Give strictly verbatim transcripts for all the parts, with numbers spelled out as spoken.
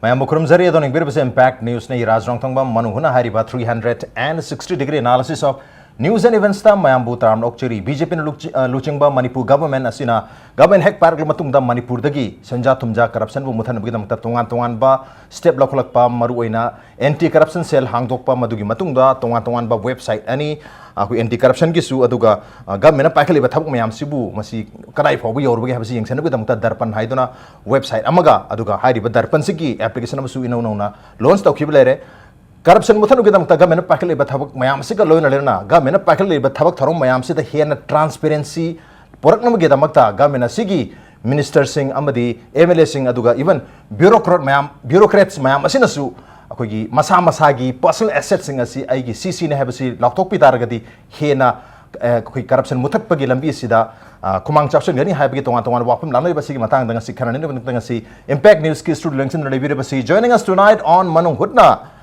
ꯃꯌꯥꯝꯕꯨ ꯈꯨꯔꯨꯝꯖꯔꯤ꯫ ꯑꯗꯣꯝꯅ ꯌꯦꯡꯕꯤꯔꯤꯕꯁꯦ Impact News ꯅꯤ꯫ ꯔꯥꯖ ꯔꯣꯡꯊꯣꯡꯕꯝ ꯃꯅꯨꯡ ꯍꯨꯠꯅ ꯍꯥꯏꯔꯤꯕ three hundred and sixty degree analysis of news and events ꯇ ꯃꯌꯥꯝꯕꯨ ꯇꯔꯥꯝꯅ ꯑꯣꯛꯆꯔꯤ꯫ ꯕꯤ ꯖꯦ ꯄꯤꯅ ꯂꯨꯆꯤ-, ꯑ, ꯂꯨꯆꯤꯡꯕ ꯃꯅꯤꯄꯨꯔ government ꯑꯁꯤꯅ government ꯍꯦꯛ ꯄꯥꯏꯔꯛꯂꯕ ꯃꯇꯨꯡꯗ ꯃꯅꯤꯄꯨꯔꯗꯒꯤ ꯁꯦꯟꯖꯥ ꯊꯨꯝꯖꯥ corruption ꯕꯨ ꯃꯨꯠꯊꯠꯅꯕꯒꯤꯗꯃꯛꯇ ꯇꯣꯉꯥꯟ ꯇꯣꯉꯥꯟꯕ step ꯂꯧꯈꯠꯂꯛꯄ, ꯃꯔꯨꯑꯣꯏꯅ anti corruption cell ꯍꯥꯡꯗꯣꯛꯄ, ꯃꯗꯨꯒꯤ ꯃꯇꯨꯡꯗ ꯇꯣꯉꯥꯟ ꯇꯣꯉꯥꯟꯕ website ꯑꯅꯤ, ꯑꯩꯈꯣꯏ anti corruption ꯒꯤꯁꯨ, ꯑꯗꯨꯒ, ꯑ, government ꯅ ꯄꯥꯏꯈꯠꯂꯤꯕ ꯊꯕꯛ ꯃꯌꯥꯝꯁꯤꯕꯨ ꯃꯁꯤ ꯀꯗꯥꯏ ꯐꯥꯎꯕ ꯌꯧꯔꯕꯒꯦ ꯍꯥꯏꯕꯁꯤ ꯌꯦꯡꯁꯤꯟꯅꯕꯒꯤꯗꯃꯛꯇ ꯗꯔꯄꯟ ꯍꯥꯏꯗꯨꯅ website ꯑꯃꯒ, ꯑꯗꯨꯒ ꯍꯥꯏꯔꯤꯕ ꯗꯔꯄꯟꯁꯤꯒꯤ application ꯑꯃꯁꯨ ꯏꯅꯧ ꯅꯧꯅ launch ꯇꯧꯈꯤꯕ ꯂꯩꯔꯦ꯫ Corruption ꯃꯨꯠꯊꯠꯅꯕꯒꯤꯗꯃꯛꯇ government ꯅ ꯄꯥꯏꯈꯠꯂꯤꯕ ꯊꯕꯛ ꯃꯌꯥꯝꯁꯤꯒ ꯂꯣꯏꯅ ꯂꯣꯏꯅꯅ government ꯅ ꯄꯥꯏꯈꯠꯂꯤꯕ ꯊꯕꯛ ꯊꯧꯔꯝ ꯃꯌꯥꯝꯁꯤꯗ ꯍꯦꯟꯅ transparency ꯄꯨꯔꯛꯅꯕꯒꯤꯗꯃꯛꯇ government ꯑꯁꯤꯒꯤ minister ꯁꯤꯡ ꯑꯃꯗꯤ M L A ꯁꯤꯡ, ꯑꯗꯨꯒ even bureaucrat ꯃꯌꯥꯝ, bureaucrats ꯃꯌꯥꯝ ꯑꯁꯤꯅꯁꯨ ꯑꯩꯈꯣꯏꯒꯤ ꯃꯁꯥ ꯃꯁꯥꯒꯤ personal asset ꯁꯤꯡ ꯑꯁꯤ ꯑꯩꯒꯤ ꯁꯤ ꯁꯤꯅꯤ ꯍꯥꯏꯕꯁꯤ ꯂꯥꯎꯊꯣꯛꯄꯤ ꯇꯥꯔꯒꯗꯤ ꯍꯦꯟꯅ, ꯑ, ꯑꯩꯈꯣꯏ corruption ꯃꯨꯠꯊꯠꯄꯒꯤ ꯂꯝꯕꯤ ꯑꯁꯤꯗ, ꯑ, ꯈꯨꯃꯥꯡ ꯆꯥꯎꯁꯤꯟꯒꯅꯤ ꯍꯥꯏꯕꯒꯤ ꯇꯣꯉꯥꯟ ꯇꯣꯉꯥꯟꯕ ꯋꯥꯐꯝ ꯂꯥꯛꯅꯔꯤꯕ ꯑꯁꯤꯒꯤ ꯃꯇꯥꯡꯗ ꯉꯁꯤ ꯈꯟꯅꯅꯕꯒꯤꯗꯃꯛꯇ ꯉꯁꯤ Impact News ꯀꯤ studio ꯂꯦꯡꯁꯤꯟꯗꯨꯅ ꯂꯩꯕꯤꯔꯤꯕꯁꯤ, joining us tonight on ꯃꯅꯨꯡ ꯍꯨꯠꯅ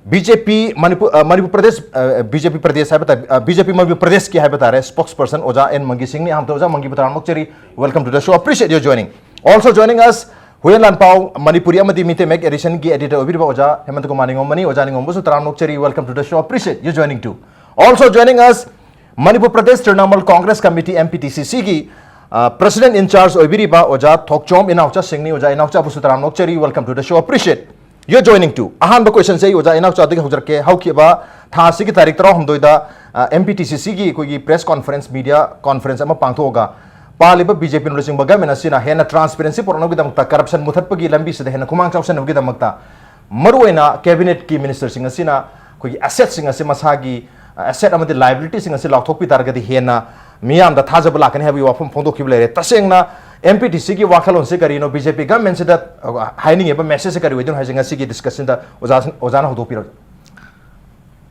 B J P ꯃꯅꯤꯄꯨꯔ, ꯑ, ꯃꯅꯤꯄꯨꯔ ꯄ꯭ꯔꯗꯦꯁ, ꯑ, B J P ꯄ꯭ꯔꯗꯦꯁ ꯍꯥꯏꯕ ꯇꯥꯏ-, ꯑ, B J P ꯃꯅꯤꯄꯨꯔ ꯄ꯭ꯔꯗꯦꯁꯀꯤ ꯍꯥꯏꯕ ꯇꯥꯔꯦ, spokesperson ꯑꯣꯖꯥ ꯑꯦꯟ ꯃꯪꯒꯤ ꯁꯤꯡꯅꯤ꯫ ꯑꯍꯥꯟꯕꯗ ꯑꯣꯖꯥ ꯃꯪꯒꯤꯕꯨ ꯇꯔꯥꯝꯅ ꯑꯣꯛꯆꯔꯤ꯫ Welcome to the show, appreciate your joining. Also joining us, Huiyen ꯂꯥꯟꯄꯥꯎ ꯃꯅꯤꯄꯨꯔꯤ ꯑꯃꯗꯤ ꯃꯤꯇꯩ ꯃꯌꯦꯛ edition ꯒꯤ editor ꯑꯣꯏꯕꯤꯔꯤꯕ ꯑꯣꯖꯥ ꯍꯦꯃꯟꯇ ꯀꯨꯃꯥꯔ ꯅꯤꯉꯣꯝꯕꯅꯤ꯫ ꯑꯣꯖꯥ ꯅꯤꯉꯣꯝꯕꯁꯨ ꯇꯔꯥꯝꯅ ꯑꯣꯛꯆꯔꯤ, welcome to the show, appreciate your joining too. Also joining us, Manipur Pradesh Trinamool Congress committee, M P T C C ꯒꯤ, ꯑ, president in charge ꯑꯣꯏꯕꯤꯔꯤꯕ ꯑꯣꯖꯥ ꯊꯣꯛꯆꯣꯝ ꯏꯅꯥꯎꯆꯥ ꯁꯤꯡꯅꯤ꯫ ꯑꯣꯖꯥ ꯏꯅꯥꯎꯆꯥꯕꯨꯁꯨ ꯇꯔꯥꯝꯅ ꯑꯣꯛꯆꯔꯤ, welcome to the show, appreciate your joining too. ꯑꯍꯥꯟꯕ question ꯁꯦ ꯑꯩ ꯑꯣꯖꯥ ꯏꯅꯥꯎꯆꯥꯗꯒꯤ ꯍꯧꯖꯔꯛꯀꯦ꯫ ꯍꯧꯈꯤꯕ ꯊꯥ ꯑꯁꯤꯒꯤ ꯇꯥꯔꯤꯛ ꯇꯔꯥꯍꯨꯝꯗꯣꯏꯗ, ꯑ, M P T C C ꯒꯤ ꯑꯩꯈꯣꯏꯒꯤ press conference, media conference ꯑꯃ ꯄꯥꯡꯊꯣꯛꯑꯒ ꯄꯥꯜꯂꯤꯕ B J P ꯅ ꯂꯨꯆꯤꯡꯕ government ꯑꯁꯤꯅ ꯍꯦꯟꯅ transparency ꯄꯨꯔꯛꯅꯕꯒꯤꯗꯃꯛꯇ, corruption ꯃꯨꯠꯊꯠꯄꯒꯤ ꯂꯝꯕꯤꯁꯤꯗ ꯍꯦꯟꯅ ꯈꯨꯃꯥꯡ ꯆꯥꯎꯁꯤꯟꯅꯕꯒꯤꯗꯃꯛꯇ ꯃꯔꯨꯑꯣꯏꯅ cabinet ꯀꯤ minister ꯁꯤꯡ ꯑꯁꯤꯅ ꯑꯩꯈꯣꯏꯒꯤ asset ꯁꯤꯡ ꯑꯁꯤ ꯃꯁꯥꯒꯤ, ꯑ, asset ꯑꯃꯗꯤ liability ꯁꯤꯡ ꯑꯁꯤ ꯂꯥꯎꯊꯣꯛꯄꯤ ꯇꯥꯔꯒꯗꯤ ꯍꯦꯟꯅ ꯃꯤꯌꯥꯝꯗ ꯊꯥꯖꯕ ꯂꯥꯛꯀꯅꯤ ꯍꯥꯏꯕꯒꯤ ꯋꯥꯐꯝ ꯐꯣꯡꯗꯣꯛꯈꯤꯕ ꯂꯩꯔꯦ꯫ ꯇꯁꯦꯡꯅ M P T C ꯒꯤ ꯋꯥꯈꯜꯂꯣꯟꯁꯤ ꯀꯔꯤꯅꯣ? B J P government ꯁꯤꯗ, ꯑ, ꯍꯥꯏꯅꯤꯡꯉꯤꯕ message ꯁꯤ ꯀꯔꯤ ꯑꯣꯏꯗꯣꯏꯅꯣ ꯍꯥꯏꯁꯦ ꯉꯁꯤꯒꯤ discussion ꯗ ꯑꯣꯖꯥ, ꯑꯣꯖꯥꯅ ꯍꯧꯗꯣꯛꯄꯤꯔꯣ꯫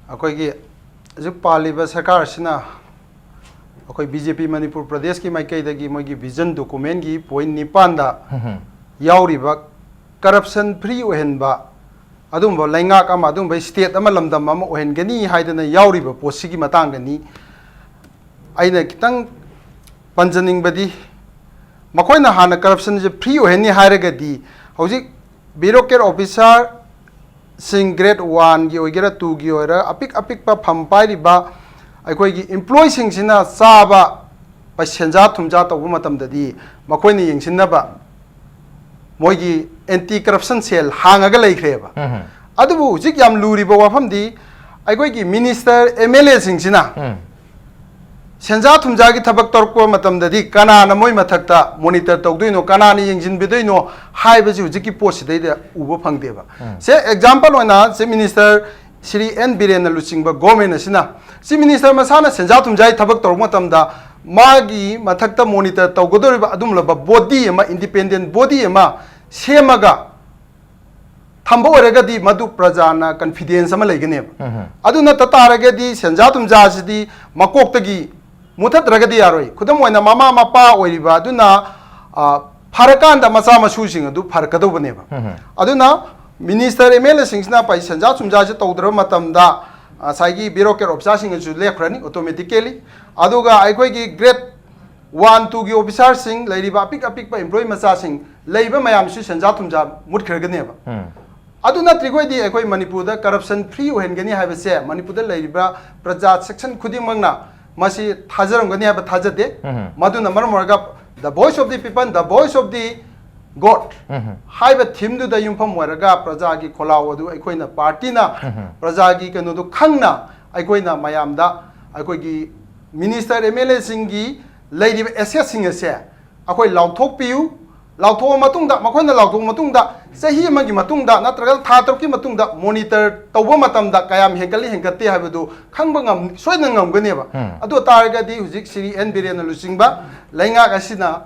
ꯑꯩꯈꯣꯏꯒꯤ ꯍꯧꯖꯤꯛ ꯄꯥꯜꯂꯤꯕ ꯁꯔꯀꯥꯔ ꯑꯁꯤꯅ ꯑꯩꯈꯣꯏ B J P ꯃꯅꯤꯄꯨꯔ ꯄ꯭ꯔꯗꯦꯁꯀꯤ ꯃꯥꯏꯀꯩꯗꯒꯤ ꯃꯣꯏꯒꯤ vision document ꯀꯤ point ꯅꯤꯄꯥꯟꯗ ꯍꯝ ꯍꯝ꯫ ꯌꯥꯎꯔꯤꯕ corruption free ꯑꯣꯏꯍꯟꯕ, ꯑꯗꯨꯝꯕ ꯂꯩꯉꯥꯛ ꯑꯃ, ꯑꯗꯨꯝꯕ state ꯑꯃ, ꯂꯝꯗꯝ ꯑꯃ ꯑꯣꯏꯍꯟꯒꯅꯤ ꯍꯥꯏꯗꯅ ꯌꯥꯎꯔꯤꯕ ꯄꯣꯠꯁꯤꯒꯤ ꯃꯇꯥꯡꯗꯅꯤ꯫ ꯑꯩꯅ ꯈꯤꯇꯪ ꯄꯟꯖꯅꯤꯡꯕꯗꯤ, ꯃꯈꯣꯏꯅ ꯍꯥꯟꯅ corruption ꯁꯦ free ꯑꯣꯏꯍꯟꯅꯤ ꯍꯥꯏꯔꯒꯗꯤ, ꯍꯧꯖꯤꯛ ꯕ꯭ꯌꯨꯔꯣꯀ꯭ꯔꯦꯠ ꯑꯣꯐꯤꯁꯥꯔꯁꯤꯡ ꯒ꯭ꯔꯦꯗ ꯋꯥꯟꯒꯤ ꯑꯣꯏꯒꯦꯔꯥ, ꯇꯨꯒꯤ ꯑꯣꯏꯔ, ꯑꯄꯤꯛ ꯑꯄꯤꯛꯄ ꯐꯝ ꯄꯥꯏꯔꯤꯕ ꯑꯩꯈꯣꯏꯒꯤ ꯏꯝꯄ꯭ꯂꯣꯏꯁꯤꯡꯁꯤꯅ ꯆꯥꯕ ꯄꯩ-, ꯁꯦꯟꯖꯥ ꯊꯨꯝꯖꯥ ꯇꯧꯕ ꯃꯇꯝꯗꯗꯤ ꯃꯈꯣꯏꯅ ꯌꯦꯡꯁꯤꯟꯅꯕ ꯃꯣꯏꯒꯤ ꯑꯦꯟꯇꯤ ꯀꯔꯞꯁꯟ ꯁꯦꯜ ꯍꯥꯡꯉꯒ ꯂꯩꯈ꯭ꯔꯦꯕ꯫ ꯎꯝ꯫ ꯑꯗꯨꯕꯨ ꯍꯧꯖꯤꯛ ꯌꯥꯝ ꯂꯨꯔꯤꯕ ꯋꯥꯐꯝꯗꯤ, ꯑꯩꯈꯣꯏꯒꯤ ꯃꯤꯅꯤꯁꯇꯔ, ꯑꯦꯝ ꯑꯦꯜ ꯑꯦꯁꯤꯡꯁꯤꯅ ꯎꯝ꯫ ꯁꯦꯟꯖꯥ ꯊꯨꯝꯖꯥꯒꯤ ꯊꯕꯛ ꯇꯧꯔꯛꯄ ꯃꯇꯝꯗꯗꯤ ꯀꯅꯥꯅ ꯃꯣꯏ ꯃꯊꯛꯇ ꯃꯣꯅꯤꯇꯔ ꯇꯧꯗꯣꯏꯅꯣ, ꯀꯅꯥꯅ ꯌꯦꯡꯁꯤꯟꯕꯤꯗꯣꯏꯅꯣ ꯍꯥꯏꯕꯁꯤ ꯍꯧꯖꯤꯛꯀꯤ ꯄꯣꯠꯁꯤꯗꯩꯗ ꯎꯕ ꯐꯪꯗꯦꯕ꯫ ꯎꯝ꯫ ꯁꯦ, ꯑꯦꯛꯖꯥꯝꯄꯜ ꯑꯣꯏꯅ ꯆꯤꯐ ꯃꯤꯅꯤꯁꯇꯔ ꯁ꯭ꯔꯤ ꯑꯦꯟ ꯕꯤꯔꯦꯟꯅ ꯂꯨꯆꯤꯡꯕ ꯒꯣꯔꯃꯦꯟ ꯑꯁꯤꯅ, ꯆꯤꯐ ꯃꯤꯅꯤꯁꯇꯔ ꯃꯁꯥꯅ ꯁꯦꯟꯖꯥ ꯊꯨꯝꯖꯥꯒꯤ ꯊꯕꯛ ꯇꯧꯔꯛꯄ ꯃꯇꯝꯗ ꯃꯥꯒꯤ ꯃꯊꯛꯇ ꯃꯣꯅꯤꯇꯔ ꯇꯧꯒꯗꯧꯔꯤꯕ ꯑꯗꯨꯒꯨꯝꯂꯕ ꯕꯣꯗꯤ ꯑꯃ, ꯏꯟꯗꯤꯄꯦꯟꯗꯦꯟ ꯕꯣꯗꯤ ꯑꯃ ꯁꯦꯝꯃꯒ ꯊꯝꯕ ꯑꯣꯏꯔꯒꯗꯤ ꯃꯗꯨ ꯄ꯭ꯔꯖꯥꯅ ꯀꯟꯐꯤꯗꯦꯟꯁ ꯑꯃ ꯂꯩꯒꯅꯦꯕ꯫ ꯎꯝ꯫ ꯑꯗꯨ ꯅꯠꯇ ꯇꯥꯔꯒꯗꯤ ꯁꯦꯟꯖꯥ ꯊꯨꯝꯖꯥꯁꯤꯗꯤ ꯃꯀꯣꯛꯇꯒꯤ ꯃꯨꯊꯠꯇ꯭ꯔꯒꯗꯤ ꯌꯥꯔꯣꯏ꯫ ꯈꯨꯗꯝ ꯑꯣꯏꯅ, ꯃꯃꯥ ꯃꯄꯥ ꯑꯣꯏꯔꯤꯕ ꯑꯗꯨꯅ, ꯑ, ꯐꯔꯀꯥꯟꯗ ꯃꯆꯥ ꯃꯁꯨꯁꯤꯡ ꯑꯗꯨ ꯐꯔꯛꯀꯗꯧꯕꯅꯦꯕ꯫ ꯎꯝ꯫ ꯑꯗꯨꯅ ꯃꯤꯅꯤꯁꯇꯔ, ꯑꯦꯝ ꯑꯦꯜ ꯑꯦꯁꯤꯡꯁꯤꯅ ꯄꯩ-, ꯁꯦꯟꯖꯥ ꯊꯨꯝꯖꯥꯁꯤ ꯇꯧꯗ꯭ꯔꯕ ꯃꯇꯝꯗ ꯉꯁꯥꯏꯒꯤ ꯕ꯭ꯌꯨꯔꯣꯀ꯭ꯔꯦꯠ ꯑꯣꯐꯤꯁꯥꯔꯁꯤꯡ ꯑꯁꯤꯁꯨ ꯂꯦꯞꯈ꯭ꯔꯅꯤ ꯑꯣꯇꯣꯃꯦꯇꯤꯀꯦꯂꯤ꯫ ꯑꯗꯨꯒ ꯑꯩꯈꯣꯏꯒꯤ ꯒ꯭ꯔꯦꯗ ꯋꯥꯟ, ꯇꯨꯒꯤ ꯑꯣꯐꯤꯁꯥꯔꯁꯤꯡ, ꯂꯩꯔꯤꯕ ꯑꯄꯤꯛ ꯑꯄꯤꯛꯄ ꯏꯝꯄ꯭ꯂꯣꯌꯤ ꯃꯆꯥꯁꯤꯡ, ꯂꯩꯕ ꯃꯌꯥꯝꯁꯨ ꯁꯦꯟꯖꯥ ꯊꯨꯝꯖꯥ ꯃꯨꯠꯈ꯭ꯔꯒꯅꯦꯕ꯫ ꯎꯝ꯫ ꯑꯗꯨ ꯅꯠꯇ꯭ꯔꯤꯈꯣꯏꯗꯤ ꯑꯩꯈꯣꯏ ꯃꯅꯤꯄꯨꯔꯗ ꯀꯔꯞꯁꯟ ꯐ꯭ꯔꯤ ꯑꯣꯏꯍꯟꯒꯅꯤ ꯍꯥꯏꯕꯁꯦ ꯃꯅꯤꯄꯨꯔꯗ ꯂꯩꯔꯤꯕ ꯄ꯭ꯔꯖꯥ ꯁꯦꯛꯁꯟ ꯈꯨꯗꯤꯡꯃꯛꯅ ꯃꯁꯤ ꯊꯥꯖꯔꯝꯒꯅꯤ ꯍꯥꯏꯕ ꯊꯥꯖꯗꯦ꯫ ꯎꯝ꯫ ꯃꯗꯨꯅ ꯃꯔꯝ ꯑꯣꯏꯔꯒ The Voice of the People, The Voice of the God ꯎꯝ꯫ ꯍꯥꯏꯕ ꯊꯤꯝꯗꯨꯗ ꯌꯨꯝꯐꯝ ꯑꯣꯏꯔꯒ ꯄ꯭ꯔꯖꯥꯒꯤ ꯈꯣꯜꯂꯥꯎ ꯑꯗꯨ ꯑꯩꯈꯣꯏꯅ ꯄꯥꯔꯇꯤꯅ ꯎꯝ꯫ ꯄ꯭ꯔꯖꯥꯒꯤ ꯀꯩꯅꯣꯗꯨ ꯈꯪꯅ ꯑꯩꯈꯣꯏꯅ ꯃꯌꯥꯝꯗ ꯑꯩꯈꯣꯏꯒꯤ ꯃꯤꯅꯤꯁꯇꯔ, ꯑꯦꯝ ꯑꯦꯜ ꯑꯦꯁꯤꯡꯒꯤ ꯂꯩꯔꯤꯕ ꯑꯦꯁꯦꯠꯁꯤꯡ ꯑꯁꯦ ꯑꯩꯈꯣꯏ ꯂꯥꯎꯊꯣꯛꯄꯤꯌꯨ, ꯂꯥꯎꯊꯣꯛꯑ ꯃꯇꯨꯡꯗ, ꯃꯈꯣꯏꯅ ꯂꯥꯎꯊꯣꯛꯑ ꯃꯇꯨꯡꯗ ꯆꯍꯤ ꯑꯃꯒꯤ ꯃꯇꯨꯡꯗ ꯅꯠꯇ꯭ꯔꯒ ꯊꯥ ꯇꯔꯨꯛꯀꯤ ꯃꯇꯨꯡꯗ ꯃꯣꯅꯤꯇꯔ ꯇꯧꯕ ꯃꯇꯝꯗ ꯀꯌꯥꯝ ꯍꯦꯟꯒꯠꯂꯤ ꯍꯦꯟꯒꯠꯇꯦ ꯍꯥꯏꯕꯗꯨ ꯈꯪꯕ ꯉꯝ-, ꯁꯣꯏꯗꯅ ꯉꯝꯒꯅꯦꯕ꯫ ꯎꯝ꯫ ꯑꯗꯨ ꯑꯣꯏꯇꯥꯔꯒꯗꯤ ꯍꯧꯖꯤꯛ ꯁ꯭ꯔꯤ ꯑꯦꯟ ꯕꯤꯔꯦꯟꯅ ꯂꯨꯆꯤꯡꯕ ꯂꯩꯉꯥꯛ ꯑꯁꯤꯅ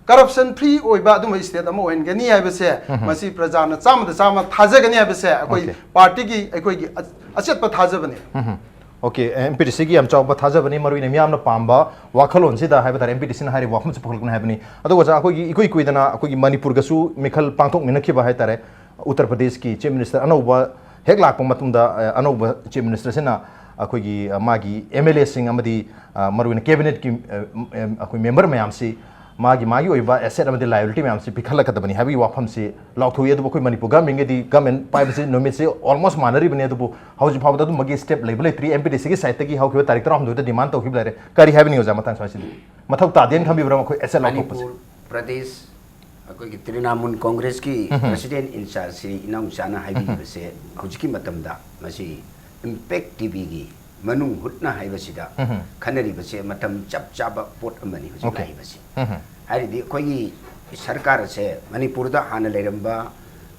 ꯀꯔꯞꯁꯟ ꯐ꯭ꯔꯤ ꯑꯣꯏꯕ ꯑꯗꯨꯝꯕ ꯁ꯭ꯇꯦꯠ ꯑꯃ ꯑꯣꯏꯍꯟꯒꯅꯤ ꯍꯥꯏꯕꯁꯦ ꯎꯝ꯫ ꯃꯁꯤ ꯄ꯭ꯔꯖꯥꯅ ꯆꯥꯝꯃꯗ ꯆꯥꯝꯃ ꯊꯥꯖꯒꯅꯤ ꯍꯥꯏꯕꯁꯦ ꯑꯩꯈꯣꯏ ꯑꯣꯀꯦ꯫ ꯄꯥꯔꯇꯤꯒꯤ ꯑꯩꯈꯣꯏꯒꯤ ꯑ-, ꯑꯆꯦꯠꯄ ꯊꯥꯖꯕꯅꯤ꯫ ꯎꯝ꯫ ꯑꯣꯀꯦ, ꯑꯦꯝ ꯄꯤ ꯇꯤ ꯁꯤꯒꯤ ꯌꯥꯝ ꯆꯥꯎꯕ ꯊꯥꯖꯕꯅꯤ, ꯃꯔꯨ ꯑꯣꯏꯅ ꯃꯤꯌꯥꯝꯅ ꯄꯥꯝꯕ ꯋꯥꯈꯜꯂꯣꯟꯁꯤꯗ ꯍꯥꯏꯕ ꯇꯥꯔꯦ, ꯑꯦꯝ ꯄꯤ ꯇꯤ ꯁꯤꯅ ꯍꯥꯏꯔꯤꯕ ꯋꯥꯐꯝꯁꯤ ꯄꯨꯈꯠꯂꯛꯄꯅꯤ ꯍꯥꯏꯕꯅꯤ꯫ ꯑꯗꯨꯒ ꯑꯣꯖꯥ, ꯑꯩꯈꯣꯏꯒꯤ ꯏꯀꯨꯏ ꯀꯨꯏꯗꯅ ꯑꯩꯈꯣꯏꯒꯤ ꯃꯅꯤꯄꯨꯔꯒꯁꯨ ꯃꯤꯈꯜ ꯄꯥꯡꯊꯣꯛꯃꯤꯟꯅꯈꯤꯕ ꯍꯥꯏ ꯇꯥꯔꯦ, ꯎꯠꯇꯔ ꯄ꯭ꯔꯗꯦꯁꯀꯤ ꯆꯤꯐ ꯃꯤꯅꯤꯁꯇꯔ ꯑꯅꯧꯕ ꯍꯦꯛ ꯂꯥꯛꯄ ꯃꯇꯨꯡꯗ, ꯑ, ꯑꯅꯧꯕ ꯆꯤꯐ ꯃꯤꯅꯤꯁꯇꯔꯁꯤꯅ ꯑꯩꯈꯣꯏꯒꯤ, ꯑ, ꯃꯥꯒꯤ ꯑꯦꯝ ꯑꯦꯜ ꯑꯦꯁꯤꯡ ꯑꯃꯗꯤ, ꯑ, ꯃꯔꯨ ꯑꯣꯏꯅ ꯀꯦꯕꯤꯅꯦꯠꯀꯤ, ꯑ, ꯑꯩꯈꯣꯏ ꯃꯦꯝꯕꯔ ꯃꯌꯥꯝꯁꯤ ꯃꯥꯒꯤ ꯃꯥꯒꯤ ꯑꯣꯏꯕ ꯑꯦꯁꯦꯠ ꯑꯃꯗꯤ ꯂꯥꯏꯕꯤꯂꯤꯇꯤ ꯃꯌꯥꯝꯁꯤ ꯄꯤꯈꯠꯂꯛꯀꯗꯕꯅꯤ ꯍꯥꯏꯕꯒꯤ ꯋꯥꯐꯝꯁꯤ ꯂꯥꯎꯊꯣꯛꯏ꯫ ꯑꯗꯨꯕꯨ ꯑꯩꯈꯣꯏ ꯃꯅꯤꯄꯨꯔ ꯒꯃꯦꯟꯒꯗꯤ, ꯒꯃꯦꯟ ꯄꯥꯏꯕꯁꯤ ꯅꯨꯃꯤꯠꯁꯤ ꯑꯣꯜꯃꯣꯁ ꯃꯥꯟꯅꯔꯤꯕꯅꯤ꯫ ꯑꯗꯨꯕꯨ ꯍꯧꯖꯤꯛ ꯐꯥꯎꯕꯗ ꯑꯗꯨꯝꯕꯒꯤ ꯁ꯭ꯇꯦꯞ ꯂꯩꯕ ꯂꯩꯇ꯭ꯔꯤ꯫ ꯑꯦꯝ ꯄꯤ ꯗꯤ ꯁꯤꯒꯤ ꯁꯥꯏꯠꯇꯒꯤ ꯍꯧꯈꯤꯕ ꯇꯥꯔꯤꯛ ꯇꯔꯥꯍꯨꯝꯗꯣꯏꯗ ꯗꯤꯃꯥꯟ ꯇꯧꯈꯤꯕ ꯂꯩꯔꯦ꯫ ꯀꯔꯤ ꯍꯥꯏꯕꯅꯤ ꯑꯣꯖꯥ ꯃꯇꯥꯡ ꯁ꯭ꯋꯥꯏꯁꯤꯗꯤ? ꯃꯊꯧ ꯇꯥꯗꯦꯅ ꯈꯟꯕꯤꯕ꯭ꯔꯥ ꯃꯈꯣꯏ ꯑꯦꯁꯦꯠ ꯂꯥꯎꯊꯣꯛꯄꯁꯦ? ꯃꯅꯤꯄꯨꯔ ꯄ꯭ꯔꯗꯦꯁ ꯑꯩꯈꯣꯏꯒꯤ ꯇ꯭ꯔꯤꯅꯥꯃꯨꯜ ꯀꯣꯡꯒ꯭ꯔꯦꯁꯀꯤ ꯎꯝ꯫ ꯄ꯭ꯔꯁꯤꯗꯦꯟ ꯏꯟꯆꯥꯔꯖ ꯁ꯭ꯔꯤ ꯏꯅꯥꯎꯆꯥꯅ ꯍꯥꯏꯕꯤꯔꯤꯕꯁꯦ ꯍꯧꯖꯤꯛꯀꯤ ꯃꯇꯝꯗ ꯃꯁꯤ ꯏꯝꯄꯦꯛ ꯇꯤꯚꯤꯒꯤ ꯃꯅꯨꯡ ꯍꯨꯠꯅ ꯍꯥꯏꯕꯁꯤꯗ ꯎꯝ꯫ ꯈꯟꯅꯔꯤꯕꯁꯦ ꯃꯇꯝ ꯆꯞ ꯆꯥꯕ ꯄꯣꯠ ꯑꯃꯅꯤ ꯍꯧꯖꯤꯛ ꯑꯣꯀꯦ꯫ ꯂꯥꯛꯏꯕꯁꯤ꯫ ꯎꯝ꯫ ꯍꯥꯏꯔꯗꯤ ꯑꯩꯈꯣꯏꯒꯤ ꯁꯔꯀꯥꯔ ꯑꯁꯦ ꯃꯅꯤꯄꯨꯔꯗ ꯍꯥꯟꯅ ꯂꯩꯔꯝꯕ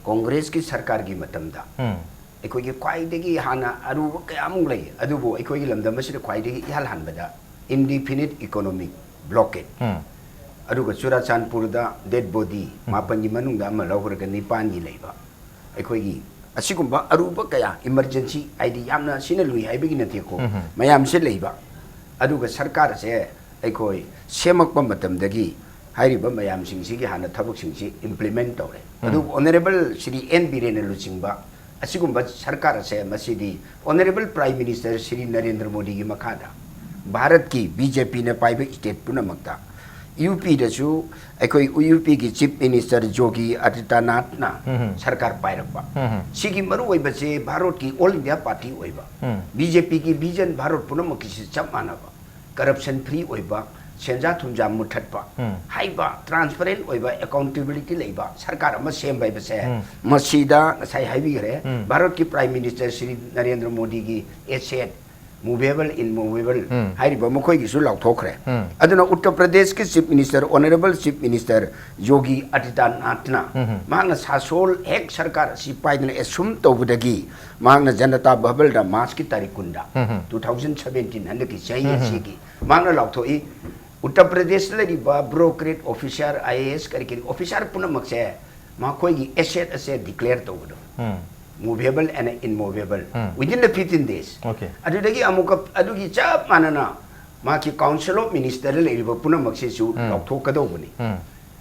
ꯀꯣꯡꯒ꯭ꯔꯦꯁꯀꯤ ꯁꯔꯀꯥꯔꯒꯤ ꯃꯇꯝꯗ ꯎꯝ꯫ ꯑꯩꯈꯣꯏꯒꯤ ꯈ꯭ꯋꯥꯏꯗꯒꯤ ꯍꯥꯟꯅ ꯑꯔꯨꯕ ꯀꯌꯥꯃꯨꯛ ꯂꯩ, ꯑꯗꯨꯕꯨ ꯑꯩꯈꯣꯏꯒꯤ ꯂꯝꯗꯝ ꯑꯁꯤꯗ ꯈ꯭ꯋꯥꯏꯗꯒꯤ ꯏꯍꯥꯟ ꯍꯥꯟꯕꯗ ꯏꯟꯗꯤꯐꯤꯅꯤꯠ ꯏꯀꯣꯅꯣꯃꯤꯛ ꯕ꯭ꯂꯣꯀꯦꯠ, ꯎꯝ꯫ ꯑꯗꯨꯒ ꯆꯨꯔꯥꯆꯥꯟꯄꯨꯔꯗ ꯗꯦꯗ ꯕꯣꯗꯤ ꯃꯥꯄꯟꯒꯤ ꯃꯅꯨꯡꯗ ꯑꯃ ꯂꯧꯈ꯭ꯔꯒ ꯅꯤꯄꯥꯟꯒꯤ ꯂꯩꯕ ꯑꯩꯈꯣꯏꯒꯤ ꯑꯁꯤꯒꯨꯝꯕ ꯑꯔꯨꯕ ꯀꯌꯥ, ꯏꯃꯔꯖꯦꯟꯁꯤ ꯍꯥꯏꯗꯤ ꯌꯥꯝꯅ ꯁꯤꯅ ꯂꯨꯏ ꯍꯥꯏꯕꯒꯤ ꯅꯠꯇꯦꯀꯣ, ꯎꯝ꯫ ꯃꯌꯥꯝꯁꯦ ꯂꯩꯕ꯫ ꯑꯗꯨꯒ ꯁꯔꯀꯥꯔꯁꯦ ꯑꯩꯈꯣꯏ ꯁꯦꯝꯃꯛꯄ ꯃꯇꯝꯗꯒꯤ ꯍꯥꯏꯔꯤꯕ ꯃꯌꯥꯝꯁꯤꯡꯁꯤꯒꯤ ꯍꯥꯟꯅ ꯊꯕꯛꯁꯤꯡꯁꯤ ꯏꯝꯄ꯭ꯂꯤꯃꯦꯟ ꯇꯧꯔꯦ꯫ ꯎꯝ꯫ ꯑꯗꯨꯕꯨ ꯑꯣꯅꯔꯦꯕꯜ ꯁ꯭ꯔꯤ ꯑꯦꯟ ꯕꯤꯔꯦꯟꯅ ꯂꯨꯆꯤꯡꯕ ꯑꯁꯤꯒꯨꯝꯕ ꯁꯔꯀꯥꯔ ꯑꯁꯦ ꯃꯁꯤꯗꯤ honourable prime minister Shri Narendra ꯃꯣꯗꯤꯒꯤ ꯃꯈꯥꯗ ꯚꯥꯔꯠꯀꯤ ꯕꯤ ꯖꯦ ꯄꯤꯅ ꯄꯥꯏꯕ ꯁ꯭ꯇꯦꯠ ꯄꯨꯝꯅꯃꯛꯇ, ꯌꯨ ꯄꯤꯗꯁꯨ ꯑꯩꯈꯣꯏ ꯌꯨ ꯄꯤꯒꯤ ꯆꯤꯐ ꯃꯤꯅꯤꯁꯇꯔ ꯖꯣꯒꯤ ꯑꯗꯤꯇ꯭ꯌꯅꯥꯊꯅ ꯎꯝ꯫ ꯁꯔꯀꯥꯔ ꯄꯥꯏꯔꯛꯄ꯫ ꯎꯝ꯫ ꯁꯤꯒꯤ ꯃꯔꯨꯑꯣꯏꯕꯁꯦ ꯚꯥꯔꯠꯀꯤ ꯑꯣꯜ ꯏꯟꯗꯤꯌꯥ ꯄꯥꯔꯇꯤ ꯑꯣꯏꯕ, ꯎꯝ꯫ ꯕꯤ ꯖꯦ ꯄꯤꯒꯤ ꯚꯤꯖꯟ ꯚꯥꯔꯠ ꯄꯨꯝꯅꯃꯛꯀꯤꯁꯤ ꯆꯞ ꯃꯥꯟꯅꯕ, ꯀꯔꯞꯁꯟ ꯐ꯭ꯔꯤ ꯑꯣꯏꯕ, ꯁꯦꯟꯖꯥ ꯊꯨꯝꯖꯥ ꯃꯨꯠꯊꯠꯄ ꯎꯝ꯫ ꯍꯥꯏꯕ, ꯇ꯭ꯔꯥꯟꯁꯄꯔꯦꯟ ꯑꯣꯏꯕ, ꯑꯦꯀꯥꯎꯟꯇꯦꯕꯤꯂꯤꯇꯤ ꯂꯩꯕ ꯁꯔꯀꯥꯔ ꯑꯃ ꯁꯦꯝꯕ ꯍꯥꯏꯕꯁꯦ, ꯎꯝ꯫ ꯃꯁꯤꯗ ꯉꯁꯥꯏ ꯍꯥꯏꯕꯤꯈ꯭ꯔꯦ, ꯎꯝ꯫ ꯚꯥꯔꯠꯀꯤ ꯄ꯭ꯔꯥꯏꯝ ꯃꯤꯅꯤꯁꯇꯔ ꯁ꯭ꯔꯤ ꯅꯔꯦꯟꯗ꯭ꯔ ꯃꯣꯗꯤꯒꯤ ꯑꯦꯁꯦꯠ, ꯃꯨꯚꯦꯕꯜ, ꯏꯟꯃꯨꯚꯦꯕꯜ ꯎꯝ꯫ ꯍꯥꯏꯔꯤꯕ ꯃꯈꯣꯏꯒꯤꯁꯨ ꯂꯥꯎꯊꯣꯛꯈ꯭ꯔꯦ꯫ ꯎꯝ꯫ ꯑꯗꯨꯅ ꯎꯠꯇꯔ ꯄ꯭ꯔꯗꯦꯁꯀꯤ chief minister, honourable chief minister Yogi ꯑꯗꯤꯇ꯭ꯌꯅꯥꯊꯅ ꯎꯝ꯫ ꯃꯍꯥꯛꯅ ꯁꯥꯁꯣꯜ ꯍꯦꯛ ꯁꯔꯀꯥꯔ ꯑꯁꯤ ꯄꯥꯏꯗꯨꯅ ꯑꯦꯁꯨꯝ ꯇꯧꯕꯗꯒꯤ ꯃꯍꯥꯛꯅ ꯖꯅꯇꯥ ꯚꯕꯜꯗ ꯃꯥꯔꯆꯀꯤ ꯇꯥꯔꯤꯛ ꯀꯨꯟꯗ, ꯎꯝ꯫ ꯇꯨ ꯊꯥꯎꯖꯟ ꯁꯕꯦꯟꯇꯤꯟ, ꯍꯟꯗꯛꯀꯤ ꯆꯍꯤ ꯎꯝ꯫ ꯑꯁꯤꯒꯤ, ꯃꯍꯥꯛꯅ ꯂꯥꯎꯊꯣꯛꯏ, ꯎꯠꯇꯔ ꯄ꯭ꯔꯗꯦꯁꯇ ꯂꯩꯔꯤꯕ ꯕ꯭ꯌꯨꯔꯣꯀ꯭ꯔꯦꯠ ꯑꯣꯐꯤꯁꯥꯔ, ꯑꯥꯏ ꯑꯦ ꯑꯦꯁ, ꯀꯔꯤ ꯀꯔꯤ ꯑꯣꯐꯤꯁꯥꯔ ꯄꯨꯝꯅꯃꯛꯁꯦ ꯃꯈꯣꯏꯒꯤ ꯑꯦꯁꯦꯠ ꯑꯁꯦ ꯗꯤꯀ꯭ꯂꯦꯌꯔ ꯇꯧꯒꯗꯕ, ꯎꯝ꯫ movable and immovable, um. within the fifteen days꯫ Okay. ꯑꯗꯨꯗꯒꯤ ꯑꯃꯨꯛꯀ ꯑꯗꯨꯒꯤ ꯆꯞ ꯃꯥꯟꯅꯅ ꯃꯍꯥꯛꯀꯤ ꯀꯥꯎꯟꯁꯤꯜ ꯑꯣꯐ ꯃꯤꯅꯤꯁꯇꯔꯗ ꯂꯩꯔꯤꯕ ꯄꯨꯝꯅꯃꯛꯁꯤꯁꯨ ꯎꯝ꯫ ꯂꯥꯎꯊꯣꯛꯀꯗꯧꯕꯅꯤ꯫ ꯎꯝ꯫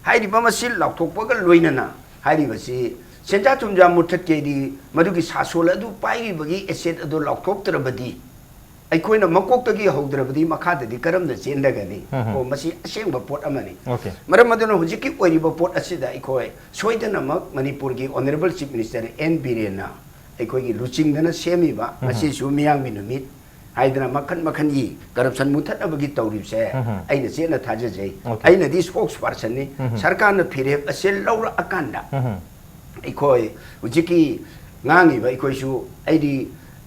ꯍꯥꯏꯔꯤꯕ ꯃꯁꯤ ꯂꯥꯎꯊꯣꯛꯄꯒ ꯂꯣꯏꯅꯅ ꯍꯥꯏꯔꯤꯕꯁꯤ ꯁꯦꯟꯖꯥ ꯊꯨꯝꯖꯥ ꯃꯨꯠꯊꯠꯀꯦꯗꯤ ꯃꯗꯨꯒꯤ ꯁꯥꯁꯣꯜ ꯑꯗꯨ ꯄꯥꯏꯔꯤꯕꯒꯤ ꯑꯦꯁꯦꯠ ꯑꯗꯨ ꯂꯥꯎꯊꯣꯛꯇ꯭ꯔꯕꯗꯤ ꯑꯩꯈꯣꯏꯅ ꯃꯀꯣꯛꯇꯒꯤ ꯍꯧꯗ꯭ꯔꯕꯗꯤ ꯃꯈꯥꯗꯗꯤ ꯀꯔꯝꯅ ꯆꯦꯟꯗꯒꯅꯤ? ꯎꯝ꯫ ꯀꯣ, ꯃꯁꯤ ꯑꯁꯦꯡꯕ ꯄꯣꯠ ꯑꯃꯅꯤ꯫ Okay. ꯃꯔꯝ ꯑꯗꯨꯅ ꯍꯧꯖꯤꯛꯀꯤ ꯑꯣꯏꯔꯤꯕ ꯄꯣꯠ ꯑꯁꯤꯗ ꯑꯩꯈꯣꯏ ꯁꯣꯏꯗꯅꯃꯛ ꯃꯅꯤꯄꯨꯔꯒꯤ Honourable Chief Minister N ꯕꯤꯔꯦꯟꯅ ꯑꯩꯈꯣꯏꯒꯤ ꯂꯨꯆꯤꯡꯗꯅ ꯁꯦꯝꯃꯤꯕ, ꯎꯝ꯫ ꯉꯁꯤꯁꯨ ꯃꯤꯌꯥꯝꯒꯤ ꯅꯨꯃꯤꯠ ꯍꯥꯏꯗꯅ ꯃꯈꯟ ꯃꯈꯟꯒꯤ corruption ꯃꯨꯊꯠꯅꯕꯒꯤ ꯇꯧꯔꯤꯕꯁꯦ, ꯎꯝ꯫ ꯑꯩꯅ ꯆꯦꯠꯅ ꯊꯥꯖꯖꯩ꯫ Okay. ꯑꯩꯅꯗꯤ spokespersonꯅꯤ꯫ ꯎꯝ꯫ ꯁꯔꯀꯥꯔꯅ ꯐꯤꯔꯦꯞ ꯑꯁꯦ ꯂꯧꯔꯛꯑꯀꯥꯟꯗ ꯎꯝ꯫ ꯑꯩꯈꯣꯏ ꯍꯧꯖꯤꯛꯀꯤ ꯉꯥꯡꯉꯤꯕ ꯑꯩꯈꯣꯏꯁꯨ, ꯑꯩꯗꯤ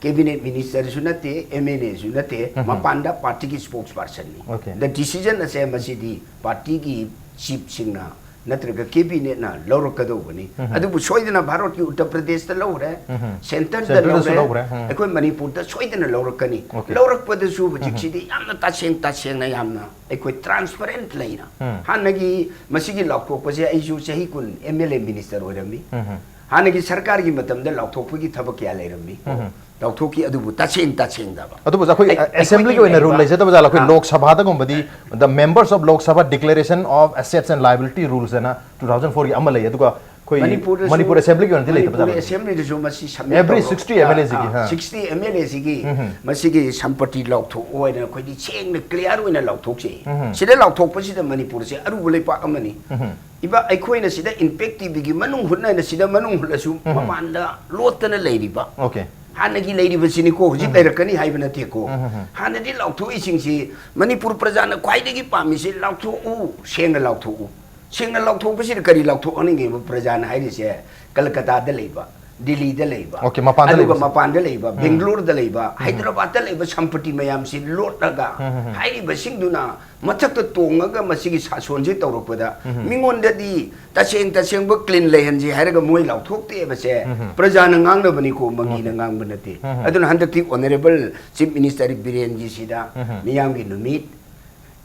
cabinet ministerꯁꯨ ꯅꯠꯇꯦ, MLAꯁꯨ ꯅꯠꯇꯦ, ꯎꯝ꯫ ꯃꯄꯥꯟꯗ partyꯒꯤ spokespersonꯅꯤ꯫ Okay. The decision ꯑꯁꯦ ꯃꯁꯤꯗꯤ partyꯒꯤ chiefꯁꯤꯡꯅ ꯅꯠꯇ꯭ꯔꯒ cabinetꯅ ꯂꯧꯔꯛꯀꯗꯧꯕꯅꯤ꯫ ꯎꯝ꯫ ꯑꯗꯨꯕꯨ ꯁꯣꯏꯗꯅ ꯚꯥꯔꯠꯀꯤ ꯎꯠꯇꯔ ꯄ꯭ꯔꯗꯦꯁꯇ ꯂꯧꯔꯦ, ꯎꯝ꯫ centreꯗ Centreꯗꯁꯨ ꯂꯧꯔꯦ, ꯂꯧꯔꯦ, ꯎꯝ꯫ ꯑꯩꯈꯣꯏ ꯃꯅꯤꯄꯨꯔꯗ ꯁꯣꯏꯗꯅ ꯂꯧꯔꯛꯀꯅꯤ꯫ Okay. ꯂꯧꯔꯛꯄꯗꯁꯨ ꯍꯧꯖꯤꯛꯁꯤꯗꯤ ꯌꯥꯝꯅ ꯇꯁꯦꯡ ꯇꯁꯦꯡꯅ ꯌꯥꯝꯅ ꯑꯩꯈꯣꯏ transparent ꯂꯩꯅ, ꯎꯝ꯫ ꯍꯥꯟꯅꯒꯤ ꯃꯁꯤꯒꯤ ꯂꯥꯎꯊꯣꯛꯄꯁꯦ, ꯑꯩꯁꯨ ꯆꯍꯤ ꯀꯨꯟ MLA minister ꯑꯣꯏꯔꯝꯃꯤ꯫ ꯎꯝ꯫ ꯍꯥꯟꯅꯒꯤ ꯁꯔꯀꯥꯔꯒꯤ ꯃꯇꯝꯗ ꯂꯥꯎꯊꯣꯛꯄꯒꯤ ꯊꯕꯛ ꯀꯌꯥ ꯂꯩꯔꯝꯃꯤ꯫ ꯎꯝ꯫ ꯂꯥꯎꯊꯣꯛꯈꯤ, ꯑꯗꯨꯕꯨ ꯇꯁꯦꯡ ꯇꯁꯦꯡꯗꯕ꯫ ꯑꯗꯨꯕꯨ ꯑꯩꯈꯣꯏ ꯑꯩ-, assemblyꯒꯤ ꯑꯩꯈꯣꯏꯒꯤ ꯑꯣꯏꯅ rule ꯂꯩꯕ, ꯂꯩꯖꯗꯕ ꯖꯥꯠꯂ? ꯑꯩꯈꯣꯏ ꯂꯣꯛ ꯁꯚꯥꯗꯒꯨꯝꯕꯗꯤ the members of Lok Sabha declaration of assets and liability rules ꯍꯥꯏꯅ two thousand fourꯒꯤ ꯑꯃ ꯂꯩ, ꯑꯗꯨꯒ ꯑꯩꯈꯣꯏ ꯃꯅꯤꯄꯨꯔꯗꯁꯨ, ꯃꯅꯤꯄꯨꯔ assemblyꯒꯤ ꯑꯣꯏꯅꯗꯤ ꯂꯩꯇꯕ ꯃꯅꯤꯄꯨꯔ ꯖꯥꯠꯂ? assemblyꯗꯁꯨ ꯃꯁꯤ submit Every ꯇꯧꯔꯣ꯫ sixty MLAs ꯒꯤ, ꯑꯥ, ꯍꯥ꯫ sixty MLAs ꯒꯤ ꯎꯝ꯫ ꯃꯁꯤꯒꯤ ꯁꯝꯄꯇꯤ ꯂꯥꯎꯊꯣꯛꯑꯣ ꯍꯥꯏꯅ ꯑꯩꯈꯣꯏꯗꯤ ꯁꯦꯡꯅ clear ꯑꯣꯏꯅ ꯂꯥꯎꯊꯣꯛꯆꯩ꯫ ꯎꯝ꯫ ꯁꯤꯗ ꯂꯥꯎꯊꯣꯛꯄꯁꯤꯗ ꯃꯅꯤꯄꯨꯔꯁꯦ ꯑꯔꯨꯕ ꯂꯩꯄꯥꯛ ꯑꯃꯅꯤ꯫ ꯎꯝ꯫ ꯏꯕ ꯑꯩꯈꯣꯏꯅ ꯁꯤꯗ Impact TVꯒꯤ ꯃꯅꯨꯡ ꯍꯨꯠꯅ ꯁꯤꯗ ꯃꯅꯨꯡ ꯍꯨꯠꯂꯁꯨ ꯎꯝ꯫ ꯃꯄꯥꯟꯗ ꯂꯣꯠꯇꯅ ꯂꯩꯔꯤꯕ꯫ Okay. ꯍꯥꯟꯅꯒꯤ ꯂꯩꯔꯤꯕꯁꯤꯅꯤꯀꯣ, ꯍꯧꯖꯤꯛ ꯎꯝ꯫ ꯂꯩꯔꯛꯀꯅꯤ ꯍꯥꯏꯕ ꯅꯠꯇꯦꯀꯣ꯫ ꯎꯝ꯫ ꯍꯥꯟꯅꯗꯤ ꯂꯥꯎꯊꯣꯛꯏꯁꯤꯡꯁꯤ ꯃꯅꯤꯄꯨꯔ ꯄ꯭ꯔꯖꯥꯅ ꯈ꯭ꯋꯥꯏꯗꯒꯤ ꯄꯥꯝꯃꯤꯁꯤ ꯂꯥꯎꯊꯣꯛꯎ, ꯁꯦꯡꯅ ꯂꯥꯎꯊꯣꯛꯎ꯫ ꯁꯦꯡꯅ ꯂꯥꯎꯊꯣꯛꯄꯁꯤꯗ ꯀꯔꯤ ꯂꯥꯎꯊꯣꯛꯍꯟꯅꯤꯡꯉꯤꯕ ꯄ꯭ꯔꯖꯥꯅ ꯍꯥꯏꯔꯤꯁꯦ? ꯀꯜꯀꯇꯥꯗ ꯂꯩꯕ, ꯗꯤꯜꯂꯤꯗ ꯂꯩꯕ, Okay, ꯃꯄꯥꯟꯗ ꯑꯗꯨꯒ ꯂꯩꯕꯁꯦ꯫ ꯃꯄꯥꯟꯗ ꯂꯩꯕ, ꯎꯝ꯫ ꯕꯦꯡꯒ꯭ꯂꯣꯔꯗ ꯂꯩꯕ, ꯎꯝ꯫ ꯍꯥꯏꯗ꯭ꯔꯕꯥꯗꯇ ꯂꯩꯕ ꯁꯝꯄꯇꯤ ꯃꯌꯥꯝꯁꯤ ꯂꯣꯠꯂꯒ ꯎꯝ, ꯎꯝ, ꯎꯝ꯫ ꯍꯥꯏꯔꯤꯕꯁꯤꯡꯗꯨꯅ ꯃꯊꯛꯇ ꯇꯣꯡꯉꯒ ꯃꯁꯤꯒꯤ ꯁꯥꯁꯣꯟꯁꯦ ꯇꯧꯔꯛꯄꯗ ꯎꯝ꯫ ꯃꯤꯉꯣꯟꯗꯗꯤ ꯇꯁꯦꯡ ꯇꯁꯦꯡꯕ clean ꯂꯩꯍꯟꯁꯤ ꯍꯥꯏꯔꯒ ꯃꯣꯏ ꯂꯥꯎꯊꯣꯛꯇꯦꯕꯁꯦ꯫ ꯎꯝ꯫ ꯄ꯭ꯔꯖꯥꯅ ꯉꯥꯡꯅꯕꯅꯤꯀꯣ, ꯃꯪꯒꯤꯅ ꯎꯝ꯫ ꯉꯥꯡꯕ ꯅꯠꯇꯦ꯫ ꯎꯝ꯫ ꯑꯗꯨꯅ ꯍꯟꯗꯛꯇꯤ Honourable Chief Minister ꯕꯤꯔꯦꯟꯒꯤꯁꯤꯗ ꯎꯝ꯫ ꯃꯤꯌꯥꯝꯒꯤ ꯅꯨꯃꯤꯠ,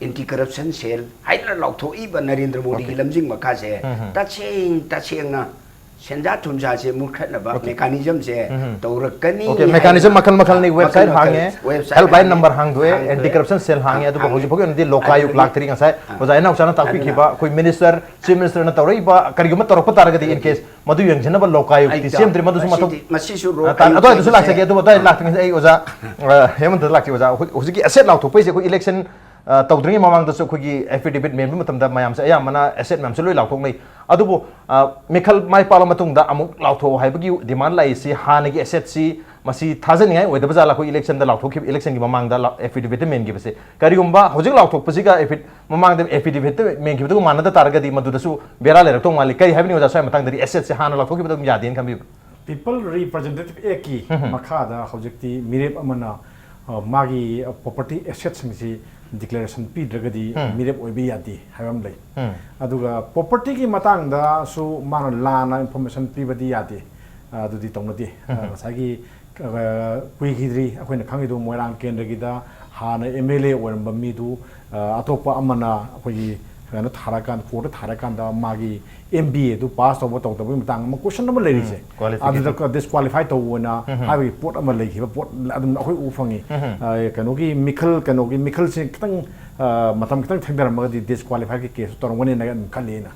Anti Corruption Cell ꯍꯥꯏꯗꯅ ꯂꯥꯎꯊꯣꯛꯏꯕ ꯅꯔꯦꯟꯗ꯭ꯔ ꯃꯣꯗꯤꯒꯤ Okay. ꯂꯝꯖꯤꯡ ꯃꯈꯥꯁꯦ ꯎꯝ꯫ ꯇꯁꯦꯡ ꯇꯁꯦꯡꯅ ꯁꯦꯟꯖꯥ ꯊꯨꯝꯖꯥꯁꯦ ꯃꯨꯠꯈꯠꯅꯕ Okay. ꯃꯦꯀꯥꯅꯤꯖꯝꯁꯦ ꯎꯝ. ꯇꯧꯔꯛꯀꯅꯤ Okay, ꯍꯥꯏꯅ mechanism ꯃꯈꯜ ꯃꯈꯜꯅꯤ, ꯃꯈꯜ website ꯃꯈꯜ ꯍꯥꯡꯉꯦ, website helpline ꯍꯥꯡꯉꯦ, number ꯍꯥꯡꯗꯣꯛꯑꯦ, ꯍꯥꯡꯗꯣꯛꯑꯦ, anti corruption cell ꯍꯥꯡꯉꯦ, ꯑꯗꯨꯕꯨ ꯍꯥꯡꯉꯦ꯫ ꯍꯧꯖꯤꯛ ꯐꯥꯎꯒꯤ ꯑꯣꯏꯅꯗꯤ ꯂꯣꯀꯥꯌꯨꯛ ꯑꯗꯨꯗꯒꯤ ꯂꯥꯛꯇ꯭ꯔꯤ ꯉꯁꯥꯏ ꯑꯥ꯫ ꯑꯣꯖꯥ ꯏꯅꯥꯎꯆꯥꯅ ꯇꯥꯛꯄꯤꯈꯤꯕ ꯑꯗꯨꯅ ꯑꯩꯈꯣꯏ minister, chief ministerꯅ ꯇꯧꯔꯛꯏꯕ ꯀꯔꯤꯒꯨꯝꯕ ꯇꯧꯔꯛꯄ ꯇꯥꯔꯒꯗꯤ in case ꯃꯗꯨ ꯌꯦꯡꯁꯤꯟꯅꯕ ꯂꯣꯀꯥꯌꯨꯛꯇꯤ ꯑꯩ ꯁꯦꯝꯗ꯭ꯔꯤ, ꯃꯗꯨꯁꯨ ꯃꯇꯧ ꯃꯁꯤꯗꯤ- ꯃꯁꯤꯁꯨ ꯑ, ꯇꯥ- ꯑꯗꯨꯋꯥꯏꯗꯁꯨ ꯂꯥꯛꯆꯒꯦ, ꯑꯗꯨꯕꯨ ꯑꯗꯨꯋꯥꯏꯗ ꯂꯥꯛꯇ꯭ꯔꯤꯉꯩꯗ ꯑꯩ ꯑꯣꯖꯥ ꯑ, ꯍꯦꯃꯟꯇꯗ ꯂꯥꯛꯆꯒꯦ ꯑꯣꯖꯥ꯫ ꯍꯧꯖꯤꯛ- ꯍꯧꯖꯤꯛꯀꯤ asset ꯂꯥꯎꯊꯣꯛꯄꯩꯁꯦ ꯑꯩꯈꯣꯏ election ꯑ, ꯇꯧꯗ꯭ꯔꯤꯉꯩ ꯃꯃꯥꯡꯗꯁꯨ ꯑꯩꯈꯣꯏꯒꯤ affidavit ꯃꯦꯟꯕ ꯃꯇꯝꯗ ꯃꯌꯥꯝꯁꯦ ꯑꯌꯥꯝꯕꯅ asset ꯃꯌꯥꯝꯁꯦ ꯂꯣꯏ ꯂꯥꯎꯊꯣꯛꯅꯩ꯫ ꯑꯗꯨꯕꯨ ꯑ, ꯃꯤꯈꯜ ꯃꯥꯏ ꯄꯥꯛꯂ ꯃꯇꯨꯡꯗ ꯑꯃꯨꯛ ꯂꯥꯎꯊꯣꯛꯑꯣ ꯍꯥꯏꯕꯒꯤ demand ꯂꯥꯛꯏꯁꯤ ꯍꯥꯟꯅꯒꯤ assetꯁꯤ ꯃꯁꯤ ꯊꯥꯖꯅꯤꯡꯉꯥꯏ ꯑꯣꯏꯗꯕ ꯖꯥꯠꯂ? ꯑꯩꯈꯣꯏ electionꯗ ꯂꯥꯎꯊꯣꯛꯈꯤꯕ, electionꯒꯤ ꯃꯃꯥꯡꯗ affidavitꯇ ꯃꯦꯟꯈꯤꯕꯁꯦ ꯀꯔꯤꯒꯨꯝꯕ ꯍꯧꯖꯤꯛ ꯂꯥꯎꯊꯣꯛꯄꯁꯤꯒ affid- ꯃꯃꯥꯡꯗ affidavitꯇ ꯃꯦꯟꯈꯤꯕꯗꯨꯒ ꯃꯥꯟꯅꯗ ꯇꯥꯔꯒꯗꯤ ꯃꯗꯨꯗꯁꯨ ꯕꯦꯔꯥ ꯂꯩꯔꯛꯇꯧ ꯃꯥꯜꯂꯤ꯫ ꯀꯔꯤ ꯍꯥꯏꯕꯅꯤ ꯑꯣꯖꯥ? ꯁ꯭ꯋꯥꯏ ꯃꯇꯥꯡꯗꯗꯤ assetꯁꯦ ꯍꯥꯟꯅ ꯂꯥꯎꯊꯣꯛꯈꯤꯕꯗ ꯑꯗꯨꯝ ꯌꯥꯗꯦꯅ ꯈꯟꯕꯤꯕ꯭ꯔꯥ? People Representative Actꯀꯤ ꯃꯈꯥꯗ ꯍꯧꯖꯤꯛꯇꯤ ꯃꯤꯔꯦꯞ ꯑꯃꯅ ꯑ, ꯃꯥꯒꯤ property assetꯁꯤꯡꯁꯤ declaration ꯄꯤꯗ꯭ꯔꯒꯗꯤ ꯎꯝ꯫ ꯃꯤꯔꯦꯞ ꯑꯣꯏꯕ ꯌꯥꯗꯦ ꯍꯥꯏꯕ ꯑꯃ ꯂꯩ꯫ ꯎꯝ꯫ ꯑꯗꯨꯒ propertyꯒꯤ ꯃꯇꯥꯡꯗꯁꯨ ꯃꯥꯅ ꯂꯥꯟꯅ information ꯄꯤꯕꯗꯤ ꯌꯥꯗꯦ꯫ ꯑ, ꯑꯗꯨꯗꯤ ꯇꯧꯅꯗꯦ꯫ ꯑ, ꯉꯁꯥꯏꯒꯤ ꯑ, ꯀꯨꯏꯈꯤꯗ꯭ꯔꯤ ꯑꯩꯈꯣꯏꯅ ꯈꯪꯉꯤꯗꯨ ꯃꯣꯏꯔꯥꯡ ꯀꯦꯟꯗ꯭ꯔꯒꯤꯗ ꯍꯥꯟꯅ MLA ꯑꯣꯏꯔꯝꯕ ꯃꯤꯗꯨ ꯑ, ꯑꯇꯣꯞꯄ ꯑꯃꯅ ꯑꯩꯈꯣꯏꯒꯤ ꯀꯩꯅꯣ ꯊꯥꯔꯀꯥꯟꯗ, courtꯇ ꯊꯥꯔꯀꯥꯟꯗ ꯃꯥꯒꯤ MBAꯗꯨ pass ꯇꯧꯕ ꯇꯧꯗꯕꯒꯤ ꯃꯇꯥꯡ ꯑꯃ question ꯑꯃ ꯂꯩꯔꯤꯁꯦ꯫ ꯎꯝ, qualification. ꯑꯗꯨꯗ disqualify ꯇꯧꯕ ꯑꯣꯏꯅ ꯍꯥꯏꯕꯒꯤ ꯄꯣꯠ ꯑꯃ ꯂꯩꯈꯤꯕ ꯄꯣꯠ ꯑꯗꯨꯝ ꯑꯩꯈꯣꯏ ꯎ ꯐꯪꯉꯤ꯫ ꯑ, ꯀꯩꯅꯣꯒꯤ ꯃꯤꯈꯜ, ꯀꯩꯅꯣꯒꯤ ꯃꯤꯈꯜꯁꯦ ꯈꯤꯇꯪ ꯑ, ꯃꯇꯝ ꯈꯤꯇꯪ ꯊꯦꯡꯊꯔꯝꯃꯒꯗꯤ disqualifyꯒꯤ case ꯇꯧꯔꯝꯒꯅꯤꯅ ꯑꯗꯨꯝ ꯈꯜꯂꯤ ꯑꯩꯅ꯫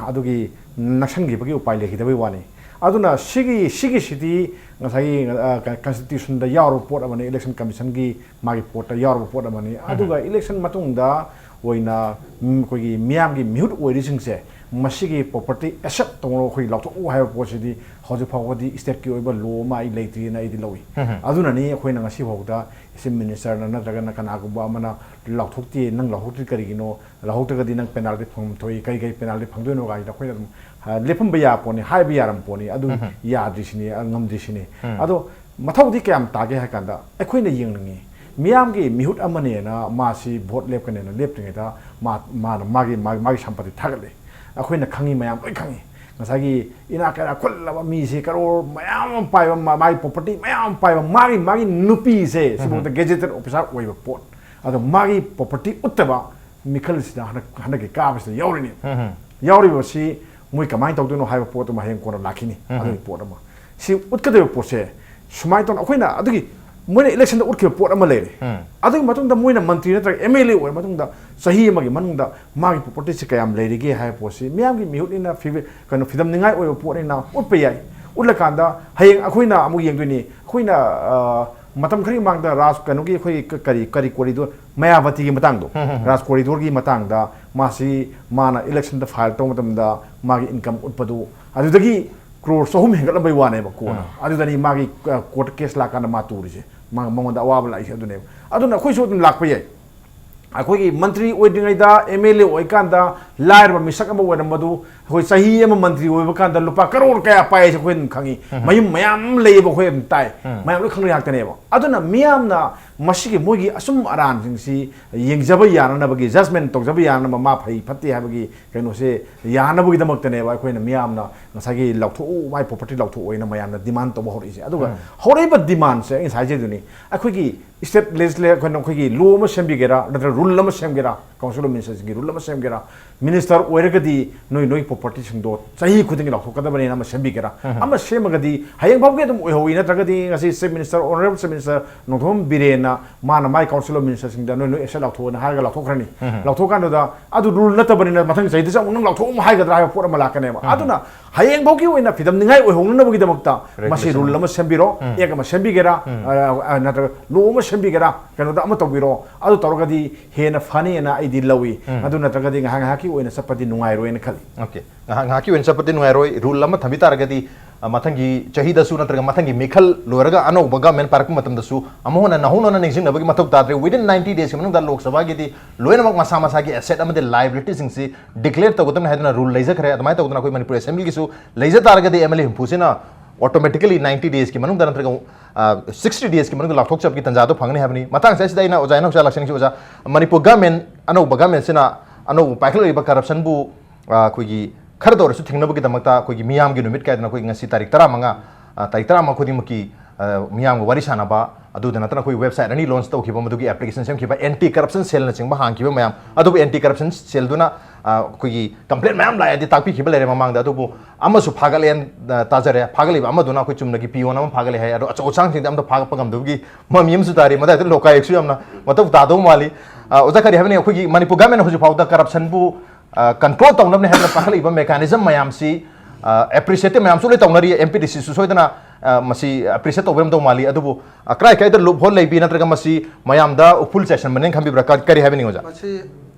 ꯑꯗꯨꯒꯤ ꯅꯛꯁꯟꯈꯤꯕꯒꯤ ꯎꯄꯥꯏ ꯂꯩꯈꯤꯗꯕꯒꯤ ꯋꯥꯅꯤ꯫ ꯑꯗꯨꯅ ꯁꯤꯒꯤ ꯁꯤꯒꯤꯁꯤꯗꯤ ꯉꯁꯥꯏꯒꯤ ꯑ, constitutionꯗ ꯌꯥꯎꯔꯕ ꯄꯣꯠ ꯑꯃꯅꯤ, election commissionꯒꯤ ꯃꯥꯒꯤ ꯄꯣꯠꯇ ꯌꯥꯎꯔꯕ ꯄꯣꯠ ꯑꯃꯅꯤ꯫ ꯑꯗꯨꯒ election ꯃꯇꯨꯡꯗ ꯑꯣꯏꯅ ꯎꯝ, ꯑꯩꯈꯣꯏꯒꯤ ꯃꯤꯌꯥꯝꯒꯤ ꯃꯤꯍꯨꯠ ꯑꯣꯏꯔꯤꯁꯤꯡꯁꯦ ꯃꯁꯤꯒꯤ property asset ꯇꯧꯔꯒ ꯑꯩꯈꯣꯏ ꯂꯥꯎꯊꯣꯛꯎ ꯍꯥꯏꯕ ꯄꯣꯠꯁꯤꯗꯤ ꯍꯧꯖꯤꯛ ꯐꯥꯎꯕꯗꯤ stateꯀꯤ ꯑꯣꯏꯕ law ꯑꯃ ꯑꯩ ꯂꯩꯇ꯭ꯔꯤꯅ ꯑꯩꯗꯤ ꯂꯧꯏ꯫ ꯑꯗꯨꯅꯅꯤ ꯑꯩꯈꯣꯏꯅ ꯉꯁꯤ ꯐꯥꯎꯕꯗ chief ministerꯅ ꯅꯠꯇ꯭ꯔꯒꯅ ꯀꯅꯥꯒꯨꯝꯕ ꯑꯃꯅ ꯂꯥꯎꯊꯣꯛꯇꯦ, ꯅꯪ ꯂꯥꯎꯊꯣꯛꯇ꯭ꯔꯤ ꯀꯔꯤꯒꯤꯅꯣ, ꯂꯥꯎꯊꯣꯛꯇ꯭ꯔꯒꯗꯤ ꯅꯪ penalty ꯐꯪꯐꯝ ꯊꯣꯛꯏ, ꯀꯔꯤ ꯀꯔꯤ penalty ꯐꯪꯗꯣꯏꯅꯣ ꯀꯥꯏꯅ ꯑꯩꯈꯣꯏꯅ ꯑꯗꯨꯝ ꯑ, ꯂꯦꯞꯐꯝꯕ ꯌꯥꯕ ꯄꯣꯠꯅꯤ, ꯍꯥꯏꯕ ꯌꯥꯔꯝꯕ ꯄꯣꯠꯅꯤ꯫ ꯑꯗꯨ ꯌꯥꯗ꯭ꯔꯤꯁꯤꯅꯤ, ꯑ, ꯉꯝꯗ꯭ꯔꯤꯁꯤꯅꯤ꯫ ꯑꯗꯣ ꯃꯊꯧꯗꯤ ꯀꯌꯥꯝ ꯇꯥꯒꯦ ꯍꯥꯏ ꯀꯥꯟꯗ ꯑꯩꯈꯣꯏꯅ ꯌꯦꯡꯅꯤꯡꯉꯤ, ꯃꯤꯌꯥꯝꯒꯤ ꯃꯤꯍꯨꯠ ꯑꯃꯅꯦꯅ ꯃꯥꯁꯤ vote ꯂꯦꯞꯀꯅꯦꯅ ꯂꯦꯞꯇ꯭ꯔꯤꯉꯩꯗ ꯃꯥ, ꯃꯥꯅ ꯃꯥꯒꯤ, ꯃꯥꯒꯤ, ꯃꯥꯒꯤ ꯁꯝꯄꯇꯤ ꯊꯥꯒꯠꯂꯤ꯫ ꯑꯩꯈꯣꯏꯅ ꯈꯪꯉꯤ, ꯃꯌꯥꯝ ꯂꯣꯏ ꯈꯪꯉꯤ꯫ ꯉꯁꯥꯏꯒꯤ ꯏꯅꯥꯛ ꯀꯩꯔꯥꯛ ꯈꯨꯜꯂꯕ ꯃꯤꯁꯤ, ꯀꯔꯣꯔ ꯃꯌꯥꯝ ꯑꯃ ꯄꯥꯏꯕ, ꯃꯥ-, ꯃꯥꯒꯤ property ꯃꯌꯥꯝ ꯑꯃ ꯄꯥꯏꯕ, ꯃꯥꯒꯤ, ꯃꯥꯒꯤ ꯅꯨꯄꯤꯁꯦ ꯁꯤꯐꯥꯎꯗ gazetted officer ꯑꯣꯏꯕ ꯄꯣꯠ, ꯑꯗꯣ ꯃꯥꯒꯤ property ꯎꯠꯇꯕ ꯃꯤꯈꯜꯁꯤꯗ ꯍꯟꯗꯛ, ꯍꯟꯗꯛꯀꯤ ꯀꯥꯕꯁꯤꯗ ꯌꯥꯎꯔꯤꯅꯤ꯫ ꯌꯥꯎꯔꯤꯕꯁꯤ ꯃꯣꯏ ꯀꯃꯥꯏꯅ ꯇꯧꯗꯣꯏꯅꯣ ꯍꯥꯏꯕ ꯄꯣꯠ ꯑꯃ ꯍꯌꯦꯡ ꯀꯣꯟꯅ ꯂꯥꯛꯈꯤꯅꯤ꯫ ꯎꯝ꯫ ꯑꯗꯨꯒꯤ ꯄꯣꯠ ꯑꯃ, ꯁꯤ ꯎꯠꯀꯗꯕ ꯄꯣꯠꯁꯦ ꯁꯨꯃꯥꯏꯅ ꯇꯧꯅ ꯑꯩꯈꯣꯏꯅ ꯑꯗꯨꯒꯤ ꯃꯣꯏꯅ election ꯗ ꯎꯠꯈꯤꯕ ꯄꯣꯠ ꯑꯃ ꯂꯩꯔꯦ꯫ ꯎꯝ꯫ ꯑꯗꯨꯒꯤ ꯃꯇꯨꯡꯗ ꯃꯣꯏꯅ ꯃꯟꯇ꯭ꯔꯤ ꯅꯠꯇ꯭ꯔꯒ M L A ꯑꯣꯏꯔ ꯃꯇꯨꯡꯗ ꯆꯍꯤ ꯑꯃꯒꯤ ꯃꯅꯨꯡꯗ ꯃꯥꯒꯤ property ꯁꯦ ꯀꯌꯥꯝ ꯂꯩꯔꯤꯒꯦ ꯍꯥꯏꯕ ꯄꯣꯠꯁꯤ ꯃꯤꯌꯥꯝꯒꯤ ꯃꯤꯍꯨꯠꯅꯤꯅ ꯐꯤꯕ-, ꯀꯩꯅꯣ, ꯐꯤꯗꯝꯅꯤꯡꯉꯥꯏ ꯑꯣꯏꯕ ꯄꯣꯠꯅꯤꯅ ꯎꯠꯄ ꯌꯥꯏ꯫ ꯎꯠꯂꯀꯥꯟꯗ ꯍꯌꯦꯡ ꯑꯩꯈꯣꯏꯅ ꯑꯃꯨꯛ ꯌꯦꯡꯗꯣꯏꯅꯤ꯫ ꯑꯩꯈꯣꯏꯅ, ꯑ, ꯃꯇꯝ ꯈꯔꯒꯤ ꯃꯃꯥꯡꯗ ꯔꯥꯖ, ꯀꯩꯅꯣꯒꯤ, ꯑꯩꯈꯣꯏꯒꯤ ꯀ-, ꯀꯔꯤ, ꯀꯔꯤ corridor, ꯃꯌꯥꯕꯇꯤꯒꯤ ꯃꯇꯥꯡꯗꯣ, ꯍꯝ, ꯍꯝ, ꯍꯝ꯫ ꯔꯥꯖ corridor ꯒꯤ ꯃꯇꯥꯡꯗ ꯃꯥꯁꯤ ꯃꯥꯅ election ꯗ file ꯇꯧꯕ ꯃꯇꯝꯗ ꯃꯥꯒꯤ income ꯎꯠꯄꯗꯨ ꯑꯗꯨꯗꯒꯤ ꯀ꯭ꯔꯣꯔ ꯆꯍꯨꯝ ꯍꯦꯟꯒꯠꯂꯝꯕꯩ ꯋꯥꯅꯦꯕ ꯀꯣꯟꯅ꯫ ꯎꯝ꯫ ꯑꯗꯨꯗꯅꯤ ꯃꯥꯒꯤ, ꯑ, court case ꯂꯥꯛꯀꯥꯟꯗ ꯃꯥ ꯇꯨꯔꯤꯁꯦ꯫ ꯃꯥ-, ꯃꯉꯣꯟꯗ ꯑꯋꯥꯕ ꯂꯥꯛꯏꯁꯦ ꯑꯗꯨꯅꯦꯕ꯫ ꯑꯗꯨꯅ ꯑꯩꯈꯣꯏꯁꯨ ꯑꯗꯨꯝ ꯂꯥꯛꯄ ꯌꯥꯏ꯫ ꯑꯩꯈꯣꯏꯒꯤ ꯃꯟꯇ꯭ꯔꯤ ꯑꯣꯏꯗ꯭ꯔꯤꯉꯩꯗ, M L A ꯑꯣꯏꯀꯥꯟꯗ ꯂꯥꯏꯔꯕ ꯃꯤꯁꯛ ꯑꯃ ꯑꯣꯏꯔꯝꯕꯗꯨ, ꯑꯩꯈꯣꯏ ꯆꯍꯤ ꯑꯃ ꯃꯟꯇ꯭ꯔꯤ ꯑꯣꯏꯕ ꯀꯥꯟꯗ ꯂꯨꯄꯥ ꯀꯔꯣꯔ ꯀꯌꯥ ꯄꯥꯏꯁꯦ ꯑꯩꯈꯣꯏ ꯑꯗꯨꯝ ꯈꯪꯉꯤ꯫ ꯎꯝ꯫ ꯃꯌꯨꯝ ꯃꯌꯥꯝ ꯂꯩꯌꯦꯕ ꯑꯩꯈꯣꯏ ꯑꯗꯨꯝ ꯇꯥꯏ꯫ ꯎꯝ꯫ ꯃꯌꯥꯝ ꯂꯣꯏ ꯈꯪꯅ ꯉꯥꯛꯇꯅꯦꯕ꯫ ꯑꯗꯨꯅ ꯃꯤꯌꯥꯝꯅ ꯃꯁꯤꯒꯤ ꯃꯣꯏꯒꯤ ꯑꯆꯨꯝ ꯑꯔꯥꯟꯁꯤꯡꯁꯤ ꯌꯦꯡꯖꯕ ꯌꯥꯅꯅꯕꯒꯤ, judgment ꯇꯧꯖꯕ ꯌꯥꯅꯅꯕ, ꯃꯥ ꯐꯩ ꯐꯠꯇꯦ ꯍꯥꯏꯕꯒꯤ ꯀꯩꯅꯣꯁꯦ ꯌꯥꯅꯕꯒꯤꯗꯃꯛꯇꯅꯦꯕ ꯑꯩꯈꯣꯏꯅ ꯃꯤꯌꯥꯝꯅ ꯉꯁꯥꯏꯒꯤ "ꯂꯧꯊꯣꯛꯎ, ꯃꯥꯏ property ꯂꯧꯊꯣꯛꯎ" ꯍꯥꯏꯅ ꯃꯌꯥꯝꯅ demand ꯇꯧꯕ ꯍꯧꯔꯛꯏꯁꯦ꯫ ꯑꯗꯨꯒ ꯎꯝ꯫ ꯍꯧꯔꯛꯏꯕ demand ꯁꯦ ꯑꯩ ꯉꯁꯥꯏ ꯍꯥꯏꯖꯗꯨꯅꯤ, ꯑꯩꯈꯣꯏꯒꯤ state legislature ꯑꯩꯈꯣꯏꯅ ꯑꯩꯈꯣꯏꯒꯤ law ꯑꯃ ꯁꯦꯝꯕꯤꯒꯦꯔꯥ, ꯅꯠꯇ꯭ꯔꯒ rule ꯑꯃ ꯁꯦꯝꯒꯦꯔꯥ, Council of Ministers ꯒꯤ rule ꯑꯃ ꯁꯦꯝꯒꯦꯔꯥ, minister ꯑꯣꯏꯔꯒꯗꯤ ꯅꯣꯏ, ꯅꯣꯏ property ꯁꯤꯡꯗꯣ ꯆꯍꯤ ꯈꯨꯗꯤꯡꯒꯤ ꯂꯧꯊꯣꯛꯀꯗꯕꯅꯦꯅ ꯑꯃ ꯁꯦꯝꯕꯤꯒꯦꯔꯥ, ꯎꯝ꯫ ꯑꯃ ꯁꯦꯝꯃꯒꯗꯤ ꯍꯌꯦꯡ ꯐꯥꯎꯒꯤ ꯑꯗꯨꯝ ꯑꯣꯏꯍꯧꯋꯤ, ꯅꯠꯇ꯭ꯔꯒꯗꯤ ꯉꯁꯤ Chief Minister, Honorable Chief Minister Nongthombam ꯕꯤꯔꯦꯟꯅ ꯃꯥꯅ ꯃꯥꯏ Council of Minister ꯁꯤꯡꯗ "ꯅꯣꯏ, ꯅꯣꯏ asset ꯂꯧꯊꯣꯛꯑꯣꯅ" ꯍꯥꯏꯔꯒ ꯂꯧꯊꯣꯛꯈ꯭ꯔꯅꯤ꯫ ꯎꯝ꯫ ꯂꯧꯊꯣꯛꯀꯥꯟꯗꯨꯗ ꯑꯗꯨ rule ꯅꯠꯇꯕꯅꯤꯅ ꯃꯊꯪ ꯆꯍꯤꯗꯁꯨ ꯑꯃꯨꯛ ꯅꯪ ꯂꯧꯊꯣꯛꯑꯝꯃꯨ ꯍꯥꯏꯒꯗ꯭ꯔꯥ ꯍꯥꯏꯕ ꯄꯣꯠ ꯑꯃ ꯂꯥꯛꯀꯅꯦꯕ꯫ ꯎꯝ꯫ ꯑꯗꯨꯅ ꯍꯌꯦꯡ ꯐꯥꯎꯒꯤ ꯑꯣꯏꯅ ꯐꯤꯗꯝꯅꯤꯡꯉꯥꯏ ꯑꯣꯏꯍꯧꯅꯅꯕꯒꯤꯗꯃꯛꯇ ꯃꯁꯤ regulation rule ꯑꯃ ꯁꯦꯝꯕꯤꯔꯣ, ꯎꯝ꯫ Act ꯑꯃ ꯁꯦꯝꯕꯤꯒꯦꯔꯥ, ꯎꯝ꯫ ꯑ, ꯑ, ꯅꯠꯇ꯭ꯔꯒ law ꯑꯃ ꯁꯦꯝꯕꯤꯒꯦꯔꯥ, ꯀꯩꯅꯣꯗ ꯑꯃ ꯇꯧꯕꯤꯔꯣ, ꯑꯗꯨ ꯇꯧꯔꯒꯗꯤ ꯍꯦꯟꯅ ꯐꯅꯤꯅ ꯑꯩꯗꯤ ꯂꯧꯏ꯫ ꯎꯝ꯫ ꯑꯗꯨ ꯅꯠꯇ꯭ꯔꯒꯗꯤ ꯉꯥꯏꯍꯥꯛ ꯉꯥꯏꯍꯥꯛꯀꯤ ꯑꯣꯏꯅ ꯆꯠꯄꯗꯤ ꯅꯨꯡꯉꯥꯏꯔꯣꯏꯅ ꯈꯜꯂꯤ꯫ Okay꯫ ꯉꯥꯏꯍꯥꯛ ꯉꯥꯏꯍꯥꯛꯀꯤ ꯑꯣꯏꯅ ꯆꯠꯄꯗꯤ ꯅꯨꯡꯉꯥꯏꯔꯣꯏ꯫ Rule ꯑꯃ ꯊꯝꯕꯤ ꯇꯥꯔꯒꯗꯤ, ꯑ, ꯃꯊꯪꯒꯤ ꯆꯍꯤꯗꯁꯨ ꯅꯠꯇ꯭ꯔꯒ ꯃꯊꯪꯒꯤ ꯃꯤꯈꯜ ꯂꯣꯏꯔꯒ ꯑꯅꯧꯕ government ꯄꯥꯏꯔꯛꯄ ꯃꯇꯝꯗꯁꯨ ꯑꯃꯨꯛ ꯍꯟꯅ ꯅꯧꯍꯧꯅꯅ ꯅꯤꯡꯁꯤꯡꯅꯕꯒꯤ ꯃꯊꯧ ꯇꯥꯗ꯭ꯔꯦ꯫ Within ninety days ꯀꯤ ꯃꯅꯨꯡꯗ ꯂꯣꯛ ꯁꯚꯥꯒꯤꯗꯤ ꯂꯣꯏꯅꯃꯛ ꯃꯁꯥ ꯃꯁꯥꯒꯤ asset ꯑꯃꯗꯤ liability ꯁꯤꯡꯁꯤ declare ꯇꯧꯒꯗꯕꯅꯤ ꯍꯥꯏꯗꯨꯅ rule ꯂꯩꯖꯈ꯭ꯔꯦ꯫ ꯑꯗꯨꯃꯥꯏꯅ ꯇꯧꯗꯅ ꯑꯩꯈꯣꯏ ꯃꯅꯤꯄꯨꯔ Assembly ꯒꯤꯁꯨ ꯂꯩꯖ ꯇꯥꯔꯒꯗꯤ M L A ꯍꯨꯝꯐꯨꯁꯤꯅ automatically ninety days ꯀꯤ ꯃꯅꯨꯡꯗ ꯅꯠꯇ꯭ꯔꯒ, ꯑ, sixty days ꯀꯤ ꯃꯅꯨꯡꯗ ꯂꯥꯎꯊꯣꯛꯆꯕꯒꯤ ꯇꯥꯟꯖꯥꯗꯣ ꯐꯪꯒꯅꯤ ꯍꯥꯏꯕꯅꯤ꯫ ꯃꯇꯥꯡꯁꯤꯗ ꯑꯩꯅ ꯑꯣꯖꯥ ꯍꯦꯟꯅ ꯍꯧꯖꯤꯛ ꯂꯥꯛꯆꯅꯤꯡꯉꯤꯁꯤ, ꯑꯣꯖꯥ, ꯃꯅꯤꯄꯨꯔ government, ꯑꯅꯧꯕ government ꯁꯤꯅ ꯑꯅꯧꯕ ꯄꯥꯏꯈꯠꯂꯛꯂꯤꯕ corruption ꯕꯨ, ꯑ, ꯑꯩꯈꯣꯏꯒꯤ ꯈꯔꯗ ꯑꯣꯏꯔꯁꯨ ꯊꯤꯡꯅꯕꯒꯤꯗꯃꯛꯇ ꯑꯩꯈꯣꯏꯒꯤ ꯃꯤꯌꯥꯝꯒꯤ ꯅꯨꯃꯤꯠ ꯀꯥꯏꯗꯅ ꯑꯩꯈꯣꯏꯒꯤ ꯉꯁꯤ ꯇꯥꯔꯤꯛ ꯇꯔꯥꯃꯉꯥ, ꯑ, ꯇꯥꯔꯤꯛ ꯇꯔꯥꯃꯉꯥ ꯈꯨꯗꯤꯡꯃꯛꯀꯤ, ꯑ, ꯃꯤꯌꯥꯝꯒ ꯋꯥꯔꯤ ꯁꯥꯟꯅꯕ, ꯑꯗꯨꯗ ꯅꯠꯇꯅ ꯑꯩꯈꯣꯏ ꯋꯦꯕꯁꯥꯏꯠ ꯑꯅꯤ ꯂꯣꯟꯆ ꯇꯧꯈꯤꯕ, ꯃꯗꯨꯒꯤ ꯑꯦꯄ꯭ꯂꯤꯀꯦꯁꯟ ꯁꯦꯝꯈꯤꯕ, ꯑꯦꯟꯇꯤ ꯀꯔꯞꯁꯟ ꯁꯦꯜꯅꯆꯤꯡꯕ ꯍꯥꯡꯈꯤꯕ ꯃꯌꯥꯝ, ꯑꯗꯨꯕꯨ ꯑꯦꯟꯇꯤ ꯀꯔꯞꯁꯟ ꯁꯦꯜꯗꯨꯅ ꯑ, ꯑꯩꯈꯣꯏꯒꯤ ꯀꯝꯄ꯭ꯂꯦꯟ ꯃꯌꯥꯝ ꯂꯥꯛꯑꯦꯗꯤ ꯇꯥꯛꯄꯤꯈꯤꯕ ꯂꯩꯔꯦ ꯃꯃꯥꯡꯗ꯫ ꯑꯗꯨꯕꯨ ꯑꯃꯁꯨ ꯐꯥꯒꯠꯂꯦꯅ, ꯑ, ꯇꯥꯖꯔꯦ꯫ ꯐꯥꯒꯠꯂꯤꯕ ꯑꯃꯗꯨꯅ ꯑꯩꯈꯣꯏ ꯆꯨꯝꯅꯒꯤ ꯄꯤꯌꯣꯟ ꯑꯃ ꯐꯥꯒꯠꯂꯦ ꯍꯥꯏ꯫ ꯑꯗꯣ ꯑꯆꯧ ꯑꯁꯥꯡꯁꯤꯡꯗꯤ ꯑꯝꯇ ꯐꯥꯒꯠꯄ ꯉꯝꯗꯕꯒꯤ ꯃꯃꯤ ꯑꯃꯁꯨ ꯇꯥꯔꯤ꯫ ꯃꯗꯥꯏꯗ ꯂꯣꯀꯥꯌꯨꯛꯁꯨ ꯌꯥꯝꯅ ꯃꯊꯧ ꯇꯥꯗꯧ ꯃꯥꯜꯂꯤ꯫ ꯑ, ꯑꯣꯖꯥ, ꯀꯔꯤ ꯍꯥꯏꯕꯅꯤ, ꯑꯩꯈꯣꯏꯒꯤ ꯃꯅꯤꯄꯨꯔ ꯒꯃꯦꯟꯅ ꯍꯧꯖꯤꯛ ꯐꯥꯎꯗ ꯀꯔꯞꯁꯟꯕꯨ, ꯑ, ꯀꯟꯇ꯭ꯔꯣꯜ ꯇꯧꯅꯕꯅꯤ ꯍꯥꯏꯗꯅ ꯄꯥꯏꯈꯠꯂꯛꯏꯕ ꯃꯦꯀꯥꯅꯤꯖꯝ ꯃꯌꯥꯝꯁꯤ, ꯑ, ꯑꯦꯄ꯭ꯔꯤꯁꯤꯌꯦꯠꯇꯤ ꯃꯌꯥꯝꯁꯨ ꯂꯣꯏ ꯇꯧꯅꯔꯤ꯫ ꯑꯦꯝ ꯄꯤ ꯗꯤ ꯁꯤꯁꯨ ꯁꯣꯏꯗꯅ, ꯑ, ꯃꯁꯤ ꯑꯦꯄ꯭ꯔꯤꯁꯤꯌꯦꯠ ꯇꯧꯕꯤꯔꯝꯗꯧ ꯃꯥꯜꯂꯤ꯫ ꯑꯗꯨꯕꯨ, ꯑ, ꯀꯔꯥꯏ ꯀꯔꯥꯏꯗ ꯂꯨꯞ ꯍꯣꯜ ꯂꯩꯕꯤ, ꯅꯠꯇ꯭ꯔꯒ ꯃꯁꯤ ꯃꯌꯥꯝꯗ ꯎꯐꯨꯜ ꯆꯥꯏꯁꯟꯕꯅꯦꯅ ꯈꯟꯕꯤꯕ꯭ꯔꯥ? ꯀ-, ꯀꯔꯤ ꯍꯥꯏꯕꯤꯅꯤꯡꯉꯤ, ꯑꯣꯖꯥ? ꯃꯁꯤ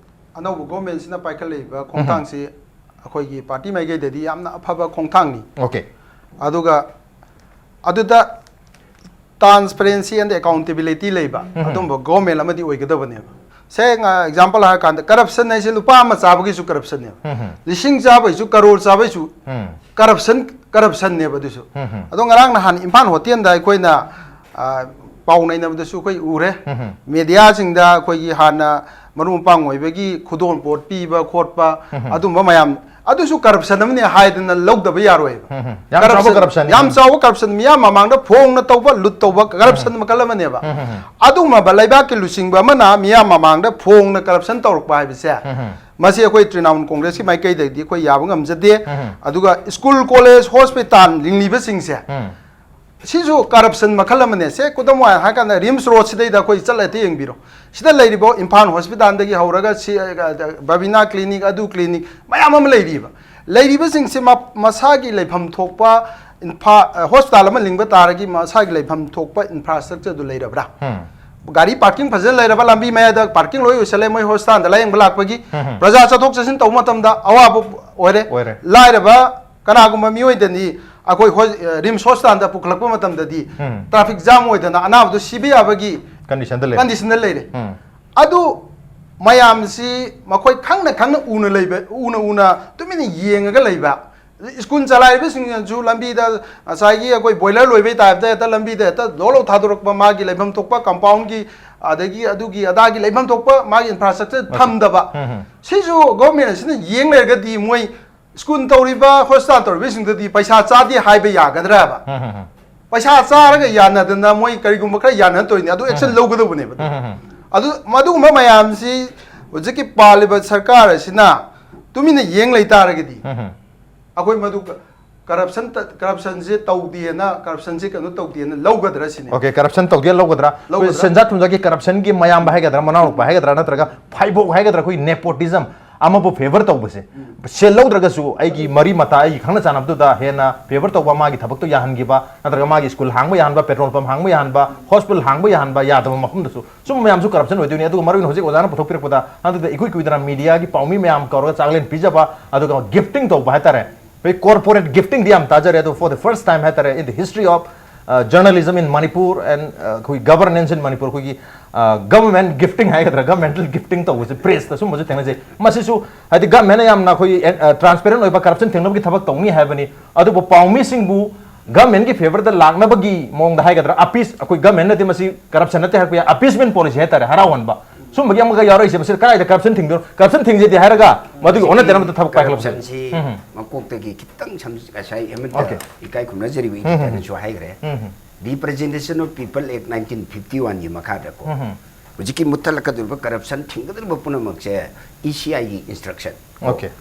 ꯑꯅꯧꯕ ꯒꯣꯔꯃꯦꯟꯁꯤꯅ ꯄꯥꯏꯈꯠꯂꯛꯏꯕ ꯈꯣꯡꯊꯥꯡꯁꯤ ꯑꯩꯈꯣꯏꯒꯤ ꯄꯥꯔꯇꯤ ꯃꯥꯏꯀꯩꯗꯗꯤ ꯌꯥꯝꯅ ꯑꯐꯕ ꯈꯣꯡꯊꯥꯡꯅꯤ꯫ ꯑꯣꯀꯦ꯫ ꯑꯗꯨꯒ ꯑꯗꯨꯗ transparency and accountability ꯂꯩꯕ ꯑꯗꯨꯝꯕ ꯒꯣꯔꯃꯦꯟ ꯑꯃꯗꯤ ꯑꯣꯏꯒꯗꯕꯅꯦꯕ꯫ ꯁꯦꯡꯅ ꯑꯦꯛꯖꯥꯝꯄꯜ ꯍꯥꯏꯔꯀꯥꯟꯗ, ꯀꯔꯞꯁꯟ ꯍꯥꯏꯁꯦ ꯂꯨꯄꯥ ꯑꯃ ꯆꯥꯕꯒꯤꯁꯨ ꯀꯔꯞꯁꯟꯅꯦꯕ, ꯎꯝ ꯂꯤꯁꯤꯡ ꯆꯥꯕꯒꯤꯁꯨ, ꯀꯔꯣꯔ ꯆꯥꯕꯒꯤꯁꯨ ꯎꯝ ꯀꯔꯞꯁꯟ, ꯀꯔꯞꯁꯟꯅꯦꯕ ꯑꯗꯨꯁꯨ꯫ ꯎꯝ ꯑꯗꯣ ꯉꯔꯥꯡ ꯅꯍꯥꯟ ꯏꯝꯐꯥꯜ ꯍꯣꯇꯦꯜꯗ ꯑꯩꯈꯣꯏꯅ, ꯑ, ꯄꯥꯎ ꯅꯩꯅꯕꯗꯁꯨ ꯑꯩꯈꯣꯏ ꯎꯔꯦ꯫ ꯎꯝ ꯃꯦꯗꯤꯌꯥꯁꯤꯡꯗ ꯑꯩꯈꯣꯏꯒꯤ ꯍꯥꯟꯅ ꯃꯔꯨꯞ ꯃꯄꯥꯡ ꯑꯣꯏꯕꯒꯤ ꯈꯨꯗꯣꯜꯄꯣꯠ ꯄꯤꯕ ꯈꯣꯠꯄ, ꯎꯝ ꯑꯗꯨꯝꯕ ꯃꯌꯥꯝ ꯑꯗꯨꯁꯨ ꯀꯔꯞꯁꯟ ꯑꯃꯅꯤ ꯍꯥꯏꯗꯅ ꯂꯧꯗꯕ ꯌꯥꯔꯣꯏꯕ꯫ ꯎꯝ ꯎꯝ꯫ ꯌꯥꯝ ꯆꯥꯎꯕ ꯀꯔꯞꯁꯟ, ꯀꯔꯞꯁꯟꯅꯤ꯫ ꯌꯥꯝ ꯆꯥꯎꯕ ꯀꯔꯞꯁꯟ, ꯃꯤꯌꯥꯝ ꯃꯃꯥꯡꯗ ꯐꯣꯡꯅ ꯇꯧꯕ, ꯂꯨꯠ ꯇꯧꯕ ꯀꯔꯞꯁꯟ ꯃꯈꯜ ꯑꯃꯅꯦꯕ꯫ ꯎꯝ ꯎꯝ ꯎꯝ꯫ ꯑꯗꯨꯒꯨꯝꯂꯕ ꯂꯩꯕꯥꯛꯀꯤ ꯂꯨꯆꯤꯡꯕ ꯑꯃꯅ ꯃꯤꯌꯥꯝ ꯃꯃꯥꯡꯗ ꯐꯣꯡꯅ ꯀꯔꯞꯁꯟ ꯇꯧꯔꯛꯄ ꯍꯥꯏꯕꯁꯦ, ꯎꯝ ꯎꯝ꯫ ꯃꯁꯤ ꯑꯩꯈꯣꯏ ꯇ꯭ꯔꯤꯅꯥꯃꯨꯜ ꯀꯣꯡꯒ꯭ꯔꯦꯁꯀꯤ ꯃꯥꯏꯀꯩꯗꯒꯤ ꯑꯩꯈꯣꯏ ꯌꯥꯕ ꯉꯝꯖꯗꯦ꯫ ꯎꯝ ꯎꯝ꯫ ꯑꯗꯨꯒ ꯁ꯭ꯀꯨꯜ, ꯀꯣꯂꯦꯖ, ꯍꯣꯁꯄꯤꯇꯥꯜ ꯂꯤꯡꯂꯤꯕꯁꯤꯡꯁꯦ, ꯎꯝ꯫ ꯁꯤꯁꯨ ꯀꯔꯞꯁꯟ ꯃꯈꯜ ꯑꯃꯅꯦ꯫ ꯁꯦ, ꯈꯨꯗꯝ ꯑꯣꯏꯅ ꯍꯥꯏꯔꯀꯥꯟꯗ ꯔꯤꯝꯁ ꯔꯣꯗꯁꯤꯗꯩꯗ ꯑꯩꯈꯣꯏ ꯆꯠꯂ ꯍꯦꯛꯇ ꯌꯦꯡꯕꯤꯔꯣ꯫ ꯁꯤꯗ ꯂꯩꯔꯤꯕ ꯏꯝꯐꯥꯜ ꯍꯣꯁꯄꯤꯇꯥꯜꯗꯒꯤ ꯍꯧꯔꯒ ꯁꯤ, ꯑ, ꯑ, ꯕꯕꯤꯅꯥ ꯀ꯭ꯂꯤꯅꯤꯛ, ꯑꯗꯨ ꯀ꯭ꯂꯤꯅꯤꯛ ꯃꯌꯥꯝ ꯑꯃ ꯂꯩꯔꯤꯕ꯫ ꯂꯩꯔꯤꯕꯁꯤꯡꯁꯤ ꯃ-, ꯃꯁꯥꯒꯤ ꯂꯩꯐꯝ ꯊꯣꯛꯄ ꯏꯟꯐ꯭ꯔꯥ-, ꯑ, ꯍꯣꯁꯄꯤꯇꯥꯜ ꯑꯃ ꯂꯤꯡꯕ ꯇꯥꯔꯒꯤ ꯃꯁꯥꯒꯤ ꯂꯩꯐꯝ ꯊꯣꯛꯄ ꯏꯟꯐ꯭ꯔꯥꯁ꯭ꯇ꯭ꯔꯛꯆꯔꯗꯨ ꯂꯩꯔꯕ꯭ꯔꯥ? ꯎꯝ꯫ ꯒꯥꯔꯤ ꯄꯥꯔꯀꯤꯡ ꯐꯖꯅ ꯂꯩꯔꯕ? ꯂꯝꯕꯤ ꯃꯌꯥꯏꯗ ꯄꯥꯔꯀꯤꯡ ꯂꯣꯏ ꯑꯣꯏꯁꯜꯂꯦ, ꯃꯣꯏ ꯍꯣꯁꯄꯤꯇꯥꯜꯗ ꯂꯥꯌꯦꯡꯕ ꯂꯥꯛꯄꯒꯤ꯫ ꯎꯝ ꯎꯝ꯫ ꯄ꯭ꯔꯖꯥ ꯆꯠꯊꯣꯛ ꯆꯠꯁꯤꯟ ꯇꯧꯕ ꯃꯇꯝꯗ ꯑꯋꯥꯕ ꯑꯣꯏꯔꯦ꯫ ꯑꯣꯏꯔꯦ꯫ ꯂꯥꯏꯔꯕ ꯀꯅꯥꯒꯨꯝꯕ ꯃꯤꯑꯣꯏꯗꯅꯤ ꯑꯩꯈꯣꯏ ꯍꯣ-, ꯑ, ꯔꯤꯝꯁ ꯍꯣꯁꯄꯤꯇꯥꯜꯗ ꯄꯨꯈꯠꯂꯛꯄ ꯃꯇꯝꯗꯗꯤ ꯎꯝ꯫ ꯇ꯭ꯔꯥꯐꯤꯛ ꯖꯥꯝ ꯑꯣꯏꯗꯅ ꯑꯅꯥꯕꯗꯨ ꯁꯤꯕ ꯌꯥꯕꯒꯤ ꯀꯟꯗꯤꯁꯟꯗ ꯂꯩꯔꯦ꯫ ꯀꯟꯗꯤꯁꯟꯗ ꯂꯩꯔꯦ꯫ ꯎꯝ꯫ ꯑꯗꯨ ꯃꯌꯥꯝꯁꯤ ꯃꯈꯣꯏ ꯈꯪꯅ ꯈꯪꯅ ꯎꯅ ꯂꯩꯕ, ꯎꯅ ꯎꯅ ꯇꯨꯃꯤꯟꯅ ꯌꯦꯡꯉꯒ ꯂꯩꯕ꯫ ꯁ꯭ꯀꯨꯜ ꯆꯂꯥꯏꯔꯤꯕꯁꯤꯡꯅꯁꯨ ꯂꯝꯕꯤꯗ ꯉꯁꯥꯏꯒꯤ ꯑꯩꯈꯣꯏ ꯕꯣꯏꯂꯔ ꯂꯣꯏꯕꯩ ꯇꯥꯏꯞꯇ ꯍꯦꯛꯇ ꯂꯝꯕꯤꯗ ꯍꯦꯛꯇ ꯂꯣ ꯂꯧ ꯊꯥꯗꯣꯔꯛꯄ, ꯃꯥꯒꯤ ꯂꯩꯐꯝ ꯊꯣꯛꯄ ꯀꯝꯄꯥꯎꯟꯒꯤ, ꯑꯗꯒꯤ ꯑꯗꯨꯒꯤ ꯑꯗꯥꯒꯤ ꯂꯩꯐꯝ ꯊꯣꯛꯄ ꯃꯥꯒꯤ ꯏꯟꯐ꯭ꯔꯥꯁ꯭ꯇ꯭ꯔꯛꯆꯔ ꯃꯥꯅꯤ꯫ ꯊꯝꯗꯕ꯫ ꯎꯝ, ꯎꯝ꯫ ꯁꯤꯁꯨ ꯒꯣꯔꯃꯦꯟ ꯑꯁꯤꯅ ꯌꯦꯡ ꯂꯩꯔꯒꯗꯤ ꯃꯣꯏ ꯁ꯭ꯀꯨꯜ ꯇꯧꯔꯤꯕ, ꯍꯣꯁꯄꯤꯇꯥꯜ ꯇꯧꯔꯤꯕꯁꯤꯡꯗꯨꯗꯤ ꯄꯩꯁꯥ ꯆꯥꯗꯦ ꯍꯥꯏꯕ ꯌꯥꯒꯗ꯭ꯔꯕ? ꯎꯝ, ꯎꯝ, ꯎꯝ꯫ ꯄꯩꯁꯥ ꯆꯥꯔꯒ ꯌꯥꯅꯗꯅ ꯃꯣꯏ ꯀꯔꯤꯒꯨꯝꯕ ꯈꯔ ꯌꯥꯅꯍꯟ ꯇꯧꯔꯤꯅꯤ, ꯑꯗꯨ action ꯎꯝ꯫ ꯂꯧꯒꯗꯧꯕꯅꯦꯕ꯫ ꯎꯝ, ꯎꯝ, ꯎꯝ꯫ ꯑꯗꯨ, ꯃꯗꯨꯒꯨꯝꯕ ꯃꯌꯥꯝꯁꯤ ꯍꯧꯖꯤꯛꯀꯤ ꯄꯥꯜꯂꯤꯕ ꯁꯔꯀꯥꯔ ꯑꯁꯤꯅ ꯇꯨꯃꯤꯟꯅ ꯌꯦꯡ ꯂꯩ ꯇꯥꯔꯒꯗꯤ, ꯎꯝ, ꯎꯝ꯫ ꯑꯩꯈꯣꯏ ꯃꯗꯨ ꯀ-, corruption ꯇ-, corruption ꯁꯦ ꯇꯧꯗꯦꯅ, corruption ꯁꯦ ꯀꯩꯅꯣ ꯇꯧꯗꯦꯅ ꯂꯧꯒꯗ꯭ꯔꯥ ꯁꯤꯅꯦ꯫ Okay, corruption ꯇꯧꯗꯦ ꯂꯧꯒꯗ꯭ꯔꯥ? ꯑꯩꯈꯣꯏ ꯂꯧꯒꯗ꯭ꯔꯥ? ꯁꯦꯟꯖꯥ ꯊꯨꯝꯖꯥꯒꯤ corruption ꯒꯤ ꯃꯌꯥꯝꯕ ꯍꯥꯏꯒꯗ꯭ꯔꯥ, ꯃꯅꯥꯎꯅꯨꯄꯥ ꯍꯥꯏꯒꯗ꯭ꯔꯥ, ꯅꯠꯇ꯭ꯔꯒ ꯐꯥꯏꯕꯣꯛ ꯍꯥꯏꯒꯗ꯭ꯔꯥ, ꯑꯩꯈꯣꯏ nepotism, ꯑꯃꯕꯨ favour ꯇꯧꯕꯁꯦ, ꯎꯝ꯫ ꯁꯦꯜ ꯂꯧꯗ꯭ꯔꯒꯁꯨ ꯑꯩꯒꯤ ꯃꯔꯤ ꯃꯇꯥ, ꯑꯩꯒꯤ ꯈꯪꯅ ꯆꯥꯟꯅꯕꯗꯨꯗ ꯍꯦꯟꯅ favour ꯇꯧꯕ, ꯃꯥꯒꯤ ꯊꯕꯛꯇꯣ ꯌꯥꯍꯟꯈꯤꯕ, ꯅꯠꯇ꯭ꯔꯒ ꯃꯥꯒꯤ school ꯍꯥꯡꯕ ꯌꯥꯍꯟꯕ, petrol pump ꯍꯥꯡꯕ ꯌꯥꯍꯟꯕ, hospital ꯍꯥꯡꯕ ꯌꯥꯍꯟꯕ, ꯌꯥꯗꯕ ꯃꯐꯝꯗꯁꯨ ꯁꯨꯝꯕ ꯃꯌꯥꯝꯁꯨ corruption ꯑꯣꯏꯗꯣꯏꯅꯤ꯫ ꯑꯗꯨꯒ ꯃꯔꯨꯑꯣꯏꯅ ꯍꯧꯖꯤꯛ ꯑꯣꯖꯥꯅ ꯄꯨꯊꯣꯛꯄꯤꯔꯛꯄꯗ, ꯍꯟꯗꯛꯇ ꯏꯀꯨꯏ ꯀꯨꯏꯗꯅ media ꯒꯤ ꯄꯥꯎꯃꯤ ꯃꯌꯥꯝ ꯀꯧꯔꯒ ꯆꯥꯛꯂꯦꯟ ꯄꯤꯖꯕ, ꯑꯗꯨꯒ gifting ꯇꯧꯕ ꯍꯥꯏꯇꯥꯔꯦ꯫ ꯑꯩꯈꯣꯏ corporate gifting ꯗꯤ ꯌꯥꯝ ꯇꯥꯖꯔꯦ, ꯑꯗꯣ for the first time ꯍꯥꯏꯇꯥꯔꯦ, in the history of, uh, journalism in Manipur and, uh, ꯑꯩꯈꯣꯏ governance in Manipur, ꯑꯩꯈꯣꯏꯒꯤ, uh, government gifting ꯍꯥꯏꯒꯗ꯭ꯔꯥ, governmental gifting ꯇꯧꯕꯁꯦ press ꯇ ꯁꯨꯝꯕꯁꯨ ꯊꯦꯡꯅꯖꯩ꯫ ꯃꯁꯤꯁꯨ ꯍꯥꯏꯗꯤ government ꯅ ꯌꯥꯝꯅ ꯑꯩꯈꯣꯏ, uh, transparent ꯑꯣꯏꯕ, corruption ꯊꯤꯡꯅꯕꯒꯤ ꯊꯕꯛ ꯇꯧꯅꯤ ꯍꯥꯏꯕꯅꯤ, ꯑꯗꯨꯕꯨ ꯄꯥꯎꯃꯤꯁꯤꯡꯕꯨ government ꯒꯤ favour ꯗ ꯂꯥꯛꯅꯕꯒꯤ ꯃꯑꯣꯡꯗ ꯍꯥꯏꯒꯗ꯭ꯔꯥ, appease, ꯑꯩꯈꯣꯏ government ꯅꯗꯤ ꯃꯁꯤ corruption ꯅꯠꯇꯦ ꯍꯥꯏꯔꯛꯄ ꯌꯥꯏ, appeasement policy ꯍꯥꯏꯇꯥꯔꯦ, ꯍꯔꯥꯎꯍꯟꯕ, ꯁꯨꯝꯕꯒꯤ ꯑꯃꯒ ꯌꯥꯎꯔꯛꯏꯁꯦ, ꯃꯁꯤ ꯀꯗꯥꯏꯗ corruption ꯊꯤꯡꯗꯣꯏꯅꯣ? Corruption ꯊꯤꯡꯖꯦꯗꯤ ꯍꯥꯏꯔꯒ ꯃꯗꯨꯒꯤ ꯑꯣꯟꯅ ꯇꯩꯅꯕꯗ ꯊꯕꯛ ꯄꯥꯏꯈꯠꯂꯛꯄꯁꯦ꯫ Corruption ꯁꯤ ꯎꯝ, ꯎꯝ꯫ ꯃꯀꯣꯛꯇꯒꯤ ꯈꯤꯇꯪ ꯁꯝ-, ꯉꯁꯥꯏ ꯑꯃꯠꯇ Okay. ꯏꯀꯥꯏ ꯈꯨꯝꯅꯖꯔꯤꯕ ꯎꯝ, ꯎꯝ꯫ ꯏꯊꯤꯇꯅꯁꯨ ꯍꯥꯏꯈ꯭ꯔꯦ꯫ ꯎꯝ, ꯎꯝ꯫ Representation of People Act nineteen fifty one ꯒꯤ ꯃꯈꯥꯗꯀꯣ, ꯎꯝ, ꯎꯝ꯫ ꯍꯧꯖꯤꯛꯀꯤ ꯃꯨꯠꯊꯠꯂꯛꯀꯗꯧꯔꯤꯕ corruption ꯊꯤꯡꯒꯗꯧꯔꯤꯕ ꯄꯨꯝꯅꯃꯛꯁꯦ E C I ꯒꯤ instruction꯫ Okay꯫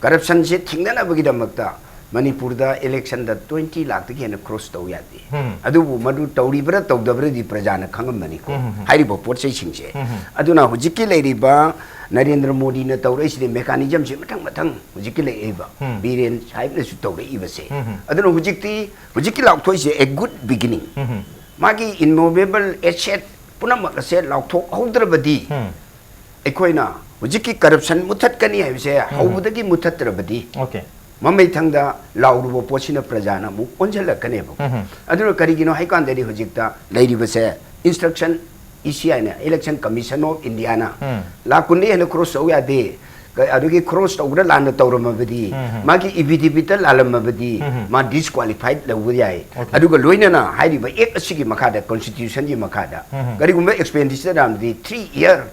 Corruption ꯁꯦ ꯊꯤꯡꯅꯅꯕꯒꯤꯗꯃꯛꯇ ꯃꯅꯤꯄꯨꯔꯗ election ꯗ twenty ꯂꯥꯛꯇꯒꯤ ꯍꯦꯟꯅ cross ꯇꯧ ꯌꯥꯗꯦ꯫ ꯎꯝ꯫ ꯑꯗꯨꯕꯨ ꯃꯗꯨ ꯇꯧꯔꯤꯕ꯭ꯔꯥ ꯇꯧꯗꯕ꯭ꯔꯗꯤ ꯄ꯭ꯔꯖꯥꯅ ꯈꯪꯉꯝꯕꯅꯤꯀꯣ, ꯎꯝ, ꯎꯝ, ꯎꯝ꯫ ꯍꯥꯏꯔꯤꯕ ꯄꯣꯠ ꯆꯩꯁꯤꯡꯁꯦ꯫ ꯎꯝ, ꯎꯝ꯫ ꯑꯗꯨꯅ ꯍꯧꯖꯤꯛꯀꯤ ꯂꯩꯔꯤꯕ ꯅꯔꯦꯟꯗ꯭ꯔ ꯃꯣꯗꯤꯅ ꯇꯧꯔꯛꯏꯁꯤꯗꯤ mechanism ꯁꯦ ꯃꯊꯪ ꯃꯊꯪ ꯍꯧꯖꯤꯛꯀꯤ ꯂꯩꯔꯤꯕ ꯎꯝ꯫ ꯕꯤꯔꯦꯟ ꯁꯥꯍꯤꯕꯅꯁꯨ ꯇꯧꯔꯛꯏꯕꯁꯦ꯫ ꯎꯝ, ꯎꯝ꯫ ꯑꯗꯨꯅ ꯍꯧꯖꯤꯛꯇꯤ, ꯍꯧꯖꯤꯛꯀꯤ ꯂꯥꯎꯊꯣꯛꯏꯁꯦ a good beginning꯫ ꯎꯝ, ꯎꯝ꯫ ꯃꯥꯒꯤ immovable asset ꯄꯨꯝꯅꯃꯛ ꯑꯁꯦ ꯂꯥꯎꯊꯣꯛꯍꯧꯗ꯭ꯔꯕꯗꯤ ꯎꯝ꯫ ꯑꯩꯈꯣꯏꯅ ꯍꯧꯖꯤꯛꯀꯤ corruption ꯃꯨꯠꯊꯠꯀꯅꯤ ꯍꯥꯏꯕꯁꯦ ꯎꯝ꯫ ꯍꯧꯕꯗꯒꯤ ꯃꯨꯠꯊꯠꯇ꯭ꯔꯕꯗꯤ Okay꯫ ꯃꯃꯩꯊꯪꯗ ꯂꯥꯎꯔꯨꯕ ꯄꯣꯠꯁꯤꯅ ꯄ꯭ꯔꯖꯥꯅ ꯑꯃꯨꯛ ꯑꯣꯟꯁꯤꯜꯂꯛꯀꯅꯦꯕ꯫ ꯎꯝ꯫ ꯑꯗꯨꯅ ꯀꯔꯤꯒꯤꯅꯣ ꯍꯥꯏꯀꯥꯟꯗꯗꯤ ꯍꯧꯖꯤꯛꯇ ꯂꯩꯔꯤꯕꯁꯦ instruction E C I ꯅ, Election Commission of India ꯅ ꯎꯝ꯫ ꯂꯥꯛ ꯀꯨꯟꯗꯤ ꯍꯦꯟꯅ cross ꯇꯧ ꯌꯥꯗꯦ, ꯀ-, ꯑꯗꯨꯒꯤ cross ꯇꯧꯕꯗ ꯂꯥꯟꯅ ꯇꯧꯔꯝꯃꯕꯗꯤ, ꯎꯝ꯫ ꯃꯥꯒꯤ affidavit ꯇ ꯂꯥꯜꯂꯝꯃꯕꯗꯤ ꯎꯝ꯫ ꯃꯥ disqualified ꯂꯧꯕ ꯌꯥꯏ꯫ Okay꯫ ꯑꯗꯨꯒ ꯂꯣꯏꯅꯅ ꯍꯥꯏꯔꯤꯕ act ꯑꯁꯤꯒꯤ ꯃꯈꯥꯗ, constitution ꯒꯤ ꯃꯈꯥꯗ ꯎꯝ꯫ ꯀꯔꯤꯒꯨꯝꯕ expenditure ꯌꯥꯝꯗꯤ three year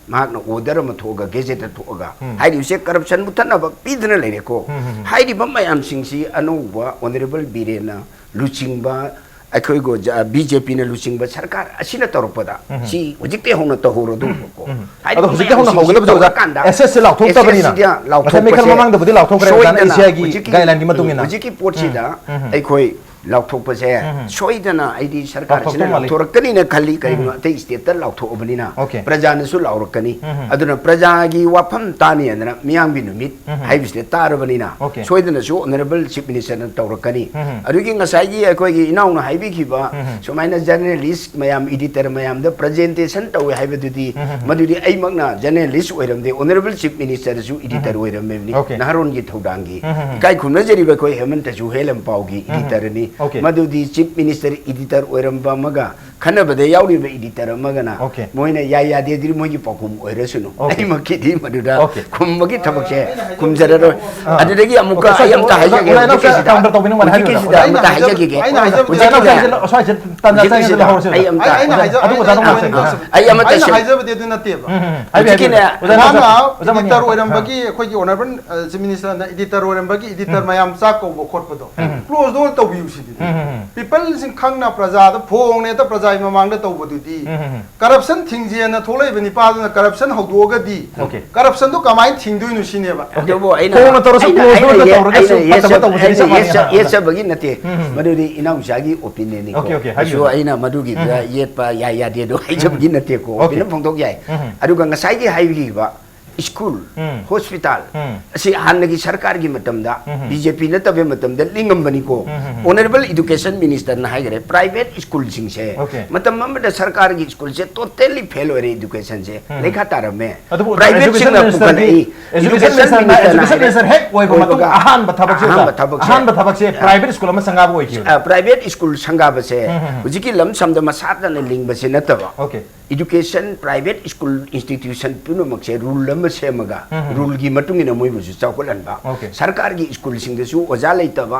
ꯃꯍꯥꯛꯅ order ꯑꯃ ꯊꯣꯛꯑꯒ, gazette ꯊꯣꯛꯑꯒ ꯎꯝ꯫ ꯍꯥꯏꯔꯤꯕꯁꯦ corruption ꯃꯨꯠꯊꯠꯅꯕ ꯄꯤꯗꯅ ꯂꯩꯔꯦꯀꯣ꯫ ꯎꯝ, ꯎꯝ, ꯎꯝ꯫ ꯍꯥꯏꯔꯤꯕ ꯃꯌꯥꯝꯁꯤꯡꯁꯤ ꯑꯅꯧꯕ Honourable ꯕꯤꯔꯦꯟꯅ ꯂꯨꯆꯤꯡꯕ ꯑꯩꯈꯣꯏꯒꯤ ꯕꯤ ꯖꯦ ꯄꯤꯅ ꯂꯨꯆꯤꯡꯕ ꯁꯔꯀꯥꯔ ꯑꯁꯤꯅ ꯇꯧꯔꯛꯄꯗ, ꯎꯝ꯫ ꯁꯤ ꯍꯧꯖꯤꯛꯇꯩ ꯍꯧꯅ ꯇꯧꯍꯧꯔꯣ ꯑꯗꯨ꯫ ꯎꯝ꯫ ꯑꯗꯣ ꯍꯧꯖꯤꯛꯇꯩ ꯍꯧꯅ ꯍꯧꯒꯗꯕꯁꯦ ꯑꯣꯖꯥ, ꯑꯦꯁ ꯑꯦꯁ ꯁꯤ ꯂꯥꯎꯊꯣꯛꯇꯕꯅꯤꯅ, ꯉꯁꯥꯏ ꯃꯩꯈꯜ ꯃꯃꯥꯡꯗꯕꯨꯗꯤ ꯂꯥꯎꯊꯣꯛꯈ꯭ꯔꯦ ꯑꯣꯖꯥꯅ, ꯑꯦ ꯁꯤ ꯑꯥꯏꯒꯤ ꯒꯥꯏꯗꯂꯥꯏꯟꯒꯤ ꯃꯇꯨꯡ ꯏꯟꯅ꯫ ꯍꯧꯖꯤꯛꯀꯤ ꯄꯣꯠꯁꯤꯗ ꯑꯩꯈꯣꯏ ꯂꯥꯎꯊꯣꯛꯄꯁꯦ ꯁꯣꯏꯗꯅ ꯑꯩꯗꯤ ꯁꯔꯀꯥꯔꯁꯤꯅ ꯂꯥꯎꯊꯣꯔꯛꯀꯅꯤꯅ ꯈꯜꯂꯤ꯫ ꯀꯔꯤꯒꯤꯅꯣ, ꯑꯇꯩ ꯁ꯭ꯇꯦꯠꯇ ꯂꯥꯎꯊꯣꯛꯑꯕꯅꯤꯅ ꯄ꯭ꯔꯖꯥꯅꯁꯨ ꯂꯥꯎꯔꯛꯀꯅꯤ꯫ ꯑꯗꯨꯅ ꯄ꯭ꯔꯖꯥꯒꯤ ꯋꯥꯐꯝ ꯇꯥꯅꯤ ꯍꯥꯏꯗꯅ ꯃꯤꯌꯥꯝꯒꯤ ꯅꯨꯃꯤꯠ ꯍꯥꯏꯕꯁꯤꯗ ꯇꯥꯔꯕꯅꯤꯅ ꯁꯣꯏꯗꯅꯁꯨ ꯑꯣꯅꯔꯦꯕꯜ ꯆꯤꯐ ꯃꯤꯅꯤꯁꯇꯔꯅ ꯇꯧꯔꯛꯀꯅꯤ꯫ ꯑꯗꯨꯒꯤ ꯉꯁꯥꯏꯒꯤ ꯑꯩꯈꯣꯏꯒꯤ ꯏꯅꯥꯎꯅ ꯍꯥꯏꯕꯤꯈꯤꯕ ꯁꯨꯃꯥꯏꯅ ꯖꯔꯅꯦꯂꯤꯁ ꯃꯌꯥꯝ, ꯏꯗꯤꯇꯔ ꯃꯌꯥꯝꯗ ꯄ꯭ꯔꯖꯦꯟꯇꯦꯁꯟ ꯇꯧꯋꯦ ꯍꯥꯏꯕꯗꯨꯗꯤ, ꯃꯗꯨꯗꯤ ꯑꯩꯃꯛꯅ ꯖꯔꯅꯦꯂꯤꯁ ꯑꯣꯏꯔꯝꯗꯦ, ꯑꯣꯅꯔꯦꯕꯜ ꯆꯤꯐ ꯃꯤꯅꯤꯁꯇꯔꯁꯨ ꯏꯗꯤꯇꯔ ꯑꯣꯏꯔꯝꯃꯤꯕꯅꯤ ꯅꯍꯥꯔꯣꯟꯒꯤ ꯊꯧꯗꯥꯡꯒꯤ꯫ ꯏꯀꯥꯏ ꯈꯨꯝꯅꯖꯔꯤꯕ ꯑꯩꯈꯣꯏ ꯍꯦꯃꯟꯇꯁꯨ ꯍꯦꯂꯝꯄꯥꯎꯒꯤ ꯏꯗꯤꯇꯔꯅꯤ꯫ ꯃꯗꯨꯗꯤ ꯆꯤꯐ ꯃꯤꯅꯤꯁꯇꯔ ꯏꯗꯤꯇꯔ ꯑꯣꯏꯔꯝꯕ ꯑꯃꯒ ꯈꯟꯅꯕꯗ ꯌꯥꯎꯔꯤꯕ ꯏꯗꯤꯇꯔ ꯑꯃꯒꯅ ꯃꯣꯏꯅ ꯌꯥꯏ ꯌꯥꯗꯦꯗꯤ ꯃꯣꯏꯒꯤ ꯄꯥꯎꯈꯨꯝ ꯑꯣꯏꯔꯁꯅꯨ꯫ ꯑꯩꯃꯛꯀꯤꯗꯤ ꯃꯗꯨꯗ ꯈꯨꯝꯕꯒꯤ ꯊꯕꯛꯁꯦ ꯈꯨꯝꯖꯔꯔꯣꯏ꯫ ꯑꯗꯨꯗꯒꯤ ꯑꯃꯨꯛꯀ ꯑꯩ ꯑꯝꯇ ꯍꯥꯏꯖꯒꯦ꯫ ꯍꯧꯖꯤꯛꯀꯤꯁꯤꯗ, ꯍꯧꯖꯤꯛꯀꯤꯁꯤꯗ ꯑꯝꯇ ꯍꯥꯏꯖꯈꯤꯒꯦ꯫ ꯍꯧꯖꯤꯛꯀꯤꯁꯤꯗ ꯑꯩ ꯑꯝꯇ ꯑꯩ ꯑꯃꯠꯇ ꯁꯨꯝ ꯍꯥꯏꯖꯕꯗꯤ ꯑꯗꯨ ꯅꯠꯇꯦꯕ꯫ ꯍꯧꯖꯤꯛꯀꯤꯅꯦ꯫ ꯃꯥꯅ ꯏꯗꯤꯇꯔ ꯑꯣꯏꯔꯝꯕꯒꯤ ꯏꯗꯤꯇꯔ ꯃꯌꯥꯝ ꯆꯥꯛ ꯀꯧꯕ ꯈꯣꯠꯄꯗꯣ ꯀ꯭ꯂꯣꯖ ꯗꯣꯔ ꯇꯧꯕꯤꯌꯨ ꯁꯤꯗꯤ꯫ ꯄꯤꯄꯜꯁꯤꯡ ꯈꯪꯅ ꯄ꯭ꯔꯖꯥꯗ ꯐꯣꯡꯅ ꯍꯦꯛꯇ ꯄ꯭ꯔꯖꯥꯒꯤ ꯃꯃꯥꯡꯗ ꯇꯧꯕꯗꯨꯗꯤ ꯀꯔꯞꯁꯟ ꯊꯤꯡꯖꯦꯅ ꯊꯣꯛꯂꯛꯏꯕ ꯅꯤꯄꯥꯗꯨꯅ ꯀꯔꯞꯁꯟ ꯍꯧꯗꯣꯛꯑꯒꯗꯤ ꯀꯔꯞꯁꯟꯗꯣ ꯀꯃꯥꯏꯅ ꯊꯤꯡꯗꯣꯏꯅꯣ ꯁꯤꯅꯦꯕ꯫ ꯑꯗꯨꯕꯨ ꯑꯩꯅ ꯐꯣꯡꯅ ꯇꯧꯔꯁꯨ, ꯑꯩꯅ ꯀ꯭ꯂꯣꯖ ꯑꯩꯅ ꯗꯣꯔꯗ ꯌꯦ- ꯇꯧꯔꯒꯁꯨ ꯑꯩꯅ ꯐꯠꯇꯕ ꯌꯦꯠꯆ- ꯇꯧꯕꯁꯤꯗꯤ ꯑꯩꯅ ꯆꯞ ꯃꯥꯟꯅꯩ ꯌꯦꯠꯆ- ꯍꯥꯏꯕ꯫ ꯌꯦꯠꯆꯕꯒꯤ ꯅꯠꯇꯦ꯫ ꯃꯗꯨꯗꯤ ꯏꯅꯥꯎꯆꯥꯒꯤ ꯑꯣꯄꯤꯅꯤꯌꯟꯅꯤꯀꯣ꯫ ꯑꯣꯀꯦ, ꯑꯣꯀꯦ, ꯍꯥꯏꯕꯤꯌꯨ, ꯀꯩꯁꯨ ꯍꯥꯏꯕꯤꯌꯨ꯫ ꯑꯩꯅ ꯃꯗꯨꯒꯤꯗ ꯌꯦꯠꯄ ꯌꯥꯏ ꯌꯥꯗꯦ ꯑꯗꯣ ꯍꯥꯏꯖꯕꯒꯤ ꯅꯠꯇꯦꯀꯣ꯫ ꯑꯣꯀꯦ꯫ ꯑꯣꯄꯤꯅꯤꯌꯟ ꯐꯣꯡꯗꯣꯛ ꯌꯥꯏ꯫ ꯑꯗꯨꯒ ꯉꯁꯥꯏꯒꯤ ꯍꯥꯏꯕꯤꯈꯤꯕ ꯁ꯭ꯀꯨꯜ, ꯍꯣꯁꯄꯤꯇꯥꯜ ꯑꯁꯤ ꯍꯥꯟꯅꯒꯤ ꯁꯔꯀꯥꯔꯒꯤ ꯃꯇꯝꯗ, ꯕꯤ ꯖꯦ ꯄꯤ ꯅꯠꯇꯕ ꯃꯇꯝꯗ ꯂꯤꯡꯉꯝꯕꯅꯤꯀꯣ꯫ ꯑꯣꯅꯔꯦꯕꯜ ꯏꯗꯨꯀꯦꯁꯟ ꯃꯤꯅꯤꯁꯇꯔꯅ ꯍꯥꯏꯈ꯭ꯔꯦ, ꯄ꯭ꯔꯥꯏꯚꯦꯠ ꯁ꯭ꯀꯨꯜꯁꯤꯡꯁꯦ ꯃꯇꯝ ꯑꯃꯗ ꯁꯔꯀꯥꯔꯒꯤ ꯁ꯭ꯀꯨꯜꯁꯦ ꯇꯣꯇꯦꯜꯂꯤ ꯐꯦꯜ ꯑꯣꯏꯔꯦ, ꯏꯗꯨꯀꯦꯁꯟꯁꯦ ꯂꯩꯈꯥ ꯇꯥꯔꯝꯃꯦ꯫ ꯑꯗꯨꯕꯨ ꯄ꯭ꯔꯥꯏꯚꯦꯠꯁꯤꯡꯅ ꯄꯨꯈꯠꯂꯛꯏ꯫ ꯏꯗꯨꯀꯦꯁꯟ ꯃꯤꯅꯤꯁꯇꯔꯅ, ꯏꯗꯨꯀꯦꯁꯟ ꯃꯤꯅꯤꯁꯇꯔ ꯍꯦꯛ ꯑꯣꯏꯕ ꯃꯇꯨꯡ ꯑꯍꯥꯟꯕ ꯊꯕꯛꯁꯦ, ꯑꯍꯥꯟꯕ ꯊꯕꯛꯁꯦ, ꯑꯍꯥꯟꯕ ꯊꯕꯛꯁꯦ ꯄ꯭ꯔꯥꯏꯚꯦꯠ ꯁ꯭ꯀꯨꯜ ꯑꯃ ꯁꯪꯒꯥꯕ ꯑꯣꯏꯈꯤꯕꯅꯤ꯫ ꯄ꯭ꯔꯥꯏꯚꯦꯠ ꯁ꯭ꯀꯨꯜ ꯁꯪꯒꯥꯕꯁꯦ ꯍꯧꯖꯤꯛꯀꯤ ꯂꯝ ꯁꯝꯗ ꯃꯁꯥꯇꯅ ꯂꯤꯡꯕꯁꯦ ꯅꯠꯇꯕ, ꯏꯗꯨꯀꯦꯁꯟ, ꯄ꯭ꯔꯥꯏꯚꯦꯠ ꯁ꯭ꯀꯨꯜ ꯏꯟꯁꯇꯤꯇ꯭ꯌꯨꯁꯟ ꯄꯨꯝꯅꯃꯛꯁꯦ ꯔꯨꯜ ꯑꯃ ꯁꯦꯝꯃꯒ, ꯔꯨꯜꯒꯤ ꯃꯇꯨꯡ ꯏꯟꯅ ꯃꯣꯏꯕꯨꯁꯨ ꯆꯥꯎꯈꯠꯍꯟꯕ, ꯁꯔꯀꯥꯔꯒꯤ ꯁ꯭ꯀꯨꯜꯁꯤꯡꯗꯁꯨ ꯑꯣꯖꯥ ꯂꯩꯇꯕ,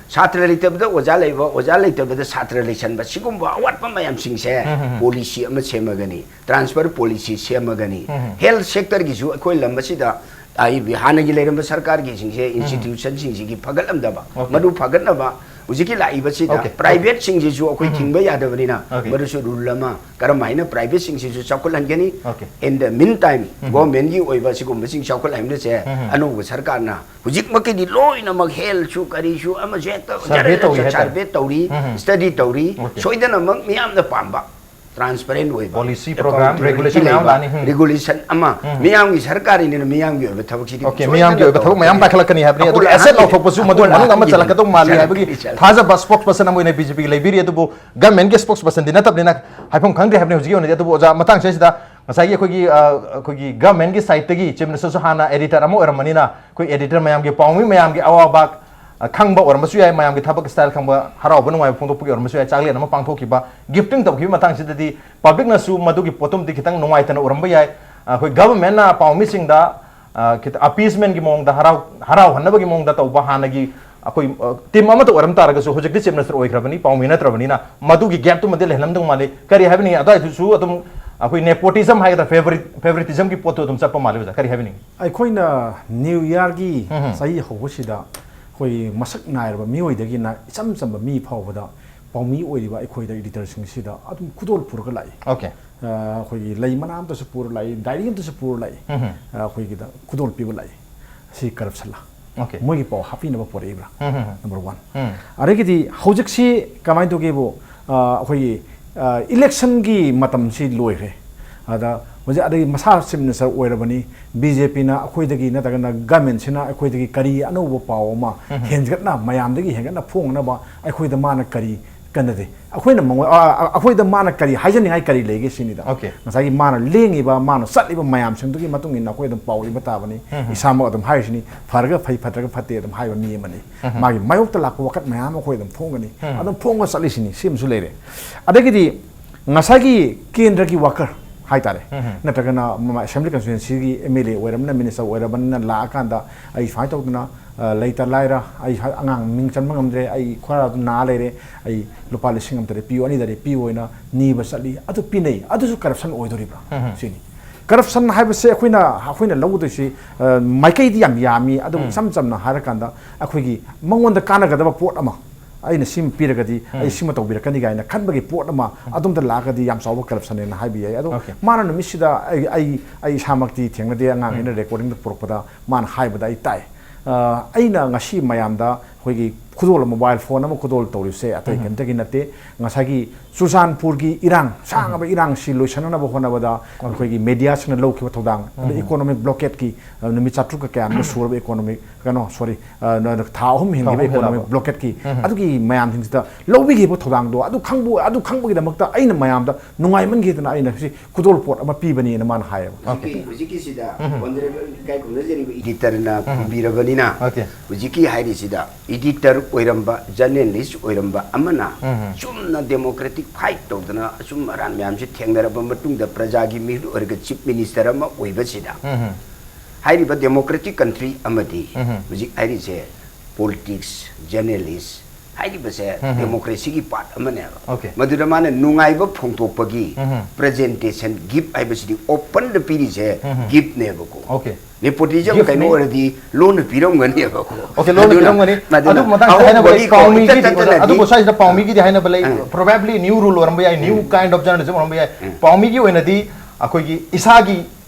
ꯁꯥꯇ꯭ꯔ ꯂꯩꯇꯕꯗ ꯑꯣꯖꯥ ꯂꯩꯕ, ꯑꯣꯖꯥ ꯂꯩꯇꯕꯗ ꯁꯥꯇ꯭ꯔ ꯂꯩꯁꯟꯕ, ꯁꯤꯒꯨꯝꯕ ꯑꯋꯥꯠꯄ ꯃꯌꯥꯝꯁꯤꯡꯁꯦ ꯄꯣꯂꯤꯁꯤ ꯑꯃ ꯁꯦꯝꯃꯒꯅꯤ, ꯇ꯭ꯔꯥꯟꯁꯐꯔ ꯄꯣꯂꯤꯁꯤ ꯁꯦꯝꯃꯒꯅꯤ꯫ ꯍꯦꯜꯊ ꯁꯦꯛꯇꯔꯒꯤꯁꯨ ꯑꯩꯈꯣꯏ ꯂꯝ ꯑꯁꯤꯗ ꯑꯩ ꯍꯥꯟꯅꯒꯤ ꯂꯩꯔꯝꯕ ꯁꯔꯀꯥꯔꯒꯤꯁꯤꯡꯁꯦ, ꯏꯟꯁꯇꯤꯇ꯭ꯌꯨꯁꯟꯁꯤꯡꯁꯤꯒꯤ ꯐꯒꯠꯂꯝꯗꯕ, ꯃꯗꯨ ꯐꯒꯠꯅꯕ ꯍꯧꯖꯤꯛꯀꯤ ꯂꯥꯛꯏꯕꯁꯤꯗ Okay. ꯄ꯭ꯔꯥꯏꯚꯦꯠꯁꯤꯡꯁꯤꯁꯨ ꯑꯩꯈꯣꯏ ꯎꯝ. ꯊꯤꯡꯕ ꯌꯥꯗꯕꯅꯤꯅ Okay. ꯃꯗꯨꯁꯨ ꯔꯨꯜ ꯑꯃ ꯀꯔꯝ ꯍꯥꯏꯅ ꯄ꯭ꯔꯥꯏꯚꯦꯠꯁꯤꯡꯁꯤꯁꯨ ꯆꯥꯎꯈꯠꯍꯟꯒꯅꯤ? Okay. In the meantime, ꯎꯝ. ꯒꯣꯔꯃꯦꯟꯒꯤ ꯑꯣꯏꯕ ꯁꯤꯒꯨꯝꯕꯁꯤꯡ ꯆꯥꯎꯈꯠꯍꯟꯕꯁꯦ ꯎꯝ. ꯑꯅꯧꯕ ꯁꯔꯀꯥꯔꯅ ꯍꯧꯖꯤꯛꯃꯛꯀꯤꯗꯤ ꯂꯣꯏꯅꯃꯛ ꯍꯦꯜꯊꯁꯨ ꯀꯔꯤꯁꯨ ꯑꯃꯁꯨ ꯍꯦꯛꯇ Survey ꯇꯧꯔꯤ ꯍꯥꯏꯇꯥꯔꯦ. ꯁꯔꯚꯦ ꯇꯧꯔꯤ, ꯎꯝ. ꯁ꯭ꯇꯗꯤ ꯇꯧꯔꯤ, Okay. ꯁꯣꯏꯗꯅꯃꯛ ꯃꯤꯌꯥꯝꯅ ꯄꯥꯝꯕ ꯇ꯭ꯔꯥꯟꯁꯄꯦꯔꯦꯟ ꯑꯣꯏꯕ Policy, program, regulation ꯃꯌꯥꯝ ꯂꯥꯛꯑꯅꯤ. ꯎꯝ. ꯔꯤꯒꯨꯂꯦꯁꯟ ꯑꯃ ꯎꯝ. ꯃꯤꯌꯥꯝꯒꯤ ꯁꯔꯀꯥꯔꯅꯤꯅ ꯃꯤꯌꯥꯝꯒꯤ ꯑꯣꯏꯕ ꯊꯕꯛꯁꯤꯗꯤ Okay, ꯁꯣꯏꯗꯅ ꯃꯤꯌꯥꯝꯒꯤ ꯑꯣꯏꯕ ꯊꯕꯛ ꯃꯌꯥꯝ ꯇꯧꯒꯅꯤ꯫ ꯄꯥꯏꯈꯠꯂꯛꯀꯅꯤ ꯍꯥꯏꯕꯅꯤ꯫ ꯑꯗꯨꯒ ꯑꯩꯈꯣꯏ asset ꯑꯍꯟꯒꯤ ꯂꯥꯎꯊꯣꯛꯄꯁꯨ ꯃꯗꯨ ꯃꯅꯨꯡꯗ ꯑꯃ ꯆꯜꯂꯛꯀꯗꯧ ꯃꯥꯜꯂꯤ ꯍꯥꯏꯕꯒꯤ ꯊꯥꯖꯕ spokesperson ꯑꯃ ꯑꯣꯏꯅ ꯕꯤ ꯖꯦ ꯄꯤꯒꯤ ꯂꯩꯕꯤꯔꯤ꯫ ꯑꯗꯨꯕꯨ ꯒꯃꯦꯟꯒꯤ spokespersonꯗꯤ ꯅꯠꯇꯕꯅꯤꯅ ꯍꯥꯏꯐꯝ ꯈꯪꯗ꯭ꯔꯤ ꯍꯥꯏꯕꯅꯤ ꯍꯧꯖꯤꯛꯀꯤ ꯑꯣꯏꯅꯗꯤ꯫ ꯑꯗꯨꯕꯨ ꯑꯣꯖꯥ, ꯃꯇꯥꯡꯁꯤꯗ ꯉꯁꯥꯏꯒꯤ ꯑꯩꯈꯣꯏꯒꯤ, ꯑ, ꯑꯩꯈꯣꯏꯒꯤ ꯒꯃꯦꯟꯒꯤ ꯁꯥꯏꯠꯇꯒꯤ ꯆꯤꯐ ꯃꯤꯅꯤꯁꯇꯔꯁꯨ ꯍꯥꯟꯅ ꯑꯦꯗꯤꯇꯔ ꯑꯃ ꯑꯣꯏꯔꯝꯕꯅꯤꯅ ꯑꯩꯈꯣꯏ ꯑꯦꯗꯤꯇꯔ ꯃꯌꯥꯝꯒꯤ, ꯄꯥꯎꯃꯤ ꯃꯌꯥꯝꯒꯤ ꯑꯋꯥꯕ, ꯑ, ꯈꯪꯕ ꯑꯣꯏꯔꯝꯕꯁꯨ ꯌꯥꯏ, ꯃꯌꯥꯝꯒꯤ ꯊꯕꯛ style ꯈꯪꯕ, ꯍꯔꯥꯎꯕ ꯅꯨꯡꯉꯥꯏꯕ ꯐꯣꯡꯗꯣꯛꯄꯒꯤ ꯑꯣꯏꯔꯝꯕꯁꯨ ꯌꯥꯏ, ꯆꯥꯛꯂꯦꯟ ꯑꯃ ꯄꯥꯡꯊꯣꯛꯈꯤꯕ, gifting ꯇꯧꯈꯤꯕ ꯃꯇꯥꯡꯁꯤꯗꯗꯤ ꯄꯕ꯭ꯂꯤꯛꯅꯁꯨ ꯃꯗꯨꯒꯤ ꯄꯣꯠꯇꯨꯃꯗꯤ ꯈꯤꯇꯪ ꯅꯨꯡꯉꯥꯏꯇꯅ ꯎꯔꯝꯕ ꯌꯥꯏ꯫ ꯑꯩꯈꯣꯏ ꯒꯚꯔꯟꯃꯦꯟꯠꯅ ꯄꯥꯎꯃꯤꯁꯤꯡꯗ, ꯑ, ꯈꯤꯇꯪ appeasementꯀꯤ ꯃꯑꯣꯡꯗ, ꯍꯔꯥꯎ-, ꯍꯔꯥꯎꯍꯟꯅꯕꯒꯤ ꯃꯑꯣꯡꯗ ꯇꯧꯕ, ꯍꯥꯟꯅꯒꯤ ꯑꯩꯈꯣꯏ, ꯑ, ꯇꯤꯝ ꯑꯃꯠꯇ ꯑꯣꯏꯔꯝ ꯇꯥꯔꯒꯁꯨ ꯍꯧꯖꯤꯛꯇꯤ ꯆꯤꯐ ꯃꯤꯅꯤꯁꯇꯔ ꯑꯣꯏꯈ꯭ꯔꯕꯅꯤ, ꯄꯥꯎꯃꯤ ꯅꯠꯇ꯭ꯔꯕꯅꯤꯅ ꯃꯗꯨꯒꯤ gapꯇꯨꯃꯗꯤ ꯂꯩꯍꯜꯂꯝꯗꯧ ꯃꯥꯜꯂꯤ꯫ ꯀꯔꯤ ꯍꯥꯏꯕꯤꯅꯤꯡꯉꯤ? ꯑꯗꯨꯋꯥꯏꯗꯨꯁꯨ ꯑꯗꯨꯝ ꯑꯩꯈꯣꯏ nepotism ꯍꯥꯏꯒꯗ꯭ꯔꯥ, favourite, favouritismꯒꯤ ꯄꯣꯠꯇꯨ ꯑꯗꯨꯝ ꯆꯠꯄ ꯃꯥꯜꯂꯤ ꯑꯣꯖꯥ, ꯀꯔꯤ ꯍꯥꯏꯕꯤꯅꯤꯡꯉꯤ? ꯑꯩꯈꯣꯏꯅ ꯅ꯭ꯌꯨ ꯏꯌꯥꯔꯒꯤ ꯎꯝ. ꯆꯍꯤ ꯍꯧꯕꯁꯤꯗ ꯑꯩꯈꯣꯏ ꯃꯁꯛ ꯅꯥꯏꯔꯕ ꯃꯤꯑꯣꯏꯗꯒꯤꯅ ꯏꯆꯝ ꯆꯝꯕ ꯃꯤ ꯐꯥꯎꯕꯗ ꯄꯥꯎꯃꯤ ꯑꯣꯏꯔꯤꯕ ꯑꯩꯈꯣꯏꯗ ꯑꯦꯗꯤꯇꯔꯁꯤꯡꯁꯤꯗ ꯑꯗꯨꯝ ꯈꯨꯗꯣꯜ ꯄꯨꯔꯒ ꯂꯥꯛꯏ꯫ Okay. ꯑ, ꯑꯩꯈꯣꯏꯒꯤ ꯂꯩ ꯃꯅꯥ ꯑꯝꯇꯁꯨ ꯄꯨꯔ ꯂꯥꯛꯏ, ꯗꯥꯏꯔꯤ ꯑꯝꯇꯁꯨ ꯄꯨꯔ ꯂꯥꯛꯏ꯫ ꯎꯝ. ꯑ, ꯑꯩꯈꯣꯏꯒꯤꯗ ꯈꯨꯗꯣꯜ ꯄꯤꯕ ꯂꯥꯛꯏ꯫ ꯁꯤ ꯀꯔꯞꯁꯟꯂ? Okay. ꯃꯣꯏꯒꯤ ꯄꯥꯎ ꯍꯥꯞꯄꯤꯅꯕ ꯄꯣꯔꯛꯏꯕ꯭ꯔꯥ? ꯎꯝ. Number one. ꯎꯝ. ꯑꯗꯒꯤꯗꯤ ꯍꯧꯖꯤꯛꯁꯤ ꯀꯃꯥꯏꯅ ꯇꯧꯒꯦꯕꯨ, ꯑ, ꯑꯩꯈꯣꯏꯒꯤ, ꯑ, ꯏꯂꯦꯛꯁꯟꯒꯤ ꯃꯇꯝꯁꯤ ꯂꯣꯏꯈ꯭ꯔꯦ꯫ ꯑꯗ ꯍꯧꯖꯤꯛ ꯑꯗꯒꯤ ꯃꯁꯥ ꯆꯤꯐ ꯃꯤꯅꯤꯁꯇꯔ ꯑꯣꯏꯔꯕꯅꯤ, ꯕꯤ ꯖꯦ ꯄꯤꯅ ꯑꯩꯈꯣꯏꯗꯒꯤ ꯅꯠꯇ꯭ꯔꯒꯅ ꯒꯃꯦꯟꯁꯤꯅ ꯑꯩꯈꯣꯏꯗꯒꯤ ꯀꯔꯤ ꯑꯅꯧꯕ ꯄꯥꯎ ꯑꯃ ꯎꯝ. ꯍꯦꯟꯒꯠꯅ ꯃꯌꯥꯝꯗꯒꯤ ꯍꯦꯟꯒꯠꯅ ꯐꯣꯡꯅꯕ ꯑꯩꯈꯣꯏꯗ ꯃꯥꯅ ꯀꯔꯤ ꯀꯟꯅꯗꯦ? ꯑꯩꯈꯣꯏꯅ ꯃꯉꯣꯟ-, ꯑ, ꯑ, ꯑꯩꯈꯣꯏꯗ ꯃꯥꯅ ꯀꯔꯤ ꯍꯥꯏꯖꯅꯤꯡꯉꯥꯏ ꯀꯔꯤ ꯂꯩꯒꯦ ꯁꯤꯅꯤꯗ꯫ Okay. ꯉꯁꯥꯏꯒꯤ ꯃꯥꯅ ꯂꯦꯡꯉꯤꯕ, ꯃꯥꯅ ꯆꯠꯂꯤꯕ ꯃꯌꯥꯝꯁꯤꯡꯗꯨꯒꯤ ꯃꯇꯨꯡ ꯏꯟꯅ ꯑꯩꯈꯣꯏ ꯑꯗꯨꯝ ꯄꯥꯎ ꯏꯕ ꯇꯥꯕꯅꯤ꯫ ꯎꯝ. ꯏꯁꯥꯃꯛ ꯑꯗꯨꯝ ꯍꯥꯏꯔꯤꯁꯤꯅꯤ, ꯐꯔꯒ ꯐꯩ, ꯐꯠꯇ꯭ꯔꯒ ꯐꯠꯇꯦ ꯑꯗꯨꯝ ꯍꯥꯏꯕ ꯃꯤ ꯑꯃꯅꯤ꯫ ꯎꯝ. ꯃꯥꯒꯤ ꯃꯥꯌꯣꯛꯇ ꯂꯥꯛꯄ ꯋꯥꯀꯠ ꯃꯌꯥꯝ ꯑꯃ ꯑꯩꯈꯣꯏ ꯑꯗꯨꯝ ꯐꯣꯡꯒꯅꯤ꯫ ꯎꯝ. ꯑꯗꯨꯝ ꯐꯣꯡꯉ ꯆꯠꯂꯤꯁꯤꯅꯤ꯫ ꯁꯤ ꯑꯃꯁꯨ ꯂꯩꯔꯦ꯫ ꯑꯗꯒꯤꯗꯤ ꯉꯁꯥꯏꯒꯤ ꯀꯦꯟꯗ꯭ꯔꯒꯤ ꯋꯥꯀꯔ ꯍꯥꯏꯇꯥꯔꯦ, ꯎꯝ. ꯅꯠꯇ꯭ꯔꯒꯅ ꯃꯃꯥ ꯑꯦꯁꯦꯝꯕ꯭ꯂꯤ ꯀꯟꯁꯇꯤꯇ꯭ꯋꯦꯟꯁꯤꯒꯤ ꯑꯦꯝ ꯑꯦꯜ ꯑꯦ ꯑꯣꯏꯔꯕꯅꯤꯅ, ꯃꯤꯅꯤꯁꯇꯔ ꯑꯣꯏꯔꯕꯅꯤꯅ ꯂꯥꯛꯑꯀꯥꯟꯗ ꯑꯩ ꯁꯨꯃꯥꯏꯅ ꯇꯧꯗꯅ, ꯑ, ꯂꯩꯇ ꯂꯥꯏꯔ, ꯑꯩ ꯁꯨꯃꯥꯏꯅ ꯑꯉꯥꯡ ꯃꯤꯡ ꯆꯟꯕ ꯉꯝꯗ꯭ꯔꯦ, ꯑꯩ ꯈꯔ ꯑꯗꯨꯝ ꯅꯥ ꯂꯩꯔꯦ, ꯑꯩ ꯂꯨꯄꯥ ꯂꯤꯁꯤꯡ ꯑꯃ ꯇꯔꯦꯠ ꯄꯤꯌꯨ, ꯑꯅꯤ ꯇꯔꯦꯠ ꯄꯤꯌꯨ ꯍꯥꯏꯅ ꯅꯤꯕ ꯆꯠꯂꯤ꯫ ꯑꯗꯨ ꯄꯤꯅꯩ꯫ ꯑꯗꯨꯁꯨ ꯀꯔꯞꯁꯟ ꯑꯣꯏꯗꯣꯔꯤꯕ꯭ꯔꯥ? ꯎꯝ. ꯁꯤꯅꯤ꯫ ꯀꯔꯞꯁꯟ ꯍꯥꯏꯕꯁꯦ ꯑꯩꯈꯣꯏꯅ, ꯑꯩꯈꯣꯏꯅ ꯂꯧꯒꯗꯣꯏꯁꯤ, ꯑ, ꯃꯥꯏꯀꯩꯗꯤ ꯌꯥꯝ ꯌꯥꯝꯃꯤ꯫ ꯑꯗꯨꯕꯨ ꯎꯝ. ꯏꯆꯝ ꯆꯝꯅ ꯍꯥꯏꯔꯀꯥꯟꯗ ꯑꯩꯈꯣꯏꯒꯤ ꯃꯉꯣꯟꯗ ꯀꯥꯟꯅꯒꯗꯕ ꯄꯣꯠ ꯑꯃ ꯑꯩꯅ ꯁꯤꯃ ꯄꯤꯔꯒꯗꯤ ꯑꯩ ꯁꯤꯃ ꯇꯧꯕꯤꯔꯛꯀꯅꯤ ꯀꯥꯏꯅ ꯈꯟꯕꯒꯤ ꯄꯣꯠ ꯑꯃ ꯑꯗꯣꯝꯗ ꯂꯥꯛꯑꯒꯗꯤ ꯌꯥꯝ ꯆꯥꯎꯕ corruption ꯅꯦꯅ ꯍꯥꯏꯕ ꯌꯥꯏ꯫ ꯑꯗꯣ Okay. ꯃꯥꯅ ꯅꯨꯃꯤꯠꯁꯤꯗ ꯑꯩ ꯑꯩ ꯑꯩ ꯏꯁꯥꯃꯛꯇꯤ ꯊꯦꯡꯅꯗꯦ, ꯑꯉꯥꯡ ꯑꯩꯅ recording ꯗ ꯄꯨꯔꯛꯄꯗ ꯃꯥꯅ ꯍꯥꯏꯕꯗ ꯑꯩ ꯇꯥꯏ꯫ ꯑ, ꯑꯩꯅ ꯉꯁꯤ ꯃꯌꯥꯝꯗ ꯑꯩꯈꯣꯏꯒꯤ ꯈꯨꯗꯣꯜ, mobile phone ꯑꯃ ꯈꯨꯗꯣꯜ ꯇꯧꯔꯤꯕꯁꯦ ꯑꯇꯩ ꯀꯔꯤꯝꯇꯒꯤ ꯅꯠꯇꯦ, ꯉꯁꯥꯏꯒꯤ ꯆꯨꯔꯆꯥꯟꯄꯨꯔꯒꯤ ꯏꯔꯥꯡ, ꯁꯥꯡꯉꯕ ꯏꯔꯥꯡꯁꯤ ꯂꯣꯏꯁꯤꯟꯅꯅꯕ ꯍꯣꯠꯅꯕꯗ ꯑꯩꯈꯣꯏꯒꯤ media ꯁꯤꯡꯅ ꯂꯧꯈꯤꯕ ꯊꯧꯗꯥꯡ, ꯑꯗ economic blockade ꯀꯤ, ꯑ, ꯅꯨꯃꯤꯠ ꯆꯥꯇ꯭ꯔꯨꯛꯀ ꯀꯌꯥꯅꯣ ꯁꯨꯔꯕ economic, ꯀꯩꯅꯣ, sorry, ꯑ, ꯅ-, ꯅ-, ꯊꯥ ꯑꯍꯨꯝ ꯍꯦꯟꯈꯤꯕ ꯑꯍꯨꯝ economic ꯍꯦꯜꯂꯕ꯫ blockade ꯀꯤ, ꯑꯗꯨꯒꯤ ꯃꯌꯥꯝꯁꯤꯡꯁꯤꯗ ꯂꯧꯕꯤꯈꯤꯕ ꯊꯧꯗꯥꯡꯗꯣ ꯑꯗꯨ ꯈꯪꯕ, ꯑꯗꯨ ꯈꯪꯕꯒꯤꯗꯃꯛꯇ ꯑꯩꯅ ꯃꯌꯥꯝꯗ ꯅꯨꯡꯉꯥꯏꯃꯟꯈꯤꯗꯅ ꯑꯩꯅ ꯁꯤ ꯈꯨꯗꯣꯜ ꯄꯣꯠ ꯑꯃ ꯄꯤꯕꯅꯦꯅ ꯃꯥꯅ ꯍꯥꯏꯌꯦꯕ꯫ ꯍꯧꯖꯤꯛꯀꯤ ꯍꯧꯖꯤꯛꯀꯤꯁꯤꯗ honourable ꯏꯀꯥꯏ ꯈꯨꯝꯅꯖꯔꯤꯕ editor ꯅ ꯈꯨꯝꯕꯤꯔꯕꯅꯤꯅ, Okay. ꯍꯧꯖꯤꯛꯀꯤ ꯍꯥꯏꯔꯤꯁꯤꯗ editor ꯑꯣꯏꯔꯝꯕ, journalist ꯑꯣꯏꯔꯝꯕ ꯑꯃꯅ ꯆꯨꯝꯅ democratic fight ꯇꯧꯗꯅ ꯑꯆꯨꯝ ꯑꯔꯥꯟ ꯃꯌꯥꯝꯁꯤ ꯊꯦꯡꯅꯔꯕ ꯃꯇꯨꯡꯗ ꯄ꯭ꯔꯖꯥꯒꯤ ꯃꯤꯍꯨꯠ ꯑꯣꯏꯔꯒ chief minister ꯑꯃ ꯑꯣꯏꯕꯁꯤꯗ, ꯍꯥꯏꯔꯤꯕ democratic country ꯑꯃꯗꯤ ꯍꯧꯖꯤꯛ ꯍꯥꯏꯔꯤꯁꯦ politics, journalist ꯍꯥꯏꯔꯤꯕꯁꯦ democracy ꯒꯤ part ꯑꯃꯅꯦꯕ꯫ Okay. ꯃꯗꯨꯗ ꯃꯥꯅ ꯅꯨꯡꯉꯥꯏꯕ ꯐꯣꯡꯗꯣꯛꯄꯒꯤ presentation gift ꯍꯥꯏꯕꯁꯤꯗꯤ open ꯗ ꯄꯤꯔꯤꯁꯦ gift ꯅꯦꯕꯀꯣ꯫ Okay. Nepotism Gift ꯀꯩꯅꯣ ꯅꯤ꯫ ꯑꯣꯏꯔꯗꯤ loan ꯅ ꯄꯤꯔꯝꯒꯅꯦꯕꯀꯣ꯫ Okay, loan ꯅ ꯑꯗꯨꯅ ꯄꯤꯔꯝꯒꯅꯤ꯫ ꯃꯗꯨꯅ ꯑꯗꯨ ꯃꯇꯥꯡꯗ ꯍꯥꯏꯅꯕ ꯂꯩ, ꯑꯍꯧꯕꯒꯤꯀꯣ ꯄꯥꯎꯃꯤꯒꯤꯗꯤ ꯏꯆꯠ ꯆꯠꯇꯅꯗꯤ ꯑꯗꯨꯕꯨ ꯁ꯭ꯋꯥꯏꯁꯤꯗ ꯄꯥꯎꯃꯤꯒꯤꯗꯤ ꯍꯥꯏꯅꯕ ꯂꯩ, ꯎꯝ. Probably new rule ꯑꯣꯏꯔꯝꯕ ꯌꯥꯏ, new kind of journalism ꯑꯣꯏꯔꯝꯕ ꯌꯥꯏ꯫ ꯄꯥꯎꯃꯤꯒꯤ ꯑꯣꯏꯅꯗꯤ ꯑꯩꯈꯣꯏꯒꯤ ꯏꯁꯥꯒꯤ,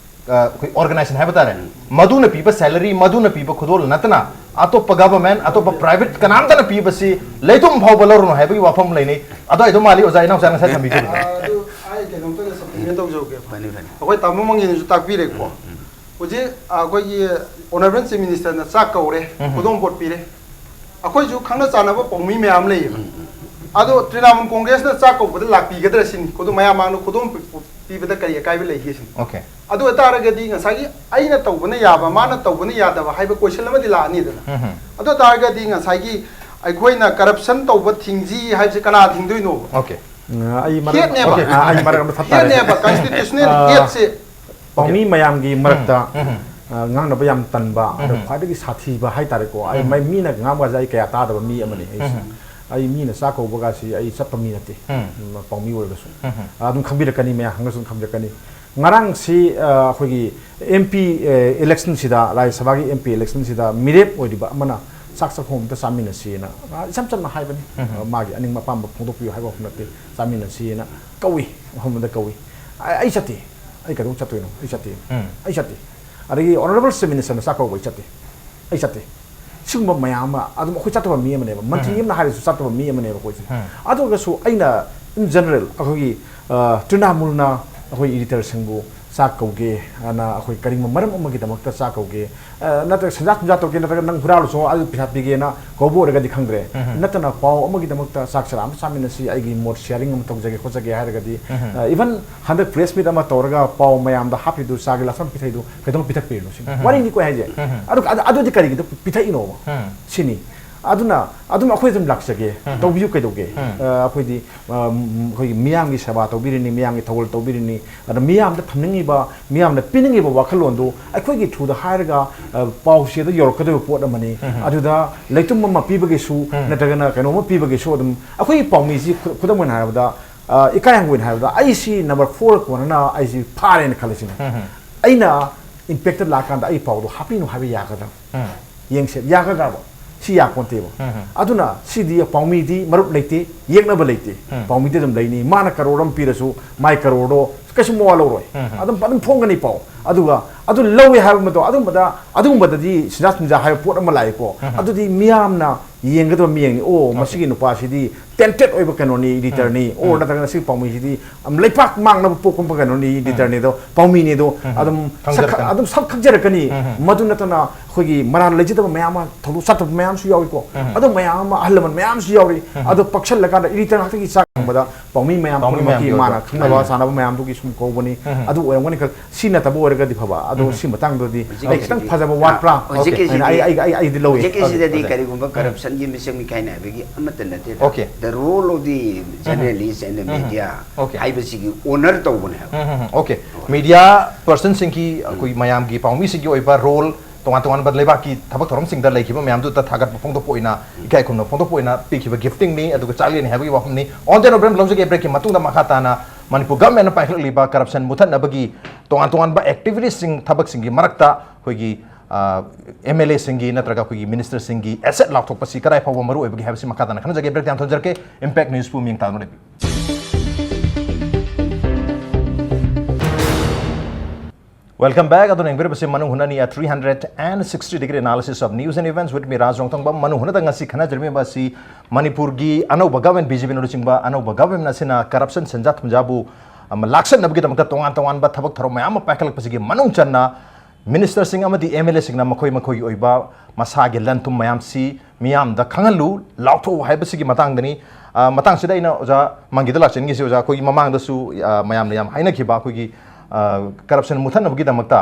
ꯑ, ꯑꯩꯈꯣꯏ organization ꯍꯥꯏꯕ ꯇꯥꯔꯦ, ꯃꯗꯨꯅ ꯄꯤꯕ salary, ꯃꯗꯨꯅ ꯄꯤꯕ ꯈꯨꯗꯣꯜ ꯅꯠꯇꯅ ꯑꯇꯣꯞꯄ government, ꯑꯇꯣꯞꯄ private ꯀꯅꯥꯝꯇꯅ ꯄꯤꯕꯁꯤ ꯂꯩꯇꯨꯝ ꯐꯥꯎꯕ ꯂꯧꯔꯨꯅꯨ ꯍꯥꯏꯕꯒꯤ ꯋꯥꯐꯝ ꯂꯩꯅꯩ꯫ ꯑꯗꯣ ꯑꯩ ꯑꯗꯨꯝ ꯃꯥꯜꯂꯤ ꯑꯣꯖꯥ ꯏꯅꯥꯎꯆꯥ ꯉꯁꯥꯏ ꯊꯝꯕꯤꯈꯤꯕꯗꯣ꯫ ꯑꯗꯨ ꯑꯩ ꯀꯩꯅꯣꯝꯇꯒ supplement ꯇꯧꯖꯍꯧꯒꯦ꯫ ꯐꯅꯤ, ꯐꯅꯤ. ꯑꯩꯈꯣꯏ ꯇꯥꯃꯣ ꯃꯪꯒꯤꯅꯁꯨ ꯇꯥꯛꯄꯤꯔꯦꯀꯣ꯫ ꯍꯧꯖꯤꯛ ꯑꯩꯈꯣꯏꯒꯤ honourable chief minister ꯅ ꯆꯥꯛ ꯀꯧꯔꯦ, ꯈꯨꯗꯣꯝ ꯄꯣꯠ ꯄꯤꯔꯦ꯫ ꯑꯩꯈꯣꯏꯁꯨ ꯈꯪꯅ ꯆꯥꯟꯅꯕ ꯄꯥꯎꯃꯤ ꯃꯌꯥꯝ ꯂꯩꯌꯦꯕ꯫ ꯑꯗꯣ ꯇ꯭ꯔꯤꯅꯥꯃꯨꯜ ꯀꯣꯡꯒ꯭ꯔꯦꯁꯅ ꯆꯥꯛ ꯀꯧꯕꯗ ꯂꯥꯛꯄꯤꯒꯗ꯭ꯔꯥ ꯁꯤꯅꯤ꯫ ꯈꯨꯗꯣꯝ ꯃꯌꯥꯝ ꯃꯥꯡꯗ ꯈꯨꯗꯣꯝ ꯄꯤꯕꯗ ꯀꯔꯤ ꯑꯀꯥꯏꯕ ꯂꯩꯒꯦ ꯁꯤꯅꯤ꯫ Okay. ꯑꯗꯨ ꯑꯣꯏꯇꯥꯔꯒꯗꯤ ꯉꯁꯥꯏꯒꯤ ꯑꯩꯅ ꯇꯧꯕꯅ ꯌꯥꯕ, ꯃꯥꯅ ꯇꯧꯕꯅ ꯌꯥꯗꯕ ꯍꯥꯏꯕ question ꯑꯃꯗꯤ ꯂꯥꯛꯑꯅꯤꯗꯅ꯫ ꯑꯗꯨ ꯑꯣꯏꯇꯥꯔꯒꯗꯤ ꯉꯁꯥꯏꯒꯤ ꯑꯩꯈꯣꯏꯅ corruption ꯇꯧꯕ ꯊꯤꯡꯖꯤ ꯍꯥꯏꯕꯁꯦ ꯀꯅꯥ ꯊꯤꯡꯗꯣꯏꯅꯣꯕ? Okay. ꯑ, ꯑꯩ ꯃꯔꯛ ꯍꯦꯠꯅꯦꯕ꯫ okay, ꯑ, ꯑꯩ ꯃꯔꯛ ꯑꯃ ꯊꯠ ꯇꯥꯔꯦ꯫ ꯍꯦꯠꯅꯦꯕ, constitutional ꯑ, ꯍꯦꯠꯁꯦ꯫ ꯄꯥꯎꯃꯤ ꯃꯌꯥꯝꯒꯤ ꯃꯔꯛꯇ, ꯑ, ꯉꯥꯡꯅꯕ ꯌꯥꯝ ꯇꯟꯕ, ꯑꯗꯣ ꯈ꯭ꯋꯥꯏꯗꯒꯤ ꯁꯥꯊꯤꯕ ꯍꯥꯏꯇꯥꯔꯦꯀꯣ, ꯑꯩ ꯃꯩ-, ꯃꯤꯅ ꯉꯥꯡꯕꯁꯦ ꯑꯩ ꯀꯌꯥ ꯇꯥꯗꯕ ꯃꯤ ꯑꯃꯅꯤ ꯑꯩꯁꯦ꯫ ꯑꯩ ꯃꯤꯅ ꯆꯥꯛ ꯀꯧꯕꯒꯁꯤ ꯑꯩ ꯆꯠꯄ ꯃꯤ ꯅꯠꯇꯦ꯫ ꯎꯝ, ꯄꯥꯎꯃꯤ ꯑꯣꯏꯔꯒꯁꯨ꯫ ꯑꯗꯨꯝ ꯈꯪꯕꯤꯔꯛꯀꯅꯤ, ꯃꯌꯥꯝ ꯍꯪꯉꯁꯨ ꯑꯗꯨꯝ ꯈꯪꯕꯤꯔꯛꯀꯅꯤ꯫ ꯉꯔꯥꯡꯁꯤ, ꯑ, ꯑꯩꯈꯣꯏꯒꯤ M P, ꯑ, election ꯁꯤꯗ, ꯔꯥꯖ꯭ꯌ ꯁꯚꯥꯒꯤ M P election ꯁꯤꯗ ꯃꯤꯔꯦꯞ ꯑꯣꯏꯔꯤꯕ ꯑꯃꯅ ꯆꯥꯛ ꯆꯥꯛꯈꯣꯝ ꯑꯝꯇ ꯆꯥꯃꯤꯟꯅꯁꯤꯅ ꯏꯆꯝ ꯆꯝꯅ ꯍꯥꯏꯕꯅꯤ꯫ ꯎꯝ꯫ ꯑ, ꯃꯥꯒꯤ ꯑꯅꯤꯡꯕ ꯑꯄꯥꯝꯕ ꯐꯣꯡꯗꯣꯛꯄꯤꯌꯨ ꯍꯥꯏꯕ ꯋꯥꯐꯝ ꯅꯠꯇꯦ꯫ ꯆꯥꯃꯤꯟꯅꯁꯤꯅ ꯀꯧꯏ, ꯃꯐꯝ ꯑꯃꯗ ꯀꯧꯏ꯫ ꯑꯩ, ꯑꯩ ꯆꯠꯇꯦ꯫ ꯑꯩ ꯀꯩꯗꯧ ꯆꯠꯇꯣꯏꯅꯣ? ꯑꯩ ꯆꯠꯇꯦ꯫ ꯎꯝ꯫ ꯑꯩ ꯆꯠꯇꯦ꯫ ꯑꯗꯒꯤ Honourable Chief Minister ꯅ ꯆꯥꯛ ꯀꯧꯕ ꯑꯩ ꯆꯠꯇꯦ꯫ ꯑꯩ ꯆꯠꯇꯦ꯫ ꯁꯤꯒꯨꯝꯕ ꯃꯌꯥꯝ ꯑꯃ ꯑꯗꯨꯝ ꯑꯩꯈꯣꯏ ꯆꯠꯇꯕ ꯃꯤ ꯑꯃꯅꯦꯕ꯫ ꯃꯟꯇ꯭ꯔꯤ ꯎꯝ꯫ ꯑꯃꯅ ꯍꯥꯏꯔꯁꯨ ꯆꯠꯇꯕ ꯃꯤ ꯑꯃꯅꯦꯕ ꯑꯩꯈꯣꯏꯁꯦ꯫ ꯎꯝ꯫ ꯑꯗꯨ ꯑꯣꯏꯔꯒꯁꯨ ꯑꯩꯅ in general ꯑꯩꯈꯣꯏꯒꯤ, ꯑ, ꯇ꯭ꯔꯤꯅꯥꯃꯨꯜꯅ ꯑꯩꯈꯣꯏ editor ꯁꯤꯡꯕꯨ ꯆꯥꯛ ꯀꯧꯒꯦ ꯑꯅ ꯑꯩꯈꯣꯏ ꯀꯔꯤꯒꯨꯝꯕ ꯃꯔꯝ ꯑꯃꯒꯤꯗꯃꯛꯇ ꯆꯥꯛ ꯀꯧꯒꯦ, ꯑ, ꯅꯠꯇ꯭ꯔꯒ ꯁꯦꯟꯖꯥ ꯊꯨꯝꯖꯥ ꯇꯧꯒꯦ, ꯅꯠꯇ꯭ꯔꯒ ꯅꯪ ꯍꯨꯔꯥꯜꯂꯨꯁꯣ ꯑꯗꯨ ꯄꯩꯁꯥ ꯄꯤꯒꯦꯅ ꯀꯧꯕ ꯑꯣꯏꯔꯒꯗꯤ ꯈꯪꯗ꯭ꯔꯦ꯫ ꯎꯝ꯫ ꯅꯠꯇꯅ ꯄꯥꯎ ꯑꯃꯒꯤꯗꯃꯛꯇ ꯆꯥꯛ ꯆꯔꯥ ꯑꯃ ꯆꯥꯃꯤꯟꯅꯁꯤ, ꯑꯩꯒꯤ ꯃꯣꯠ sharing ꯑꯃ ꯇꯧꯖꯒꯦ ꯈꯣꯠꯆꯒꯦ ꯍꯥꯏꯔꯒꯗꯤ, ꯎꯝ꯫ ꯑ, even ꯍꯟꯗꯛ press meet ꯑꯃ ꯇꯧꯔꯒ ꯄꯥꯎ ꯃꯌꯥꯝꯗ ꯍꯥꯞꯄꯤꯗꯨ, ꯆꯥꯒꯤ glass ꯑꯃ ꯄꯤꯊꯛꯏꯗꯨ ꯀꯩꯗꯧꯕꯩ ꯄꯤꯊꯛꯄꯤꯔꯤꯅꯣ ꯁꯤꯅꯤ꯫ ꯎꯝ꯫ ꯋꯥꯔꯤꯅꯤꯀꯣ ꯑꯩ ꯍꯥꯏꯁꯦ꯫ ꯎꯝ꯫ ꯑꯗꯨ, ꯑꯗꯨ, ꯑꯗꯨꯗꯤ ꯀꯔꯤꯒꯤꯗ ꯄꯤꯊꯛꯏꯅꯣꯕ? ꯎꯝ꯫ ꯁꯤꯅꯤ꯫ ꯑꯗꯨꯅ ꯑꯗꯨꯝ ꯑꯩꯈꯣꯏ ꯑꯗꯨꯝ ꯂꯥꯛꯆꯒꯦ, ꯎꯝ꯫ ꯇꯧꯕꯤꯌꯨ ꯀꯩꯗꯧꯒꯦ? ꯎꯝ꯫ ꯑ, ꯑꯩꯈꯣꯏꯗꯤ, ꯑ, ꯎꯝ, ꯑꯩꯈꯣꯏꯒꯤ ꯃꯤꯌꯥꯝꯒꯤ ꯁꯦꯕꯥ ꯇꯧꯕꯤꯔꯤꯅꯤ, ꯃꯤꯌꯥꯝꯒꯤ ꯊꯧꯒꯜ ꯇꯧꯕꯤꯔꯤꯅꯤ, ꯑꯗ ꯃꯤꯌꯥꯝꯗ ꯊꯝꯅꯤꯡꯉꯤꯕ, ꯃꯤꯌꯥꯝꯅ ꯄꯤꯅꯤꯡꯉꯤꯕ ꯋꯥꯈꯜꯂꯣꯟꯗꯨ ꯑꯩꯈꯣꯏꯒꯤ through ꯗ ꯍꯥꯏꯔꯒ, ꯑ, ꯄꯥꯎꯆꯦꯗ ꯌꯧꯔꯛꯀꯗꯧꯔꯤꯕ ꯄꯣꯠ ꯑꯃꯅꯤ꯫ ꯎꯝ꯫ ꯑꯗꯨꯗ ꯂꯩꯇꯨꯝ ꯑꯃ ꯄꯤꯕꯒꯤꯁꯨ, ꯎꯝ꯫ ꯅꯠꯇ꯭ꯔꯒꯅ ꯀꯩꯅꯣꯝꯃ ꯄꯤꯕꯒꯤꯁꯨ ꯑꯗꯨꯝ ꯑꯩꯈꯣꯏꯒꯤ ꯄꯥꯎꯃꯤꯁꯤ ꯈꯨ-, ꯈꯨꯗꯝ ꯑꯣꯏꯅ ꯍꯥꯏꯔꯕꯗ, ꯑ, ꯏꯀꯥꯏ ꯍꯪꯒꯣꯏꯅ ꯍꯥꯏꯔꯕꯗ ꯑꯩꯁꯤ number four ꯀꯣꯟꯅꯅ ꯑꯩꯁꯤ ꯐꯥꯔꯦꯅ ꯈꯜꯂꯁꯤꯅꯦ꯫ ꯎꯝ꯫ ꯑꯩꯅ impacted ꯂꯥꯛꯀꯥꯟꯗ ꯑꯩ ꯄꯥꯎꯗꯣ ꯍꯥꯞꯄꯤꯅꯨ ꯍꯥꯏꯕ ꯌꯥꯒꯗ꯭ꯔꯥ? ꯎꯝ꯫ ꯌꯦꯡꯁꯦ, ꯌꯥꯒꯗ꯭ꯔꯕ? ꯁꯤ ꯌꯥꯄꯣꯟꯇꯦꯕ꯫ ꯎꯝ꯫ ꯑꯗꯨꯅ ꯁꯤꯗꯤ ꯄꯥꯎꯃꯤꯗꯤ ꯃꯔꯨꯞ ꯂꯩꯇꯦ, ꯌꯦꯛꯅꯕ ꯂꯩꯇꯦ꯫ ꯎꯝ꯫ ꯄꯥꯎꯃꯤꯗꯤ ꯑꯗꯨꯝ ꯂꯩꯅꯤ꯫ ꯃꯥꯅ ꯀꯔꯣꯔ ꯑꯃ ꯄꯤꯔꯁꯨ, ꯃꯥꯏ ꯀꯔꯣꯔꯗꯣ ꯀꯩꯁꯨ ꯃꯋꯥ ꯂꯧꯔꯣꯏ꯫ ꯎꯝ꯫ ꯑꯗꯨꯝ, ꯑꯗꯨꯝ ꯐꯣꯡꯒꯅꯤ ꯄꯥꯎ꯫ ꯑꯗꯨꯒ ꯑꯗꯨ ꯂꯧꯋꯦ ꯍꯥꯏꯕ ꯃꯇꯝ, ꯑꯗꯨꯝꯕꯗ, ꯑꯗꯨꯒꯨꯝꯕꯗꯗꯤ ꯁꯤꯟꯖꯥ ꯊꯨꯝꯖꯥ ꯍꯥꯏꯕ ꯄꯣꯠ ꯑꯃ ꯂꯥꯛꯑꯦꯀꯣ꯫ ꯎꯝ꯫ ꯑꯗꯨꯗꯤ ꯃꯤꯌꯥꯝꯅ ꯌꯦꯡꯒꯗꯕ ꯃꯤꯌꯦꯡꯅꯤ꯫ ꯑꯣ, OK꯫ ꯃꯁꯤꯒꯤ ꯅꯨꯄꯥꯁꯤꯗꯤ tainted ꯑꯣꯏꯕ ꯀꯩꯅꯣꯅꯤ, editor ꯅꯤ꯫ ꯎꯝ꯫ ꯑꯣꯔ ꯎꯝ꯫ ꯅꯠꯇ꯭ꯔꯒꯅ ꯁꯤ ꯄꯥꯎꯃꯤꯁꯤꯗꯤ, ꯑꯝ, ꯂꯩꯄꯥꯛ ꯃꯥꯡꯅꯕ ꯄꯣꯛꯄ ꯀꯩꯅꯣꯅꯤ, ꯎꯝ꯫ editor ꯅꯤ ꯑꯗꯣ, ꯄꯥꯎꯃꯤꯅꯤ ꯑꯗꯣ, ꯎꯝ꯫ ꯑꯗꯨꯝ ꯁꯛ-, ꯈꯪꯖꯔꯛꯀꯅꯤ꯫ ꯑꯗꯨꯝ ꯁꯛ ꯈꯪꯖꯔꯛꯀꯅꯤ꯫ ꯎꯝ꯫ ꯃꯗꯨ ꯅꯠꯇꯅ ꯑꯩꯈꯣꯏꯒꯤ ꯃꯔꯥꯜ ꯂꯩꯖꯗꯕ ꯃꯌꯥꯝ ꯑꯃ ꯊꯧꯗꯣꯛ ꯆꯠꯇꯕ ꯃꯌꯥꯝꯁꯨ ꯌꯥꯎꯏꯀꯣ꯫ ꯎꯝ꯫ ꯑꯗꯨ ꯃꯌꯥꯝ ꯑꯃ ꯑꯍꯜ ꯂꯃꯟ ꯃꯌꯥꯝꯁꯨ ꯌꯥꯎꯔꯤ꯫ ꯎꯝ꯫ ꯑꯗꯣ ꯄꯛꯁꯜꯂꯀꯥꯟꯗ editor ꯉꯥꯛꯇꯒꯤ ꯆꯥꯛ ꯍꯪꯕꯗ ꯄꯥꯎꯃꯤ ꯃꯌꯥꯝ ꯄꯥꯎꯃꯤ ꯄꯨꯝꯅꯃꯛꯀꯤ ꯃꯌꯥꯝꯒꯤ ꯃꯥꯅ ꯑꯣꯏꯕ꯫ ꯈꯪꯅꯕ ꯎꯝ꯫ ꯆꯥꯅꯕ ꯃꯌꯥꯝꯗꯨꯒꯤ ꯁꯨꯝ ꯀꯧꯕꯅꯤ꯫ ꯎꯝ꯫ ꯑꯗꯨ ꯑꯣꯏꯔꯝꯒꯅꯤ ꯈꯜ-, ꯁꯤ ꯅꯠꯇꯕ ꯑꯣꯏꯔꯒꯗꯤ ꯐꯕ꯫ ꯑꯗꯣ ꯎꯝ꯫ ꯁꯤ ꯃꯇꯥꯡꯗꯗꯤ ꯑꯩ ꯈꯤꯇꯪ ꯍꯧꯖꯤꯛꯀꯤꯁꯤꯗꯤ ꯐꯖꯕ ꯋꯥꯠꯄ꯭ꯔꯥ? ꯍꯧꯖꯤꯛꯀꯤꯁꯤꯗꯤ ꯑꯩꯅ ꯑꯩ, ꯑꯩ, ꯑꯩ, ꯑꯩꯗꯤ ꯂꯧꯏ꯫ ꯍꯧꯖꯤꯛꯀꯤꯁꯤꯗꯗꯤ ꯑꯗꯨ, ꯑꯗꯨ꯫ ꯀꯔꯤꯒꯨꯝꯕ ꯎꯝ꯫ Corruption ꯒꯤ ꯃꯤꯆꯪ ꯃꯤꯈꯥꯏ ꯅꯥꯏꯕꯒꯤ ꯑꯃꯠꯇ ꯅꯠꯇꯦꯗ꯫ OK꯫ The role of the um. Journalist and the um. Media OK꯫ ꯍꯥꯏꯕꯁꯤꯒꯤ honor ꯇꯧꯕꯅꯦ ꯍꯥꯏꯕ꯫ ꯎꯝ, ꯎꯝ, ꯎꯝ꯫ OK꯫ Media person ꯁꯤꯡꯒꯤ, ꯎꯝ꯫ ꯑꯩꯈꯣꯏ ꯃꯌꯥꯝꯒꯤ ꯄꯥꯎꯃꯤꯁꯤꯡꯒꯤ ꯑꯣꯏꯕ role, ꯇꯣꯉꯥꯟ ꯇꯣꯉꯥꯟꯕ ꯂꯩꯕꯥꯛꯀꯤ ꯊꯕꯛ ꯊꯧꯔꯝꯁꯤꯡꯗ ꯂꯩꯈꯤꯕ ꯃꯌꯥꯝꯗꯨꯗ ꯊꯥꯒꯠꯄ ꯐꯣꯡꯗꯣꯛꯄ ꯑꯣꯏꯅ, ꯏꯀꯥꯏ ꯈꯨꯝꯅꯕ ꯐꯣꯡꯗꯣꯛꯄ ꯑꯣꯏꯅ ꯄꯤꯈꯤꯕ gifting ꯅꯤ, ꯑꯗꯨꯒ ꯆꯥꯛꯂꯦꯟꯅꯤ ꯍꯥꯏꯕꯒꯤ ꯋꯥꯐꯝꯅꯤ꯫ On the Program ꯂꯧꯖꯒꯦ꯫ Break ꯀꯤ ꯃꯇꯨꯡꯗ ꯃꯈꯥ ꯇꯥꯅ ꯃꯅꯤꯄꯨꯔ government ꯅ ꯄꯥꯏꯈꯠꯂꯛꯂꯤꯕ corruption ꯃꯨꯊꯠꯅꯕꯒꯤ ꯇꯣꯉꯥꯟ ꯇꯣꯉꯥꯟꯕ activity ꯁꯤꯡ, ꯊꯕꯛꯁꯤꯡꯒꯤ ꯃꯔꯛꯇ ꯑꯩꯈꯣꯏꯒꯤ ꯑꯦꯝ ꯑꯦꯜ ꯑꯦꯁꯤꯡꯒꯤ ꯅꯠꯇ꯭ꯔꯒ ꯑꯩꯈꯣꯏꯒꯤ ꯃꯤꯅꯤꯁꯇꯔꯁꯤꯡꯒꯤ ꯑꯦꯁꯦꯠ ꯂꯥꯎꯊꯣꯛꯄꯁꯤ ꯀꯗꯥꯏ ꯐꯥꯎꯕ ꯃꯔꯨ ꯑꯣꯏꯕꯒꯦ ꯍꯥꯏꯕꯁꯤ ꯃꯈꯥ ꯇꯥꯅ ꯈꯟꯅꯖꯒꯦ꯫ ꯕ꯭ꯔꯦꯛ ꯇꯥꯏꯝ ꯊꯝꯖꯔꯛꯀꯦ꯫ ꯏꯝꯄꯦꯛ ꯅ꯭ꯌꯨꯁꯄꯨ ꯃꯤꯡ ꯇꯥꯗꯨꯅ ꯂꯩꯕꯤꯌꯨ꯫ Welcome back. ꯑꯗꯨꯅ ꯌꯦꯡꯕꯤꯔꯤꯕꯁꯤ ꯃꯅꯨꯡ ꯍꯨꯠꯅꯅꯤ, a three hundred and sixty degree analysis of news and events with me, ꯔꯥꯖ ꯔꯣꯡꯊꯣꯡꯕꯝ꯫ ꯃꯅꯨꯡ ꯍꯨꯠꯅꯗ ꯉꯁꯤ ꯈꯟꯅꯖꯔꯝꯃꯤꯕ ꯑꯁꯤ ꯃꯅꯤꯄꯨꯔꯒꯤ ꯑꯅꯧꯕ ꯒꯚꯔꯟꯃꯦꯟ, ꯕꯤ ꯖꯦ ꯄꯤꯅ ꯂꯨꯆꯤꯡꯕ ꯑꯅꯧꯕ ꯒꯚꯔꯟꯃꯦꯟ ꯑꯁꯤꯅ ꯀꯔꯞꯁꯟ, ꯁꯦꯟꯖꯥ ꯊꯨꯝꯖꯥꯕꯨ ꯑꯃ ꯂꯥꯛꯁꯟꯅꯕꯒꯤꯗꯃꯛꯇ ꯇꯣꯉꯥꯟ ꯇꯣꯉꯥꯟꯕ ꯊꯕꯛ ꯊꯧꯔꯝ ꯃꯌꯥꯝ ꯑꯃ ꯄꯥꯏꯈꯠꯂꯛꯄꯁꯤꯒꯤ ꯃꯅꯨꯡ ꯆꯟꯅ ꯃꯤꯅꯤꯁꯇꯔꯁꯤꯡ ꯑꯃꯗꯤ ꯑꯦꯝ ꯑꯦꯜ ꯑꯦꯁꯤꯡꯅ ꯃꯈꯣꯏ ꯃꯈꯣꯏꯒꯤ ꯑꯣꯏꯕ ꯃꯁꯥꯒꯤ ꯂꯟ ꯊꯨꯝ ꯃꯌꯥꯝꯁꯤ ꯃꯤꯌꯥꯝꯗ ꯈꯪꯍꯜꯂꯨ, ꯂꯥꯎꯊꯣꯛꯎ ꯍꯥꯏꯕꯁꯤꯒꯤ ꯃꯇꯥꯡꯗꯅꯤ꯫ ꯑ, ꯃꯇꯥꯡꯁꯤꯗ ꯑꯩꯅ ꯑꯣꯖꯥ ꯃꯪꯒꯤꯗ ꯂꯥꯛꯆꯅꯤꯡꯉꯤꯁꯤ, ꯑꯣꯖꯥ, ꯑꯩꯈꯣꯏꯒꯤ ꯃꯃꯥꯡꯗꯁꯨ, ꯑ, ꯃꯌꯥꯝꯅ ꯌꯥꯝ ꯍꯥꯏꯅꯈꯤꯕ ꯑꯩꯈꯣꯏꯒꯤ, ꯑ, ꯀꯔꯞꯁꯟ ꯃꯨꯊꯠꯅꯕꯒꯤꯗꯃꯛꯇ,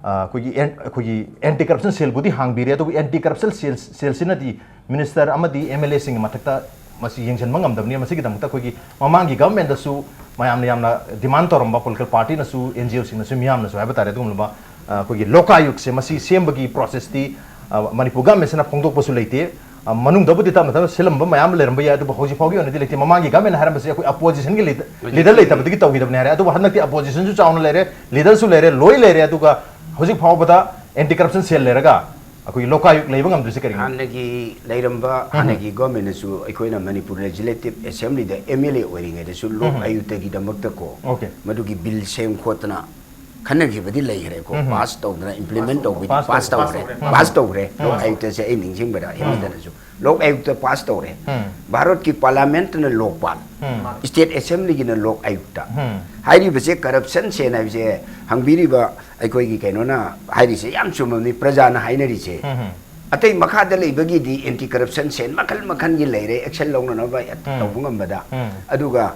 ꯑ, ꯑꯩꯈꯣꯏꯒꯤ ꯑꯦꯟ-, ꯑꯩꯈꯣꯏꯒꯤ ꯑꯦꯟꯇꯤ ꯀꯔꯞꯁꯟ ꯁꯦꯜꯕꯨꯗꯤ ꯍꯥꯡꯕꯤꯔꯦ, ꯑꯗꯨꯕꯨ ꯑꯦꯟꯇꯤ ꯀꯔꯞꯁꯟ ꯁꯦꯜ, ꯁꯦꯜꯁꯤꯅꯗꯤ ꯃꯤꯅꯤꯁꯇꯔ ꯑꯃꯗꯤ ꯑꯦꯝ ꯑꯦꯜ ꯑꯦꯁꯤꯡꯒꯤ ꯃꯊꯛꯇ ꯃꯁꯤ ꯌꯦꯡꯁꯤꯟꯕ ꯉꯝꯗꯕꯅꯤꯅ, ꯃꯁꯤꯒꯤꯗꯃꯛꯇ ꯑꯩꯈꯣꯏꯒꯤ ꯃꯃꯥꯡꯒꯤ ꯒꯚꯔꯟꯃꯦꯟꯗꯁꯨ ꯃꯌꯥꯝꯅ ꯌꯥꯝꯅ ꯗꯤꯃꯥꯟ ꯇꯧꯔꯝꯕ, ꯄꯣꯂꯤꯇꯤꯀꯦꯜ ꯄꯥꯔꯇꯤꯅꯁꯨ, ꯑꯦꯟ ꯖꯤ ꯑꯣꯁꯤꯡꯅꯁꯨ, ꯃꯤꯌꯥꯝꯅꯁꯨ ꯍꯥꯏꯕ ꯇꯥꯔꯦ, ꯑꯗꯨꯒꯨꯝꯂꯕ, ꯑ, ꯑꯩꯈꯣꯏꯒꯤ ꯂꯣꯀꯥꯌꯨꯛꯁꯦ ꯃꯁꯤ ꯁꯦꯝꯕꯒꯤ ꯄ꯭ꯔꯣꯁꯦꯁꯇꯤ, ꯑ, ꯃꯅꯤꯄꯨꯔ ꯒꯚꯔꯟꯃꯦꯟꯁꯤꯅ ꯐꯣꯡꯗꯣꯛꯄꯁꯨ ꯂꯩꯇꯦ꯫ ꯑ, ꯃꯅꯨꯡꯗꯕꯨꯗꯤ ꯇꯞꯅ ꯇꯞꯅ ꯁꯤꯜꯂꯝꯕ ꯃꯌꯥꯝ ꯑꯃ ꯂꯩꯔꯝꯕ ꯌꯥꯏ, ꯑꯗꯨꯕꯨ ꯍꯧꯖꯤꯛ ꯐꯥꯎꯒꯤ ꯑꯣꯏꯅꯗꯤ ꯂꯩꯇꯦ꯫ ꯃꯃꯥꯡꯒꯤ ꯒꯚꯔꯟꯃꯦꯟꯅ ꯍꯥꯏꯔꯝꯕꯁꯦ ꯑꯩꯈꯣꯏ ꯑꯄꯣꯖꯤꯁꯟꯒꯤ ꯂꯤꯗ-, ꯂꯤꯗꯔ ꯂꯩꯇꯕꯗꯒꯤ ꯇꯧꯈꯤꯗꯕꯅꯦ ꯍꯥꯏꯔꯦ, ꯑꯗꯨꯕꯨ ꯍꯟꯗꯛꯇꯤ ꯑꯄꯣꯖꯤꯁꯟꯁꯨ ꯆꯥꯎꯅ ꯂꯩꯔꯦ, ꯂꯤꯗꯔꯁꯨ ꯂꯩꯔꯦ, ꯂꯣꯏ ꯂꯩꯔꯦ, ꯑꯗꯨꯒ ꯍꯧꯖꯤꯛ ꯐꯥꯎꯕꯗ ꯑꯦꯟꯇꯤ ꯀꯔꯞꯁꯟ ꯁꯦꯜ ꯂꯩꯔꯒ ꯑꯩꯈꯣꯏꯒꯤ ꯂꯣꯀꯥꯌꯨꯛ ꯂꯩꯕ ꯉꯝꯗ꯭ꯔꯤꯁꯦ ꯀꯔꯤꯒꯤꯅꯣ? ꯍꯥꯟꯅꯒꯤ ꯂꯩꯔꯝꯕ, ꯎꯝ꯫ ꯍꯥꯟꯅꯒꯤ ꯒꯣꯔꯃꯦꯟꯅꯁꯨ ꯑꯩꯈꯣꯏꯅ ꯃꯅꯤꯄꯨꯔ ꯂꯦꯖꯤꯁꯂꯦꯇꯤꯚ ꯑꯦꯁꯦꯝꯕ꯭ꯂꯤꯗ ꯑꯦꯝ ꯑꯦꯜ ꯑꯦ ꯑꯣꯏꯔꯤꯉꯩꯗꯁꯨ ꯂꯣꯛ ꯎꯝ꯫ ꯑꯌꯨꯛꯇꯒꯤꯗꯃꯛꯇꯀꯣ, ꯑꯣꯀꯦ꯫ ꯃꯗꯨꯒꯤ ꯕꯤꯜ ꯁꯦꯝ ꯈꯣꯠꯇꯅ ꯈꯟꯅꯈꯤꯕꯗꯤ ꯂꯩꯈ꯭ꯔꯦꯀꯣ, ꯎꯝ꯫ ꯄꯥꯁ ꯇꯧꯗꯅ, ꯏꯝꯄ꯭ꯂꯤꯃꯦꯟ ꯇꯧꯕꯗꯤ ꯄꯥꯁ ꯄꯥꯁ ꯇꯧꯈ꯭ꯔꯦ꯫ ꯇꯧꯈ꯭ꯔꯦ꯫ ꯎꯝ꯫ ꯄꯥꯁ ꯇꯧꯈ꯭ꯔꯦ꯫ ꯎꯝ꯫ ꯂꯣꯛ ꯑꯌꯨꯛꯇꯁꯦ ꯑꯩ ꯅꯤꯡꯁꯤꯡꯕꯗ ꯎꯝ꯫ ꯍꯦꯃꯟꯇꯅꯁꯨ ꯂꯣꯛ ꯑꯌꯨꯛꯇ ꯄꯥꯁ ꯇꯧꯔꯦ꯫ ꯎꯝ꯫ ꯚꯥꯔꯠꯀꯤ ꯄꯥꯔꯂꯤꯌꯥꯃꯦꯟꯠꯅ ꯂꯣꯛꯄꯥꯜ, ꯎꯝ꯫ ꯁ꯭ꯇꯦꯠ ꯑꯦꯁꯦꯝꯕ꯭ꯂꯤꯒꯤꯅ ꯂꯣꯛ ꯑꯌꯨꯛꯇ꯫ ꯎꯝ꯫ ꯍꯥꯏꯔꯤꯕꯁꯦ ꯀꯔꯞꯁꯟ ꯁꯦꯜ ꯍꯥꯏꯕꯁꯦ ꯍꯪꯕꯤꯔꯤꯕ ꯑꯩꯈꯣꯏꯒꯤ ꯀꯩꯅꯣꯅ ꯍꯥꯏꯔꯤꯁꯦ ꯌꯥꯝ ꯆꯨꯝꯃꯕꯅꯤ, ꯄ꯭ꯔꯖꯥꯅ ꯍꯥꯏꯅꯔꯤꯁꯦ꯫ ꯎꯝ꯫ ꯑꯇꯩ ꯃꯈꯥꯗ ꯂꯩꯕꯒꯤꯗꯤ ꯑꯦꯟꯇꯤ ꯀꯔꯞꯁꯟ ꯁꯦꯜ ꯃꯈꯜ ꯃꯈꯜꯒꯤ ꯂꯩꯔꯦ, ꯑꯦꯛꯁꯟ ꯂꯧꯅꯅꯕ ꯎꯝ꯫ ꯇꯧꯕ ꯉꯝꯕꯗ꯫ ꯎꯝ꯫ ꯑꯗꯨꯒ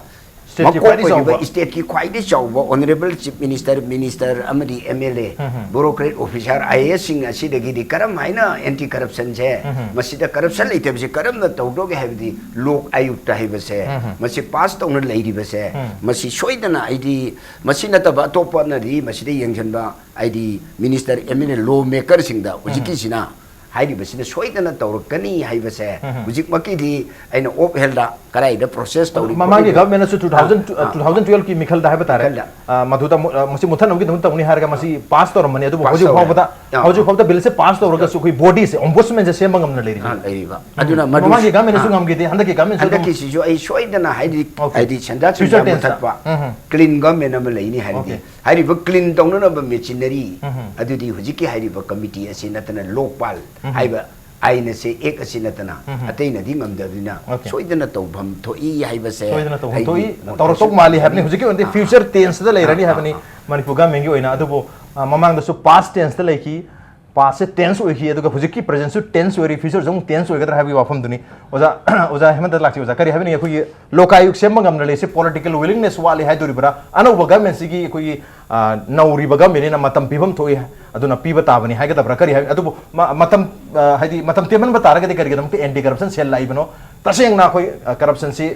ꯁ꯭ꯇꯦꯠꯀꯤ ꯃꯀꯣꯛ ꯈ꯭ꯋꯥꯏꯗꯒꯤ ꯑꯣꯏꯔꯤꯕ ꯆꯥꯎꯕ꯫ ꯁ꯭ꯇꯦꯠꯀꯤ ꯈ꯭ꯋꯥꯏꯗꯒꯤ ꯆꯥꯎꯕ ꯑꯣꯅꯔꯦꯕꯜ ꯆꯤꯐ ꯃꯤꯅꯤꯁꯇꯔ, ꯃꯤꯅꯤꯁꯇꯔ ꯑꯃꯗꯤ ꯑꯦꯝ ꯑꯦꯜ ꯑꯦ, ꯎꯝ ꯍꯝ꯫ ꯕ꯭ꯌꯨꯔꯣꯀ꯭ꯔꯦꯠ ꯑꯣꯐꯤꯁꯥꯔ, ꯑꯥꯏ ꯑꯦ ꯑꯦꯁꯁꯤꯡ ꯑꯁꯤꯗꯒꯤꯗꯤ ꯀꯔꯝ ꯍꯥꯏꯅ ꯑꯦꯟꯇꯤ ꯀꯔꯞꯁꯟꯁꯦ, ꯎꯝ ꯍꯝ꯫ ꯃꯁꯤꯗ ꯀꯔꯞꯁꯟ ꯂꯩꯇꯕꯁꯦ ꯀꯔꯝꯅ ꯇꯧꯗꯣꯏꯒꯦ ꯍꯥꯏꯕꯗꯤ ꯂꯣꯛ ꯑꯌꯨꯛꯇ ꯍꯥꯏꯕꯁꯦ, ꯎꯝ ꯍꯝ꯫ ꯃꯁꯤ ꯄꯥꯁ ꯇꯧꯅ ꯂꯩꯔꯤꯕꯁꯦ, ꯎꯝ꯫ ꯃꯁꯤ ꯁꯣꯏꯗꯅ ꯍꯥꯏꯗꯤ ꯃꯁꯤ ꯅꯠꯇꯕ ꯑꯇꯣꯞꯄꯅꯗꯤ ꯃꯁꯤꯗ ꯌꯦꯡꯁꯤꯟꯕ ꯍꯥꯏꯗꯤ ꯃꯤꯅꯤꯁꯇꯔ, ꯑꯦꯝ ꯑꯦꯜ ꯑꯦ, ꯂꯣ ꯃꯦꯀꯔꯁꯤꯡꯗ ꯎꯝ ꯍꯝ꯫ ꯍꯧꯖꯤꯛꯀꯤꯁꯤꯅ ꯍꯥꯏꯔꯤꯕꯁꯤꯅ ꯁꯣꯏꯗꯅ ꯇꯧꯔꯛꯀꯅꯤ ꯍꯥꯏꯕꯁꯦ ꯍꯧꯖꯤꯛꯃꯛꯀꯤꯗꯤ ꯑꯩꯅ ꯑꯣꯞ ꯍꯦꯜꯗ ꯀꯗꯥꯏꯗ ꯄ꯭ꯔꯣꯁꯦꯁ ꯇꯧꯔꯤ ꯃꯃꯥꯡꯒꯤ ꯈꯣꯠꯂꯤ ꯒꯚꯔꯟꯃꯦꯟꯠꯅꯁꯨ ꯇꯨ ꯊꯥꯎꯖꯟ ꯇꯨ ꯊꯥꯎꯖꯟ ꯇꯨꯋꯦꯜꯐꯀꯤ ꯃꯤꯈꯜꯗ ꯍꯥꯏꯕ ꯇꯥꯔꯦ, ꯃꯤꯈꯜꯗ꯫ ꯑ, ꯃꯗꯨꯗ ꯃꯨ- ꯑ, ꯃꯁꯤ ꯃꯨꯠꯊꯠꯅꯕꯒꯤꯗꯃꯛ ꯇꯧꯅꯤ ꯍꯥꯏꯔꯒ ꯃꯁꯤ ꯄꯥꯁ ꯇꯧꯔꯝꯕꯅꯤ꯫ ꯑꯗꯨꯕꯨ ꯄꯥꯁ ꯍꯧꯖꯤꯛ ꯇꯧꯔꯦ꯫ ꯐꯥꯎꯕꯗ ꯑꯥ꯫ ꯍꯧꯖꯤꯛ ꯐꯥꯎꯕꯗ ꯕꯤꯜꯁꯦ ꯄꯥꯁ ꯇꯧꯔꯒꯁꯨ ꯑꯩꯈꯣꯏ ꯕꯣꯗꯤꯁꯦ, ꯑꯣꯝꯕꯨꯗꯁꯃꯦꯟꯁꯦ ꯁꯦꯝꯕ ꯉꯝꯅ ꯂꯩꯔꯤ꯫ ꯑꯥ, ꯂꯩꯔꯤꯕ ꯑꯗꯨꯅ ꯃꯗꯨ ꯃꯃꯥꯡꯒꯤ ꯒꯚꯔꯟꯃꯦꯟꯠꯅꯁꯨ ꯑꯥ, ꯉꯝꯈꯤꯗꯦ, ꯍꯟꯗꯛꯀꯤ ꯒꯚꯔꯟꯃꯦꯟꯠꯁꯨ ꯑꯗꯨꯝ ꯍꯟꯗꯛꯀꯤꯁꯤꯁꯨ ꯑꯩ ꯁꯣꯏꯗꯅ ꯍꯥꯏꯗꯤ Okay. ꯍꯥꯏꯗꯤ ꯁꯦꯟꯖꯥ Future ꯊꯨꯝꯖꯥ tense ꯇ꯫ ꯃꯨꯠꯊꯠꯄ ꯎꯝ, ꯎꯝ꯫ ꯀ꯭ꯂꯤꯟ ꯒꯚꯔꯟꯃꯦꯟꯠ ꯑꯃ ꯂꯩꯅꯤ ꯍꯥꯏꯔꯗꯤ Okay. ꯍꯥꯏꯔꯤꯕ ꯀ꯭ꯂꯤꯟ ꯇꯧꯅꯅꯕ ꯃꯦꯆꯤꯅꯔꯤ ꯎꯝ, ꯎꯝ꯫ ꯑꯗꯨꯗꯤ ꯍꯧꯖꯤꯛꯀꯤ ꯍꯥꯏꯔꯤꯕ ꯀꯃꯤꯇꯤ ꯑꯁꯤ ꯅꯠꯇꯅ ꯂꯣꯛꯄꯥꯜ ꯎꯝ, ꯎꯝ꯫ ꯍꯥꯏꯕ ꯑꯥꯏꯟ ꯑꯁꯦ, ꯑꯦꯛ ꯑꯁꯤ ꯅꯠꯇꯅ ꯎꯝ, ꯎꯝ꯫ ꯑꯇꯩꯅꯗꯤ ꯉꯝꯗꯕꯅꯤꯅ Okay. ꯁꯣꯏꯗꯅ ꯇꯧꯐꯝ ꯊꯣꯛꯏ ꯍꯥꯏꯕꯁꯦ ꯁꯣꯏꯗꯅ ꯇꯧꯐꯝ ꯑꯩꯒꯤ ꯊꯣꯛꯏ, ꯃꯣꯠꯇꯁꯨ ꯇꯧꯔꯛꯇꯧ ꯃꯥꯜꯂꯤ ꯍꯥꯏꯕꯅꯤ꯫ ꯊꯝꯖꯅꯤꯡꯉꯤ꯫ ꯍꯧꯖꯤꯛꯀꯤ ꯑꯣꯏꯅꯗꯤ ꯑꯥ, ꯐ꯭ꯌꯨꯆꯔ ꯇꯦꯟꯁꯇ ꯂꯩꯔꯅꯤ ꯑꯥ, ꯍꯥꯏꯕꯅꯤ꯫ ꯑꯥ, ꯃꯅꯤꯄꯨꯔ ꯒꯚꯔꯟꯃꯦꯟꯠꯀꯤ ꯑꯣꯏꯅ꯫ ꯑꯗꯨꯕꯨ ꯑ, ꯃꯃꯥꯡꯗꯁꯨ ꯄꯥꯁ ꯇꯦꯟꯁꯇ ꯂꯩꯈꯤ, ꯄꯥꯁꯁꯦ ꯇꯦꯟꯁ ꯑꯣꯏꯈꯤ, ꯑꯗꯨꯒ ꯍꯧꯖꯤꯛꯀꯤ ꯄ꯭ꯔꯦꯖꯦꯟꯠꯁꯨ ꯇꯦꯟꯁ ꯑꯣꯏꯔꯤ, ꯐ꯭ꯌꯨꯆꯔꯁꯨ ꯑꯃꯨꯛ ꯇꯦꯟꯁ ꯑꯣꯏꯒꯗ꯭ꯔꯥ ꯍꯥꯏꯕꯒꯤ ꯋꯥꯐꯝꯗꯨꯅꯤ꯫ ꯑꯣꯖꯥ ꯑꯣꯖꯥ ꯍꯦꯃꯟꯇ ꯂꯥꯛꯁꯤ꯫ ꯑꯣꯖꯥ, ꯀꯔꯤ ꯍꯥꯏꯕꯤꯅꯤꯡꯉꯤ? ꯑꯩꯈꯣꯏꯒꯤ ꯂꯣꯀꯥꯌꯨꯛ ꯁꯦꯝꯕ ꯉꯝꯅ ꯂꯩꯁꯦ ꯄꯣꯂꯤꯇꯤꯀꯦꯜ ꯋꯤꯂꯤꯡꯅꯦꯁ ꯋꯥꯠꯂꯤ ꯍꯥꯏꯗꯣꯔꯤꯕ꯭ꯔꯥ? ꯑꯅꯧꯕ ꯒꯚꯔꯟꯃꯦꯟꯠꯁꯤꯒꯤ ꯑꯩꯈꯣꯏꯒꯤ ꯑ, ꯅꯧꯔꯤꯕ ꯒꯚꯔꯟꯃꯦꯟꯠꯅꯤꯅ ꯃꯇꯝ ꯄꯤꯐꯝ ꯊꯣꯛꯏ, ꯑꯗꯨꯅ ꯄꯤꯕ ꯇꯥꯕꯅꯤ ꯍꯥꯏꯒꯗꯕ꯭ꯔꯥ? ꯀꯔꯤ ꯍꯥꯏ? ꯑꯗꯨꯕꯨ ꯃ- ꯃꯇꯝ ꯑ, ꯍꯥꯏꯗꯤ ꯃꯇꯝ ꯇꯦꯟꯃꯟꯕ ꯇꯥꯔꯒꯗꯤ ꯀꯔꯤꯒꯤꯗꯃꯛꯇ ꯑꯦꯟꯇꯤ ꯀꯔꯞꯁꯟ ꯁꯦꯜ ꯂꯥꯛꯏꯕꯅꯣ? ꯇꯁꯦꯡꯅ ꯑꯩꯈꯣꯏ ꯀꯔꯞꯁꯟꯁꯤ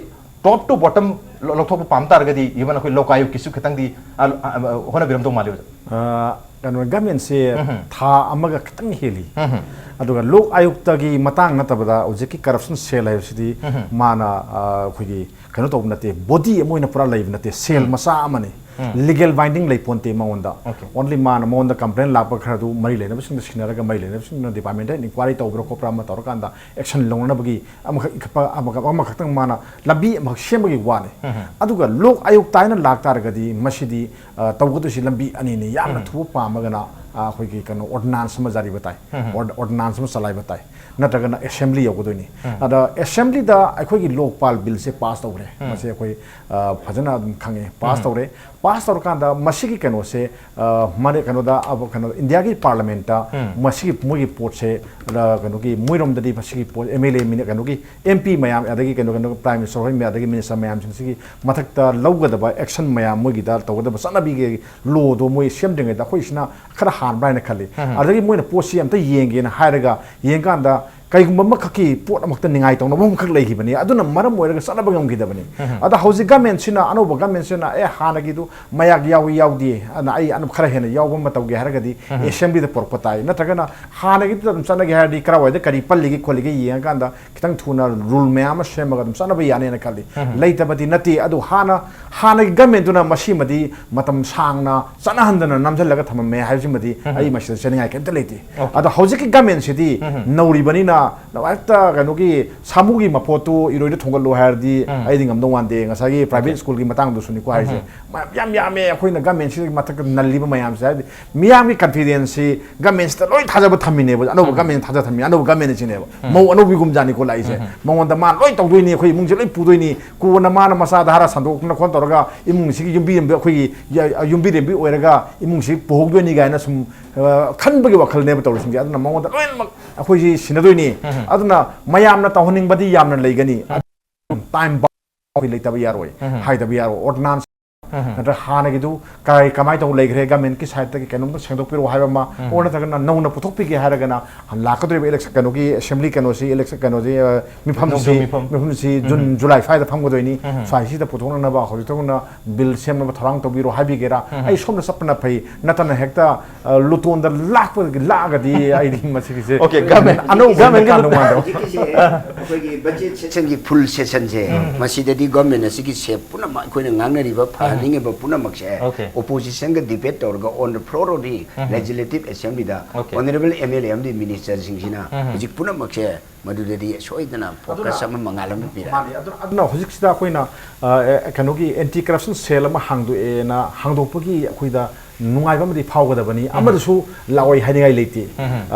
ꯇꯣꯞ ꯇꯨ ꯕꯣꯇꯝ ꯂꯧꯊꯣꯛꯄ ꯄꯥꯝ ꯇꯥꯔꯒꯗꯤ ꯏꯚꯟ ꯑꯩꯈꯣꯏ ꯂꯣꯀꯥꯌꯨꯛꯀꯤꯁꯨ ꯈꯤꯇꯪꯗꯤ ꯑ, ꯑ, ꯑ, ꯍꯣꯠꯅꯕꯤꯔꯝꯗꯧ ꯃꯥꯜꯂꯤ, ꯑꯣꯖꯥ꯫ ꯑ, ꯀꯩꯅꯣ, ꯒꯚꯔꯟꯃꯦꯟꯠꯁꯦ ꯎꯝ꯫ ꯊꯥ ꯑꯃꯒ ꯈꯤꯇꯪ ꯍꯦꯜꯂꯤ꯫ ꯎꯝ꯫ ꯑꯗꯨꯒ ꯂꯣꯛ ꯑꯌꯨꯛꯇꯒꯤ ꯃꯇꯥꯡ ꯅꯠꯇꯕꯗ ꯍꯧꯖꯤꯛꯀꯤ ꯀꯔꯞꯁꯟ ꯁꯦꯜ ꯍꯥꯏꯕꯁꯤꯗꯤ ꯎꯝ꯫ ꯃꯥꯅ, ꯑ, ꯑꯩꯈꯣꯏꯒꯤ ꯀꯩꯅꯣ ꯇꯧꯕ ꯅꯠꯇꯦ, ꯕꯣꯗꯤ ꯑꯃ ꯑꯣꯏꯅ ꯄꯨꯔꯥ ꯂꯩꯕ ꯅꯠꯇꯦ, ꯁꯦꯜ ꯎꯝ꯫ ꯃꯆꯥ ꯑꯃꯅꯤ꯫ ꯎꯝ꯫ ꯂꯤꯒꯦꯜ ꯕꯥꯏꯟꯗꯤꯡ ꯂꯩ ꯄꯣꯟꯇꯦ ꯃꯉꯣꯟꯗ꯫ Okay. ꯑꯣꯟꯂꯤ ꯃꯥꯅ ꯃꯉꯣꯟꯗ ꯀꯝꯄ꯭ꯂꯦꯟ ꯂꯥꯛꯄ ꯈꯔꯗꯨ ꯃꯔꯤ ꯂꯩꯅꯕꯁꯤꯡꯗ ꯁꯤꯟꯅꯔꯒ, ꯃꯔꯤ ꯂꯩꯅꯕꯁꯤꯡꯗꯨꯅ ꯗꯤꯄꯥꯔꯠꯃꯦꯟꯇ ꯏꯟꯀ꯭ꯋꯥꯏꯔꯤ ꯇꯧꯕ꯭ꯔꯥ ꯈꯣꯠꯄ꯭ꯔꯥ ꯑꯃ ꯇꯧꯔꯀꯥꯟꯗ ꯑꯦꯛꯁꯟ ꯂꯧꯅꯅꯕꯒꯤ ꯑꯃꯈꯛ, ꯑꯃꯈꯛ, ꯑꯃꯈꯛꯇꯪ ꯃꯥꯅ ꯂꯝꯕꯤ ꯑꯃꯈꯛ ꯁꯦꯝꯕꯒꯤ ꯋꯥꯅꯤ꯫ ꯎꯝ꯫ ꯑꯗꯨꯒ ꯂꯣꯛ ꯑꯌꯨꯛꯇ ꯍꯥꯏꯅ ꯂꯥꯛꯇꯥꯔꯒꯗꯤ ꯃꯁꯤꯗꯤ, ꯑ, ꯇꯧꯒꯗꯣꯏꯁꯤ ꯂꯝꯕꯤ ꯑꯅꯤꯅꯤ꯫ ꯌꯥꯝꯅ ꯎꯝ꯫ ꯊꯨꯕ ꯄꯥꯝꯃꯒꯅ, ꯑ, ꯑꯩꯈꯣꯏꯒꯤ ꯀꯩꯅꯣ, ꯑꯣꯔꯗꯤꯅꯥꯟꯁ ꯑꯃ ꯖꯥꯔꯤ ꯇꯥꯏ꯫ ꯎꯝ꯫ ꯑꯣꯔ-, ꯑꯣꯔꯗꯤꯅꯥꯟꯁ ꯑꯃ ꯆꯂꯥꯏꯕ ꯇꯥꯏ꯫ ꯅꯠꯇ꯭ꯔꯒꯅ ꯑꯦꯁꯦꯝꯕ꯭ꯂꯤ ꯌꯧꯒꯗꯣꯏꯅꯤ꯫ ꯎꯝ꯫ ꯑꯗ ꯑꯦꯁꯦꯝꯕ꯭ꯂꯤꯗ ꯑꯩꯈꯣꯏꯒꯤ ꯂꯣꯛꯄꯥꯜ ꯕꯤꯜꯁꯦ ꯄꯥꯁ ꯇꯧꯈ꯭ꯔꯦ꯫ ꯎꯝ꯫ ꯃꯁꯤ ꯑꯩꯈꯣꯏ, ꯑ, ꯐꯖꯅ ꯑꯗꯨꯝ ꯈꯪꯉꯦ꯫ ꯄꯥꯁ ꯎꯝ꯫ ꯇꯧꯔꯦ꯫ ꯄꯥꯁ ꯇꯧꯔꯀꯥꯟꯗ ꯃꯁꯤꯒꯤ ꯀꯩꯅꯣꯁꯦ, ꯑ, ꯃꯅꯤ-, ꯀꯩꯅꯣꯗ, ꯑ, ꯀꯩꯅꯣ, ꯏꯟꯗꯤꯌꯥꯒꯤ ꯄꯥꯔꯂꯤꯌꯥꯃꯦꯟꯠꯇ ꯎꯝ꯫ ꯃꯁꯤꯒꯤ ꯃꯣꯏꯒꯤ ꯄꯣꯠꯁꯦ, ꯑ, ꯀꯩꯅꯣꯒꯤ ꯃꯣꯏꯔꯣꯝꯗꯗꯤ ꯃꯁꯤꯒꯤ ꯄꯣꯠ, ꯑꯦꯝ ꯑꯦꯜ ꯑꯦ ꯃꯤꯅ-, ꯀꯩꯅꯣꯒꯤ ꯑꯦꯝ ꯄꯤ ꯃꯌꯥꯝ, ꯑꯗꯒꯤ ꯀꯩꯅꯣ, ꯀꯩꯅꯣ, ꯄ꯭ꯔꯥꯏꯝ ꯃꯤꯅꯤꯁꯇꯔ ꯍꯣꯏ, ꯑꯗꯒꯤ ꯃꯤꯅꯤꯁꯇꯔ ꯃꯌꯥꯝꯁꯤꯡꯁꯤꯒꯤ ꯃꯊꯛꯇ ꯂꯧꯒꯗꯕ ꯑꯦꯛꯁꯟ ꯃꯌꯥꯝ, ꯃꯣꯏꯒꯤꯗ ꯇꯧꯒꯗꯕ ꯆꯠꯅꯕꯤꯒꯤ ꯂꯣꯗꯣ ꯃꯣꯏ ꯁꯦꯝꯗ꯭ꯔꯤꯉꯩꯗ ꯑꯩꯈꯣꯏꯁꯤꯅ ꯈꯔ ꯍꯥꯟꯕ꯭ꯔꯥ ꯍꯥꯏꯅ ꯈꯜꯂꯤ꯫ ꯎꯝ꯫ ꯑꯗꯒꯤ ꯃꯣꯏꯅ ꯄꯣꯠꯁꯤ ꯑꯝꯇ ꯌꯦꯡꯒꯦꯅ ꯍꯥꯏꯔꯒ ꯌꯦꯡꯀꯥꯟꯗ ꯀꯩꯒꯨꯝꯕ ꯑꯃꯈꯛꯀꯤ ꯄꯣꯠ ꯑꯃꯈꯛꯇ ꯅꯤꯡꯉꯥꯏ ꯇꯧꯅꯕ ꯑꯃꯈꯛ ꯂꯩꯈꯤꯕꯅꯤ, ꯑꯗꯨꯅ ꯃꯔꯝ ꯑꯣꯏꯔꯒ ꯆꯠꯅꯕ ꯉꯝꯈꯤꯗꯕꯅꯤ꯫ ꯑꯗ ꯍꯧꯖꯤꯛ ꯒꯃꯦꯟꯁꯤꯅ, ꯑꯅꯧꯕ ꯒꯃꯦꯟꯁꯤꯅ, "ꯑꯦ, ꯍꯥꯟꯅꯒꯤꯗꯨ ꯃꯌꯥꯝ ꯌꯥꯎꯏ ꯌꯥꯎꯗꯦ, ꯑꯗꯨꯅ ꯑꯩ ꯑꯅꯧꯕ ꯈꯔ ꯍꯦꯟꯅ ꯌꯥꯎꯕ ꯑꯃ ꯇꯧꯒꯦ ꯍꯥꯏꯔꯒꯗꯤ ꯑꯦꯁꯦꯝꯕ꯭ꯂꯤꯗ ꯄꯨꯔꯛꯄ ꯇꯥꯏ, ꯅꯠꯇ꯭ꯔꯒꯅ ꯍꯥꯟꯅꯒꯤꯗꯨꯗ ꯑꯗꯨꯝ ꯆꯠꯅꯒꯦ ꯍꯥꯏꯔꯗꯤ ꯀꯔꯥꯏꯋꯥꯏꯗ ꯀꯔꯤ ꯄꯜꯂꯤꯒꯦ ꯈꯣꯠꯂꯤꯒꯦ ꯌꯦꯡꯉꯀꯥꯟꯗ ꯈꯤꯇꯪ ꯊꯨꯅ ꯔꯨꯜ ꯃꯌꯥꯝ ꯑꯃ ꯁꯦꯝꯃꯒ ꯑꯗꯨꯝ ꯆꯠꯅꯕ ꯌꯥꯅꯦꯅ ꯈꯜꯂꯤ"꯫ ꯂꯩꯇꯕꯗꯤ ꯅꯠꯇꯦ, ꯑꯗꯨ ꯍꯥꯟꯅ, ꯍꯥꯟꯅꯒꯤ ꯒꯃꯦꯟꯗꯨꯅ ꯃꯁꯤꯃꯗꯤ ꯃꯇꯝ ꯁꯥꯡꯅ ꯆꯠꯅꯍꯟꯗꯅ ꯅꯝꯁꯤꯜꯂꯒ ꯊꯝꯃꯝꯃꯦ ꯍꯥꯏꯕꯁꯤꯃꯗꯤ ꯑꯩ ꯃꯁꯤꯗ ꯆꯠꯅꯤꯡꯉꯥꯏ ꯀꯩꯝꯇ ꯂꯩꯇꯦ꯫ ꯑꯗꯣ ꯍꯧꯖꯤꯛꯀꯤ ꯒꯃꯦꯟꯁꯤꯗꯤ ꯅꯧꯔꯤꯕꯅꯤꯅ ꯍꯦꯛꯇ ꯀꯩꯅꯣꯒꯤ ꯁꯥꯃꯨꯒꯤ ꯃꯄꯣꯠꯇꯨ ꯏꯔꯣꯏꯗ ꯊꯣꯡꯒꯠꯂꯨ ꯍꯥꯏꯔꯗꯤ ꯑꯩꯗꯤ ꯉꯝꯗꯧ ꯃꯥꯟꯗꯦ꯫ ꯉꯁꯥꯏꯒꯤ ꯄ꯭ꯔꯥꯏꯚꯦꯠ ꯁ꯭ꯀꯨꯜꯒꯤ ꯃꯇꯥꯡꯗꯨꯁꯨꯅꯤꯀꯣ ꯍꯥꯏꯁꯦ꯫ ꯃꯌꯥꯝ ꯌꯥꯝ ꯌꯥꯝꯃꯦ ꯑꯩꯈꯣꯏꯅ ꯒꯃꯦꯟꯁꯤꯒꯤ ꯃꯊꯛꯇ ꯅꯜꯂꯤꯕ ꯃꯌꯥꯝꯁꯦ, ꯍꯥꯏꯕꯗꯤ ꯃꯤꯌꯥꯝꯒꯤ ꯀꯟꯐꯤꯗꯦꯟꯁꯁꯤ ꯒꯃꯦꯟꯁꯤꯗ ꯂꯣꯏ ꯊꯥꯖꯕ ꯊꯝꯃꯤꯅꯦꯕ꯫ ꯑꯅꯧꯕ ꯒꯃꯦꯟ ꯊꯥꯖ ꯊꯝꯃꯤ, ꯑꯅꯧꯕ ꯒꯃꯦꯟ ꯁꯤꯅꯦꯕ꯫ ꯃꯧ ꯑꯅꯧꯕꯤꯒꯨꯝꯖꯥꯅꯤꯀꯣ ꯂꯥꯛꯏꯁꯦ꯫ ꯃꯉꯣꯟꯗ ꯃꯥ ꯂꯣꯏ ꯇꯧꯗꯣꯏꯅꯤ, ꯑꯩꯈꯣꯏ ꯏꯃꯨꯡꯁꯦ ꯂꯣꯏ ꯄꯨꯗꯣꯏꯅꯤ, ꯀꯣꯟꯅ ꯃꯥꯅ ꯃꯆꯥꯗ ꯍꯥꯔ ꯁꯟꯗꯣꯛꯇꯅ ꯈꯣꯠ ꯇꯧꯔꯒ ꯏꯃꯨꯡꯁꯤꯒꯤ ꯌꯨꯝꯕꯤꯔꯦꯝꯕꯤ, ꯑꯩꯈꯣꯏꯒꯤ ꯌ-, ꯌꯨꯝꯕꯤꯔꯦꯝꯕꯤ ꯑꯣꯏꯔꯒ ꯏꯃꯨꯡꯁꯤ ꯄꯨꯍꯧꯗꯣꯏꯅꯤ ꯀꯥꯏꯅ ꯁꯨꯝ, ꯑ, ꯈꯟꯕꯒꯤ ꯋꯥꯈꯜꯅꯦꯕ ꯇꯧꯔꯤꯁꯤꯡꯁꯦ꯫ ꯑꯗꯨꯅ ꯃꯉꯣꯟꯗ ꯂꯣꯏꯅꯃꯛ ꯑꯩꯈꯣꯏꯁꯤ ꯁꯤꯟꯅꯗꯣꯏꯅꯤ꯫ ꯑꯗꯨꯅ ꯃꯌꯥꯝꯅ ꯇꯧꯍꯟꯅꯤꯡꯕꯗꯤ ꯌꯥꯝꯅ ꯂꯩꯒꯅꯤ꯫ ꯇꯥꯏꯝ ꯕꯥꯎꯟ ꯑꯩꯈꯣꯏ ꯂꯩꯇꯕ ꯌꯥꯔꯣꯏ, ꯍꯥꯏꯗꯕ ꯌꯥꯔꯣꯏ꯫ ꯑꯣꯔꯗꯤꯅꯥꯟꯁ ꯅꯠꯇ꯭ꯔꯒ ꯍꯥꯟꯅꯒꯤꯗꯨ ꯀꯥꯏ, ꯀꯃꯥꯏꯅ ꯇꯧ ꯂꯩꯈ꯭ꯔꯦ, ꯒꯃꯦꯟꯀꯤ ꯁꯥꯏꯠꯇꯒꯤ ꯀꯩꯅꯣꯝꯇ ꯁꯦꯡꯗꯣꯛꯄꯤꯔꯛꯑꯣ ꯍꯥꯏꯕ ꯑꯃ, ꯑꯣꯔ ꯅꯠꯇ꯭ꯔꯒꯅ ꯅꯧꯅ ꯄꯨꯊꯣꯛꯄꯤꯒꯦ ꯍꯥꯏꯔꯒꯅ ꯂꯥꯛꯀꯗꯧꯔꯤꯕ ꯏꯂꯦꯛꯁꯟ, ꯀꯩꯅꯣꯒꯤ ꯑꯦꯁꯦꯝꯕ꯭ꯂꯤ ꯀꯩꯅꯣꯁꯤ, ꯏꯂꯦꯛꯁꯟ ꯀꯩꯅꯣꯁꯤ, ꯑ, ꯃꯤꯐꯝꯁꯤ, ꯅꯧꯗꯧ ꯃꯤꯐꯝ꯫ ꯃꯤꯐꯝꯁꯤ ꯖꯨꯟ, ꯖꯨꯂꯥꯏ ꯁ꯭ꯋꯥꯏꯗ ꯐꯝꯒꯗꯣꯏꯅꯤ꯫ ꯁ꯭ꯋꯥꯏꯁꯤꯗ ꯄꯨꯊꯣꯛꯅꯅꯕ ꯍꯧꯖꯤꯛ ꯊꯣꯛꯅ ꯕꯤꯜ ꯁꯦꯝꯅꯕ ꯊꯧꯔꯥꯡ ꯇꯧꯕꯤꯔꯣ ꯍꯥꯏꯕꯤꯒꯦꯔꯥ? ꯑꯩ ꯁꯣꯝꯗ ꯆꯠꯄꯅ ꯐꯩ, ꯅꯠꯇꯅ ꯍꯦꯛꯇ, ꯑ, ꯂꯨꯇꯣꯟꯗ ꯂꯥꯛꯄ, ꯂꯥꯛꯑꯒꯗꯤ ꯑꯩꯗꯤ ꯃꯁꯤꯒꯤꯁꯦ ꯑꯣꯀꯦ, ꯒꯃꯦꯟ-, ꯑꯅꯧꯕ ꯒꯃꯦꯟꯒꯤ ꯀꯥꯟꯗꯧ ꯃꯥꯟꯗꯕ꯫ ꯍꯧꯖꯤꯛꯀꯤꯁꯦ ꯑꯩꯈꯣꯏꯒꯤ ꯕꯖꯦꯠ ꯁꯦꯁꯟꯒꯤ ꯐꯨꯜ ꯁꯦꯁꯟꯁꯦ, ꯃꯁꯤꯗꯗꯤ ꯒꯣꯔꯃꯦꯟ ꯑꯁꯤꯒꯤ ꯁꯦꯞ ꯄꯨꯝꯅꯃꯛ ꯑꯩꯈꯣꯏꯅ ꯉꯥꯡꯅꯔꯤꯕ ꯐꯍꯟꯅꯤꯡꯉꯤꯕ ꯄꯨꯝꯅꯃꯛꯁꯦ ꯑꯣꯀꯦ꯫ ꯑꯣꯄꯣꯖꯤꯁꯟꯒ ꯗꯤꯕꯦꯠ ꯇꯧꯔꯒ on the floor of the legislative assembly the okay. Honourable M L ꯑꯦ ꯑꯃꯗꯤ ꯃꯤꯅꯤꯁꯇꯔꯁꯤꯡꯁꯤꯅ ꯍꯧꯖꯤꯛ ꯄꯨꯝꯅꯃꯛꯁꯦ ꯃꯗꯨꯗꯗꯤ ꯁꯣꯏꯗꯅ ꯐꯣꯀꯁ ꯑꯗꯨꯅ ꯑꯃ ꯃꯉꯥꯜ ꯑꯃ ꯄꯤꯔꯛꯑꯅꯤ꯫ ꯃꯥꯅꯤ꯫ ꯑꯗꯨ-, ꯑꯗꯨꯅ ꯍꯧꯖꯤꯛꯁꯤꯗ ꯑꯩꯈꯣꯏꯅ, ꯑ, ꯀꯩꯅꯣꯒꯤ ꯑꯦꯟꯇꯤ ꯀꯔꯞꯁꯟ ꯁꯦꯜ ꯑꯃ ꯍꯥꯡꯗꯣꯛꯑꯦꯅ ꯍꯥꯡꯗꯣꯛꯄꯒꯤ ꯑꯩꯈꯣꯏꯗ ꯅꯨꯡꯉꯥꯏꯕ ꯑꯃꯗꯤ ꯐꯥꯎꯒꯗꯕꯅꯤ꯫ ꯑꯃꯗꯁꯨ ꯂꯥꯛꯑꯣꯏ ꯍꯥꯏꯅꯤꯡꯉꯥꯏ ꯂꯩꯇꯦ꯫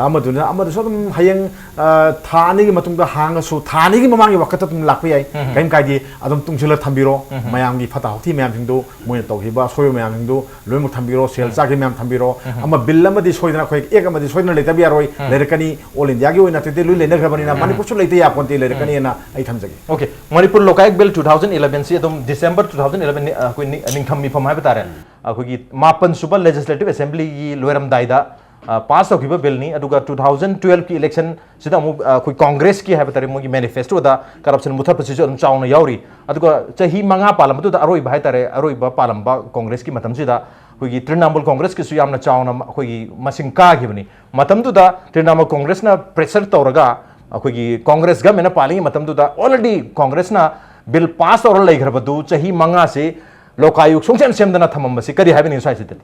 ꯑꯃꯗꯨꯅ, ꯑꯃꯗꯁꯨ ꯑꯗꯨꯝ ꯍꯌꯦꯡ, ꯑ, ꯊꯥ ꯑꯅꯤꯒꯤ ꯃꯇꯨꯡꯗ ꯍꯥꯡꯉꯁꯨ ꯊꯥ ꯑꯅꯤꯒꯤ ꯃꯃꯥꯡꯒꯤ ꯋꯥꯀꯠꯇ ꯑꯗꯨꯝ ꯂꯥꯛꯄ ꯌꯥꯏ꯫ ꯀꯔꯤꯝ ꯀꯥꯏꯗꯦ꯫ ꯑꯗꯨꯝ ꯇꯨꯡꯁꯤꯜꯂ ꯊꯝꯕꯤꯔꯣ꯫ ꯃꯌꯥꯝꯒꯤ ꯐꯠꯇ ꯍꯥꯎꯊꯤ ꯃꯌꯥꯝꯁꯤꯡꯗꯨ, ꯃꯣꯏꯅ ꯇꯧꯈꯤꯕ ꯑꯁꯣꯏꯕ ꯃꯌꯥꯝꯁꯤꯡꯗꯨ ꯂꯣꯏꯅꯃꯛ ꯊꯝꯕꯤꯔꯣ꯫ ꯁꯦꯜ ꯆꯥꯈꯤꯕ ꯃꯌꯥꯝ ꯊꯝꯕꯤꯔꯣ꯫ ꯑꯃ ꯕꯤꯜ ꯑꯃꯗꯤ ꯁꯣꯏꯗꯅ, ꯑꯩꯈꯣꯏ ꯑꯦꯛ ꯑꯃꯗꯤ ꯁꯣꯏꯗꯅ ꯂꯩꯇꯕ ꯌꯥꯔꯣꯏ, ꯂꯩꯔꯛꯀꯅꯤ꯫ ꯑꯣꯜ ꯏꯟꯗꯤꯌꯥꯒꯤ ꯑꯣꯏꯅ ꯑꯇꯩ ꯑꯇꯩ ꯂꯣꯏ ꯂꯩꯅꯈ꯭ꯔꯕꯅꯤꯅ ꯃꯅꯤꯄꯨꯔꯁꯨ ꯂꯩꯇ ꯌꯥꯄꯣꯟꯇꯦ, ꯂꯩꯔꯛꯀꯅꯤꯅ ꯑꯩ ꯊꯝꯖꯒꯦ꯫ Okay, Manipur Lokayukta bill two thousand eleven ꯁꯤ ꯑꯗꯨꯝ ꯗꯤꯁꯦꯝꯕꯔ two thousand eleven ꯅꯤ-, ꯑꯩꯈꯣꯏ ꯅꯤ-, ꯅꯤꯡꯊꯝ ꯃꯤꯐꯝ ꯍꯥꯏꯕ ꯇꯥꯔꯦ꯫ ꯑꯩꯈꯣꯏꯒꯤ ꯃꯥꯄꯟ ꯁꯨꯕ ꯂꯦꯖꯤꯁꯂꯦꯇꯤꯚ ꯑꯦꯁꯦꯝꯕ꯭ꯂꯤꯒꯤ ꯂꯣꯏꯔꯝꯗꯥꯏꯗ ꯄꯥꯁ ꯇꯧꯈꯤꯕ ꯕꯤꯜꯅꯤ꯫ ꯑꯗꯨꯒ ꯇꯨ ꯊꯥꯎꯖꯟ ꯇꯨꯋꯦꯜꯐꯀꯤ ꯏꯂꯦꯛꯁꯟꯁꯤꯗ ꯑꯃꯨꯛ ꯑ, ꯑꯩꯈꯣꯏ ꯀꯣꯡꯒ꯭ꯔꯦꯁꯀꯤ ꯍꯥꯏꯕ ꯇꯥꯔꯦ, ꯃꯣꯏꯒꯤ ꯃꯦꯅꯤꯐꯦꯁꯇꯣꯗ ꯀꯔꯞꯁꯟ ꯃꯨꯊꯠꯄꯁꯤꯁꯨ ꯑꯗꯨꯝ ꯆꯥꯎꯅ ꯌꯥꯎꯔꯤ꯫ ꯑꯗꯨꯒ ꯆꯍꯤ ꯃꯉꯥ ꯄꯥꯜꯂꯝꯕꯗꯨꯗ ꯑꯔꯣꯏꯕ ꯍꯥꯏ ꯇꯥꯔꯦ, ꯑꯔꯣꯏꯕ ꯄꯥꯜꯂꯝꯕ ꯀꯣꯡꯒ꯭ꯔꯦꯁꯀꯤ ꯃꯇꯝꯁꯤꯗ ꯑꯩꯈꯣꯏꯒꯤ ꯇ꯭ꯔꯤꯅꯥꯃꯨꯜ ꯀꯣꯡꯒ꯭ꯔꯦꯁꯀꯤꯁꯨ ꯌꯥꯝꯅ ꯆꯥꯎꯅ ꯑꯩꯈꯣꯏꯒꯤ ꯃꯁꯤꯡ ꯀꯥꯈꯤꯕꯅꯤ꯫ ꯃꯇꯝꯗꯨꯗ ꯇ꯭ꯔꯤꯅꯥꯃꯨꯜ ꯀꯣꯡꯒ꯭ꯔꯦꯁꯅ ꯄ꯭ꯔꯦꯁꯔ ꯇꯧꯔꯒ ꯑꯩꯈꯣꯏꯒꯤ ꯀꯣꯡꯒ꯭ꯔꯦꯁ ꯒꯃꯦꯟꯅ ꯄꯥꯜꯂꯤꯉꯩ ꯃꯇꯝꯗꯨꯗ already ꯀꯣꯡꯒ꯭ꯔꯦꯁꯅ ꯕꯤꯜ ꯄꯥꯁ ꯇꯧꯔ ꯂꯩꯈ꯭ꯔꯕꯗꯨ ꯆꯍꯤ ꯃꯉꯥꯁꯤ ꯂꯣꯀꯥꯌꯨꯛ ꯁꯨꯡꯁꯦꯝ ꯁꯦꯝꯗꯅ ꯊꯝꯃꯝꯕꯁꯤ ꯀꯔꯤ ꯍꯥꯏꯕꯤꯅꯤꯡꯉꯤ ꯁ꯭ꯋꯥꯏꯁꯤꯗꯗꯤ?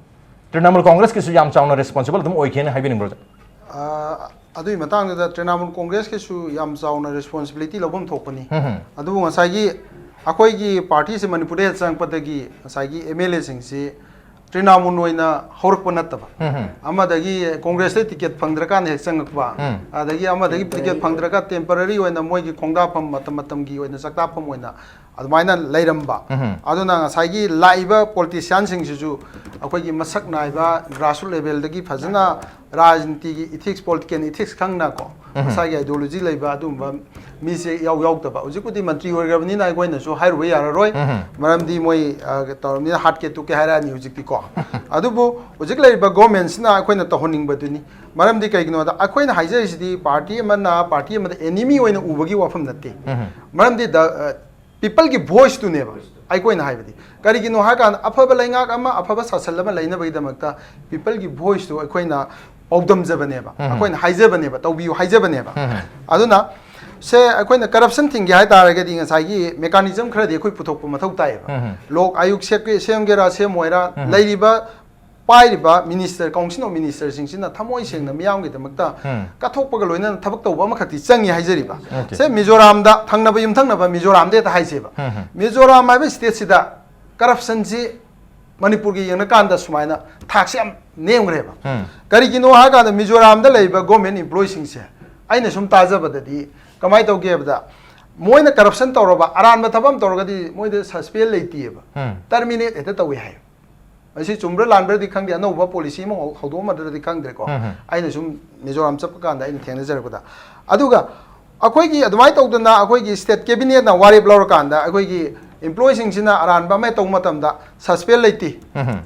ꯇ꯭ꯔꯤꯅꯥꯃꯨꯜ ꯀꯣꯡꯒ꯭ꯔꯦꯁꯀꯤꯁꯨ ꯌꯥꯝ ꯆꯥꯎꯅ ꯔꯦꯁꯄꯣꯟꯁꯤꯕꯜ ꯑꯗꯨꯝ ꯑꯣꯏꯈꯤꯅ ꯍꯥꯏꯕꯤꯅꯤꯡꯕ꯭ꯔꯣ? ꯑ, ꯑꯗꯨꯒꯤ ꯃꯇꯥꯡꯗꯨꯗ ꯇ꯭ꯔꯤꯅꯥꯃꯨꯜ ꯀꯣꯡꯒ꯭ꯔꯦꯁꯀꯤꯁꯨ ꯌꯥꯝ ꯆꯥꯎꯅ ꯔꯦꯁꯄꯣꯟꯁꯤꯕꯤꯂꯤꯇꯤ ꯂꯧꯐꯝ ꯊꯣꯛꯄꯅꯤ꯫ ꯎꯝ, ꯎꯝ꯫ ꯑꯗꯨꯕꯨ ꯉꯁꯥꯏꯒꯤ ꯑꯩꯈꯣꯏꯒꯤ ꯄꯥꯔꯇꯤꯁꯦ ꯃꯅꯤꯄꯨꯔꯗ ꯍꯦꯛ ꯆꯪꯉꯛꯄꯗꯒꯤ ꯉꯁꯥꯏꯒꯤ ꯑꯦꯝ ꯑꯦꯜ ꯑꯦꯁꯤꯡꯁꯤ ꯇ꯭ꯔꯤꯅꯥꯃꯨꯜ ꯑꯣꯏꯅ ꯍꯧꯔꯛꯄ ꯅꯠꯇꯕ, ꯎꯝ, ꯎꯝ꯫ ꯑꯃꯗꯒꯤ ꯀꯣꯡꯒ꯭ꯔꯦꯁꯇ ꯇꯤꯀꯦꯠ ꯐꯪꯗ꯭ꯔꯀꯥꯟꯗ ꯍꯦꯛ ꯆꯪꯉꯛꯄ, ꯎꯝ꯫ ꯑꯗꯒꯤ ꯑꯃꯗꯒꯤ ꯇꯤꯀꯦꯠ ꯐꯪꯗ꯭ꯔꯒ ꯇꯦꯝꯄꯔꯔꯤ ꯑꯣꯏꯅ ꯃꯣꯏꯒꯤ ꯈꯣꯡꯗꯥꯐꯝ, ꯃꯇꯝ ꯃꯇꯝꯒꯤ ꯑꯣꯏꯅ ꯆꯥꯛꯇꯥꯐꯝ ꯑꯣꯏꯅ ꯑꯗꯨꯃꯥꯏꯅ ꯂꯩꯔꯝꯕ꯫ ꯎꯝ꯫ ꯑꯗꯨꯅ ꯉꯁꯥꯏꯒꯤ ꯂꯥꯛꯏꯕ ꯄꯣꯂꯤꯇꯤꯁꯤꯌꯥꯟꯁꯤꯡꯁꯤꯁꯨ ꯑꯩꯈꯣꯏꯒꯤ ꯃꯁꯛ ꯅꯥꯏꯕ ꯒ꯭ꯔꯥꯁꯔꯨꯠ ꯂꯦꯚꯦꯜꯗꯒꯤ ꯐꯖꯅ ꯔꯥꯖꯅꯤꯇꯤꯒꯤ ꯏꯊꯤꯛꯁ, ꯄꯣꯂꯤꯇꯤꯀꯦꯜ ꯏꯊꯤꯛꯁ ꯈꯪꯅꯀꯣ, ꯎꯝ꯫ ꯃꯁꯥꯒꯤ ꯑꯥꯏꯗꯤꯌꯣꯂꯣꯖꯤ ꯂꯩꯕ ꯑꯗꯨꯒꯨꯝꯕ ꯃꯤꯁꯦ ꯌꯥꯎ ꯌꯥꯎꯗꯕ꯫ ꯍꯧꯖꯤꯛꯄꯨꯗꯤ ꯃꯟꯇ꯭ꯔꯤ ꯑꯣꯏꯈ꯭ꯔꯕꯅꯤꯅ ꯑꯩꯈꯣꯏꯅꯁꯨ ꯍꯥꯏꯔꯨꯕ ꯌꯥꯔꯔꯣꯏ꯫ ꯎꯝ꯫ ꯃꯔꯝꯗꯤ ꯃꯣꯏ, ꯑ, ꯇꯧꯔꯕꯅꯤꯅ ꯍꯥꯠꯀꯦ ꯇꯨꯞꯀꯦ ꯍꯥꯏꯔꯛꯑꯅꯤ ꯍꯧꯖꯤꯛꯇꯤꯀꯣ꯫ ꯑꯗꯨꯕꯨ ꯍꯧꯖꯤꯛ ꯂꯩꯔꯤꯕ ꯒꯣꯔꯃꯦꯟꯁꯤꯅ ꯑꯩꯈꯣꯏꯅ ꯇꯧꯍꯟꯅꯤꯡꯕꯗꯨꯅꯤ꯫ ꯃꯔꯝꯗꯤ ꯀꯩꯒꯤꯅꯣꯗ ꯑꯩꯈꯣꯏꯅ ꯍꯥꯏꯖꯔꯤꯁꯤꯗꯤ ꯄꯥꯔꯇꯤ ꯑꯃꯅ ꯄꯥꯔꯇꯤ ꯑꯃꯗ ꯑꯦꯅꯤꯃꯤ ꯑꯣꯏꯅ ꯎꯕꯒꯤ ꯋꯥꯐꯝ ꯅꯠꯇꯦ꯫ ꯎꯝ꯫ ꯃꯔꯝꯗꯤ ꯗ, ꯑ, ꯄꯤꯄꯜꯒꯤ ꯚꯣꯏꯁꯇꯨꯅꯦꯕ ꯑꯩꯈꯣꯏꯅ ꯍꯥꯏꯕꯗꯤ꯫ ꯀꯔꯤꯒꯤꯅꯣ ꯍꯥꯏꯀꯥꯟꯗ ꯑꯐꯕ ꯂꯩꯉꯥꯛ ꯑꯃ, ꯑꯐꯕ ꯁꯥꯁꯟ ꯑꯃ ꯂꯩꯅꯕꯒꯤꯗꯃꯛꯇ ꯄꯤꯄꯜꯒꯤ ꯚꯣꯏꯁꯇꯨ ꯑꯩꯈꯣꯏꯅ ꯄꯥꯎꯗꯝꯖꯕꯅꯦꯕ, ꯎꯝ꯫ ꯑꯩꯈꯣꯏꯅ ꯍꯥꯏꯖꯕꯅꯦꯕ, ꯇꯧꯕꯤꯌꯨ ꯍꯥꯏꯖꯕꯅꯦꯕ꯫ ꯎꯝ꯫ ꯑꯗꯨꯅ ꯁꯦ ꯑꯩꯈꯣꯏꯅ ꯀꯔꯞꯁꯟ ꯊꯤꯡꯒꯦ ꯍꯥꯏ ꯇꯥꯔꯒꯗꯤ ꯉꯁꯥꯏꯒꯤ ꯃꯦꯀꯥꯅꯤꯖꯝ ꯈꯔꯗꯤ ꯑꯩꯈꯣꯏ ꯄꯨꯊꯣꯛꯄ ꯃꯊꯧ ꯇꯥꯏꯌꯦꯕ꯫ ꯎꯝ꯫ ꯂꯣꯛ ꯑꯌꯨꯛ ꯁꯦꯝꯒꯦ-, ꯁꯦꯝꯒꯦꯔꯥ ꯁꯦꯝꯃꯣꯏꯔꯥ, ꯎꯝ꯫ ꯂꯩꯔꯤꯕ ꯄꯥꯏꯔꯤꯕ ꯃꯤꯅꯤꯁꯇꯔ, ꯀꯥꯎꯟꯁꯤꯜ ꯑꯣꯐ ꯃꯤꯅꯤꯁꯇꯔꯁꯤꯡꯁꯤꯅ ꯊꯃꯣꯏ ꯁꯦꯡꯅ ꯃꯤꯌꯥꯝꯒꯤꯗꯃꯛꯇ ꯎꯝ꯫ ꯀꯠꯊꯣꯛꯄꯒ ꯂꯣꯏꯅꯅ ꯊꯕꯛ ꯇꯧꯕ ꯑꯃꯈꯛꯇꯤ ꯆꯪꯉꯤ ꯍꯥꯏꯖꯔꯤꯕ꯫ ꯑꯣꯀꯦ꯫ ꯁꯦ ꯃꯤꯖꯣꯔꯥꯝꯗ, ꯊꯪꯅꯕ ꯌꯨꯝꯊꯪꯅꯕ ꯃꯤꯖꯣꯔꯥꯝꯗ ꯍꯦꯛꯇ ꯍꯥꯏꯁꯦꯕ꯫ ꯎꯝ, ꯎꯝ꯫ ꯃꯤꯖꯣꯔꯥꯝ ꯍꯥꯏꯕ ꯁ꯭ꯇꯦꯠꯁꯤꯗ ꯀꯔꯞꯁꯟꯁꯤ ꯃꯅꯤꯄꯨꯔꯒꯤ ꯌꯦꯡꯉꯀꯥꯟꯗ ꯁꯨꯃꯥꯏꯅ ꯊꯥꯛꯁꯤ ꯌꯥꯝ ꯅꯦꯝꯈ꯭ꯔꯦꯕ꯫ ꯎꯝ꯫ ꯀꯔꯤꯒꯤꯅꯣ ꯍꯥꯏꯀꯥꯟꯗ ꯃꯤꯖꯣꯔꯥꯝꯗ ꯂꯩꯔꯤꯕ ꯒꯣꯔꯃꯦꯟ ꯏꯝꯄ꯭ꯂꯣꯌꯤꯁꯤꯡꯁꯦ ꯑꯩꯅ ꯁꯨꯝ ꯇꯥꯖꯕꯗꯗꯤ ꯀꯃꯥꯏꯅ ꯇꯧꯒꯦ ꯍꯥꯏꯕꯗ ꯃꯣꯏꯅ ꯀꯔꯞꯁꯟ ꯇꯧꯔꯕ ꯑꯔꯥꯟꯕ ꯊꯕꯛ ꯑꯃ ꯇꯧꯔꯒꯗꯤ ꯃꯣꯏꯗ ꯁꯁꯄꯦꯟ ꯂꯩꯇꯦꯕ, ꯎꯝ꯫ ꯇꯔꯃꯤꯅꯦꯠ ꯍꯦꯛꯇ ꯇꯧꯏ ꯍꯥꯏ꯫ ꯃꯁꯤ ꯆꯨꯝꯕ꯭ꯔꯥ ꯂꯥꯟꯕ꯭ꯔꯗꯤ ꯈꯪꯗꯦ, ꯑꯅꯧꯕ ꯄꯣꯂꯤꯁꯤ ꯑꯃ ꯍꯧ-, ꯍꯧꯗꯣꯛꯑꯝꯃꯗ꯭ꯔꯗꯤ ꯈꯪꯗ꯭ꯔꯦꯀꯣ꯫ ꯎꯝ, ꯎꯝ꯫ ꯑꯩꯅ ꯁꯨꯝ ꯃꯤꯖꯣꯔꯥꯝ ꯆꯠꯄ ꯀꯥꯟꯗ ꯑꯩꯅ ꯊꯦꯡꯅꯖꯔꯛꯄꯗ꯫ ꯑꯗꯨꯒ ꯑꯩꯈꯣꯏꯒꯤ ꯑꯗꯨꯃꯥꯏꯅ ꯇꯧꯗꯅ ꯑꯩꯈꯣꯏꯒꯤ ꯁ꯭ꯇꯦꯠ ꯀꯦꯕꯤꯅꯦꯠꯅ ꯋꯥꯔꯦꯞ ꯂꯧꯔꯀꯥꯟꯗ ꯑꯩꯈꯣꯏꯒꯤ ꯏꯝꯄ꯭ꯂꯣꯌꯤꯁꯤꯡꯁꯤꯅ ꯑꯔꯥꯟꯕ ꯑꯃ ꯇꯧꯕ ꯃꯇꯝꯗ ꯁꯁꯄꯦꯟ ꯂꯩꯇꯦ꯫ ꯎꯝ, ꯎꯝ꯫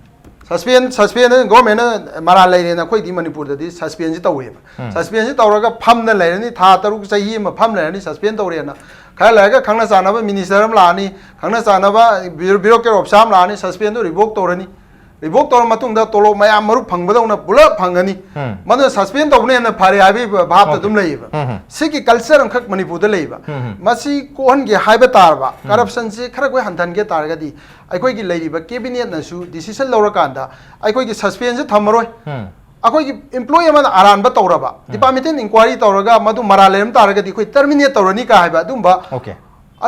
ꯁꯁꯄꯦꯟ ꯁꯁꯄꯦꯟ ꯒꯣꯔꯃꯦꯟꯅ ꯃꯔꯥꯜ ꯂꯩꯔꯦꯅ ꯑꯩꯈꯣꯏꯗꯤ ꯃꯅꯤꯄꯨꯔꯗꯗꯤ ꯁꯁꯄꯦꯟꯁꯤ ꯇꯧꯋꯦꯕ꯫ ꯁꯁꯄꯦꯟꯁꯤ ꯇꯧꯔꯒ ꯐꯝꯅ ꯂꯩꯔꯅꯤ, ꯊꯥ ꯇꯔꯨꯛ ꯆꯍꯤ ꯑꯃ ꯐꯝ ꯂꯩꯔꯅꯤ, ꯁꯁꯄꯦꯟ ꯇꯧꯔꯦꯅ꯫ ꯈꯔ ꯂꯩꯔꯒ ꯈꯪꯅ ꯆꯥꯟꯅꯕ ꯃꯤꯅꯤꯁꯇꯔ ꯑꯃ ꯂꯥꯛꯑꯅꯤ, ꯈꯪꯅ ꯆꯥꯟꯅꯕ ꯕ꯭ꯌꯨꯔꯣꯀ꯭ꯔꯦꯠ ꯑꯣꯐꯤꯁꯥꯔ ꯑꯃ ꯂꯥꯛꯑꯅꯤ, ꯁꯁꯄꯦꯟꯗꯨ ꯔꯤꯚꯣꯛ ꯇꯧꯔꯅꯤ꯫ ꯔꯤꯚꯣꯛ ꯇꯧꯔ ꯃꯇꯨꯡꯗ ꯇꯣꯂꯣꯞ ꯃꯌꯥꯝ ꯃꯔꯨꯞ ꯐꯪꯕꯗꯧꯅ ꯄꯨꯂꯞ ꯐꯪꯒꯅꯤ꯫ ꯃꯗꯨꯅ ꯁꯁꯄꯦꯟ ꯇꯧꯕꯅ ꯍꯦꯟꯅ ꯐꯔꯦ ꯍꯥꯏꯕꯒꯤ ꯚꯥꯞꯇ ꯑꯗꯨꯝ ꯂꯩꯌꯦꯕ꯫ ꯁꯤꯒꯤ ꯀꯜꯆꯔ ꯑꯃꯈꯛ ꯃꯅꯤꯄꯨꯔꯗ ꯂꯩꯌꯦꯕ꯫ ꯃꯁꯤ ꯀꯣꯛꯍꯟꯒꯦ ꯍꯥꯏꯕ ꯇꯥꯔꯕ, ꯀꯔꯞꯁꯟꯁꯤ ꯈꯔ ꯑꯩꯈꯣꯏ ꯍꯟꯊꯍꯟꯒꯦ ꯇꯥꯔꯒꯗꯤ, ꯑꯩꯈꯣꯏꯒꯤ ꯂꯩꯔꯤꯕ ꯀꯦꯕꯤꯅꯦꯠꯅꯁꯨ ꯗꯤꯁꯤꯁꯟ ꯂꯧꯔꯀꯥꯟꯗ ꯑꯩꯈꯣꯏꯒꯤ ꯁꯁꯄꯦꯟꯁꯤ ꯊꯝꯃꯔꯣꯏ꯫ ꯑꯩꯈꯣꯏꯒꯤ ꯏꯝꯄ꯭ꯂꯣꯌꯤ ꯑꯃꯅ ꯑꯔꯥꯟꯕ ꯇꯧꯔꯕ, ꯗꯤꯄꯥꯔꯠꯃꯦꯟꯇꯦꯜ ꯏꯟꯀ꯭ꯋꯥꯏꯔꯤ ꯇꯧꯔꯒ ꯃꯗꯨ ꯃꯔꯥꯜ ꯂꯩꯔꯝ ꯇꯥꯔꯒꯗꯤ ꯑꯩꯈꯣꯏ ꯇꯔꯃꯤꯅꯦꯠ ꯇꯧꯔꯅꯤ ꯀꯥ ꯍꯥꯏꯕ ꯑꯗꯨꯝꯕ, ꯑꯣꯀꯦ꯫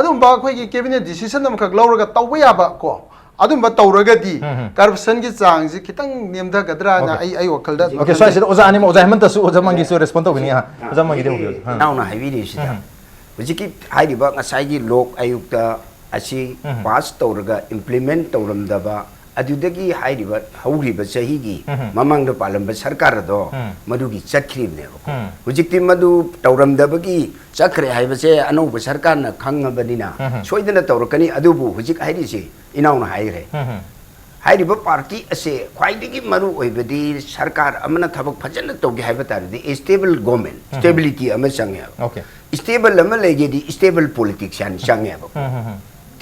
ꯑꯗꯨꯝꯕ ꯑꯩꯈꯣꯏꯒꯤ ꯀꯦꯕꯤꯅꯦꯠ ꯗꯤꯁꯤꯁꯟ ꯑꯃꯈꯛ ꯂꯧꯔꯒ ꯇꯧꯕ ꯌꯥꯕ ꯀꯣ, ꯑꯗꯨꯝꯕ ꯇꯧꯔꯒꯗꯤ ꯀꯔꯞꯁꯟꯒꯤ ꯆꯥꯡꯁꯤ ꯈꯤꯇꯪ ꯅꯦꯝꯊꯒꯗ꯭ꯔꯥꯅ ꯑꯩ ꯑꯩ ꯋꯥꯈꯜꯗ ꯑꯗꯨꯝ ꯑꯣꯀꯦ, ꯈꯜꯂꯤ꯫ ꯁ꯭ꯋꯥꯏꯁꯤꯗ ꯑꯣꯖꯥ ꯑꯅꯤꯃꯛ, ꯑꯣꯖꯥ ꯍꯦꯃꯟꯇꯁꯨ, ꯑꯣꯖꯥ ꯃꯪꯒꯤꯁꯨ ꯔꯦꯁꯄꯣꯟ ꯇꯧꯒꯅꯤ꯫ ꯑꯥ, ꯑꯣꯖꯥ ꯃꯪꯒꯤꯗꯤ ꯍꯧꯕꯤꯌꯨ꯫ ꯑꯥ꯫ ꯏꯅꯥꯎꯅ ꯍꯥꯏꯕꯤꯔꯤꯁꯤꯗ ꯍꯧꯖꯤꯛꯀꯤ ꯍꯥꯏꯔꯤꯕ ꯉꯁꯥꯏꯒꯤ ꯂꯣꯛ ꯑꯌꯨꯛꯇ ꯑꯁꯤ ꯄꯥꯁ ꯇꯧꯔꯒ ꯏꯝꯄ꯭ꯂꯤꯃꯦꯟ ꯇꯧꯔꯝꯗꯕ, ꯑꯗꯨꯗꯒꯤ ꯍꯥꯏꯔꯤꯕ ꯍꯧꯈ꯭ꯔꯤꯕ ꯆꯍꯤꯒꯤ ꯃꯃꯥꯡꯗ ꯄꯥꯜꯂꯝꯕ ꯁꯔꯀꯥꯔ ꯑꯗꯣ ꯃꯗꯨꯒꯤ ꯆꯠꯈ꯭ꯔꯤꯕꯅꯦꯕꯀꯣ꯫ ꯍꯧꯖꯤꯛꯇꯤ ꯃꯗꯨ ꯇꯧꯔꯝꯗꯕꯒꯤ ꯆꯠꯈ꯭ꯔꯦ ꯍꯥꯏꯕꯁꯦ ꯑꯅꯧꯕ ꯁꯔꯀꯥꯔꯅ ꯈꯪꯉꯕꯅꯤꯅ ꯁꯣꯏꯗꯅ ꯇꯧꯔꯛꯀꯅꯤ꯫ ꯑꯗꯨꯕꯨ ꯍꯧꯖꯤꯛ ꯍꯥꯏꯔꯤꯁꯤ ꯏꯅꯥꯎꯅ ꯍꯥꯏꯈ꯭ꯔꯦ꯫ ꯍꯥꯏꯔꯤꯕ ꯄꯥꯔꯇꯤ ꯑꯁꯦ ꯈ꯭ꯋꯥꯏꯗꯒꯤ ꯃꯔꯨ ꯑꯣꯏꯕꯗꯤ ꯁꯔꯀꯥꯔ ꯑꯃꯅ ꯊꯕꯛ ꯐꯖꯅ ꯇꯧꯒꯦ ꯍꯥꯏꯕ ꯇꯥꯔꯗꯤ ꯁ꯭ꯇꯦꯕꯜ ꯒꯣꯔꯃꯦꯟ, ꯁ꯭ꯇꯦꯕꯤꯂꯤꯇꯤ ꯑꯃ ꯆꯪꯉꯦꯕ꯫ ꯑꯣꯀꯦ꯫ ꯁ꯭ꯇꯦꯕꯜ ꯑꯃ ꯂꯩꯒꯦꯗꯤ ꯁ꯭ꯇꯦꯕꯜ ꯄꯣꯂꯤꯇꯤꯛꯁꯤꯌꯥꯟ ꯆꯪꯉꯦꯕꯀꯣ꯫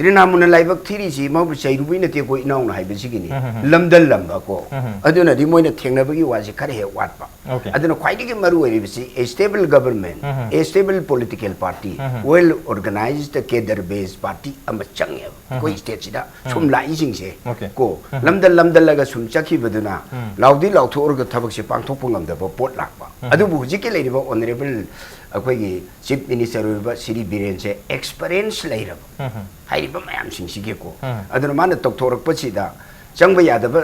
ꯇ꯭ꯔꯤꯅꯥꯃꯨꯅ ꯂꯥꯏꯕꯛ ꯊꯤꯔꯤꯁꯤ ꯃꯍꯧꯁꯥ ꯆꯩꯔꯨꯕꯩ ꯅꯠꯇꯦꯀꯣ, ꯏꯅꯥꯎꯅ ꯍꯥꯏꯕꯁꯤꯒꯤꯅꯤ꯫ ꯂꯝꯗꯜꯂꯝꯕꯀꯣ꯫ ꯑꯗꯨꯅꯗꯤ ꯃꯣꯏꯅ ꯊꯦꯡꯅꯕꯒꯤ ꯋꯥꯁꯦ ꯈꯔ ꯍꯦꯛ ꯋꯥꯠꯄ꯫ ꯑꯣꯀꯦ꯫ ꯑꯗꯨꯅ ꯈ꯭ꯋꯥꯏꯗꯒꯤ ꯃꯔꯨ ꯑꯣꯏꯔꯤꯕꯁꯤ a stable government, a stable political party, well organized cadre based party ꯑꯃ ꯆꯪꯉꯦꯕ꯫ ꯑꯩꯈꯣꯏ ꯁ꯭ꯇꯦꯠꯁꯤꯗ ꯁꯨꯝ ꯂꯥꯛꯏꯁꯤꯡꯁꯦ ꯑꯣꯀꯦ꯫ ꯀꯣ, ꯂꯝꯗ ꯂꯝꯗꯜꯂꯒ ꯁꯨꯝ ꯆꯠꯈꯤꯕꯗꯨꯅ ꯂꯥꯎꯗꯤ ꯂꯥꯎꯊꯣꯛꯑꯒ ꯊꯕꯛꯁꯦ ꯄꯥꯡꯊꯣꯛꯄ ꯉꯝꯗꯕ ꯄꯣꯠ ꯂꯥꯛꯄ꯫ ꯑꯗꯨꯕꯨ ꯍꯧꯖꯤꯛꯀꯤ ꯂꯩꯔꯤꯕ ꯑꯣꯅꯔꯦꯕꯜ ꯑꯩꯈꯣꯏꯒꯤ ꯆꯤꯐ ꯃꯤꯅꯤꯁꯇꯔ ꯑꯣꯏꯔꯤꯕ ꯁꯤꯔꯤ ꯕꯤꯔꯦꯟꯁꯦ ꯑꯦꯛꯁꯄꯔꯤꯌꯦꯟꯁ ꯂꯩꯔꯕ ꯍꯥꯏꯔꯤꯕ ꯃꯌꯥꯝꯁꯤꯡꯁꯤꯒꯤꯀꯣ꯫ ꯑꯗꯨꯅ ꯃꯥꯅ ꯇꯧꯊꯣꯔꯛꯄꯁꯤꯗ ꯆꯪꯕ ꯌꯥꯗꯕ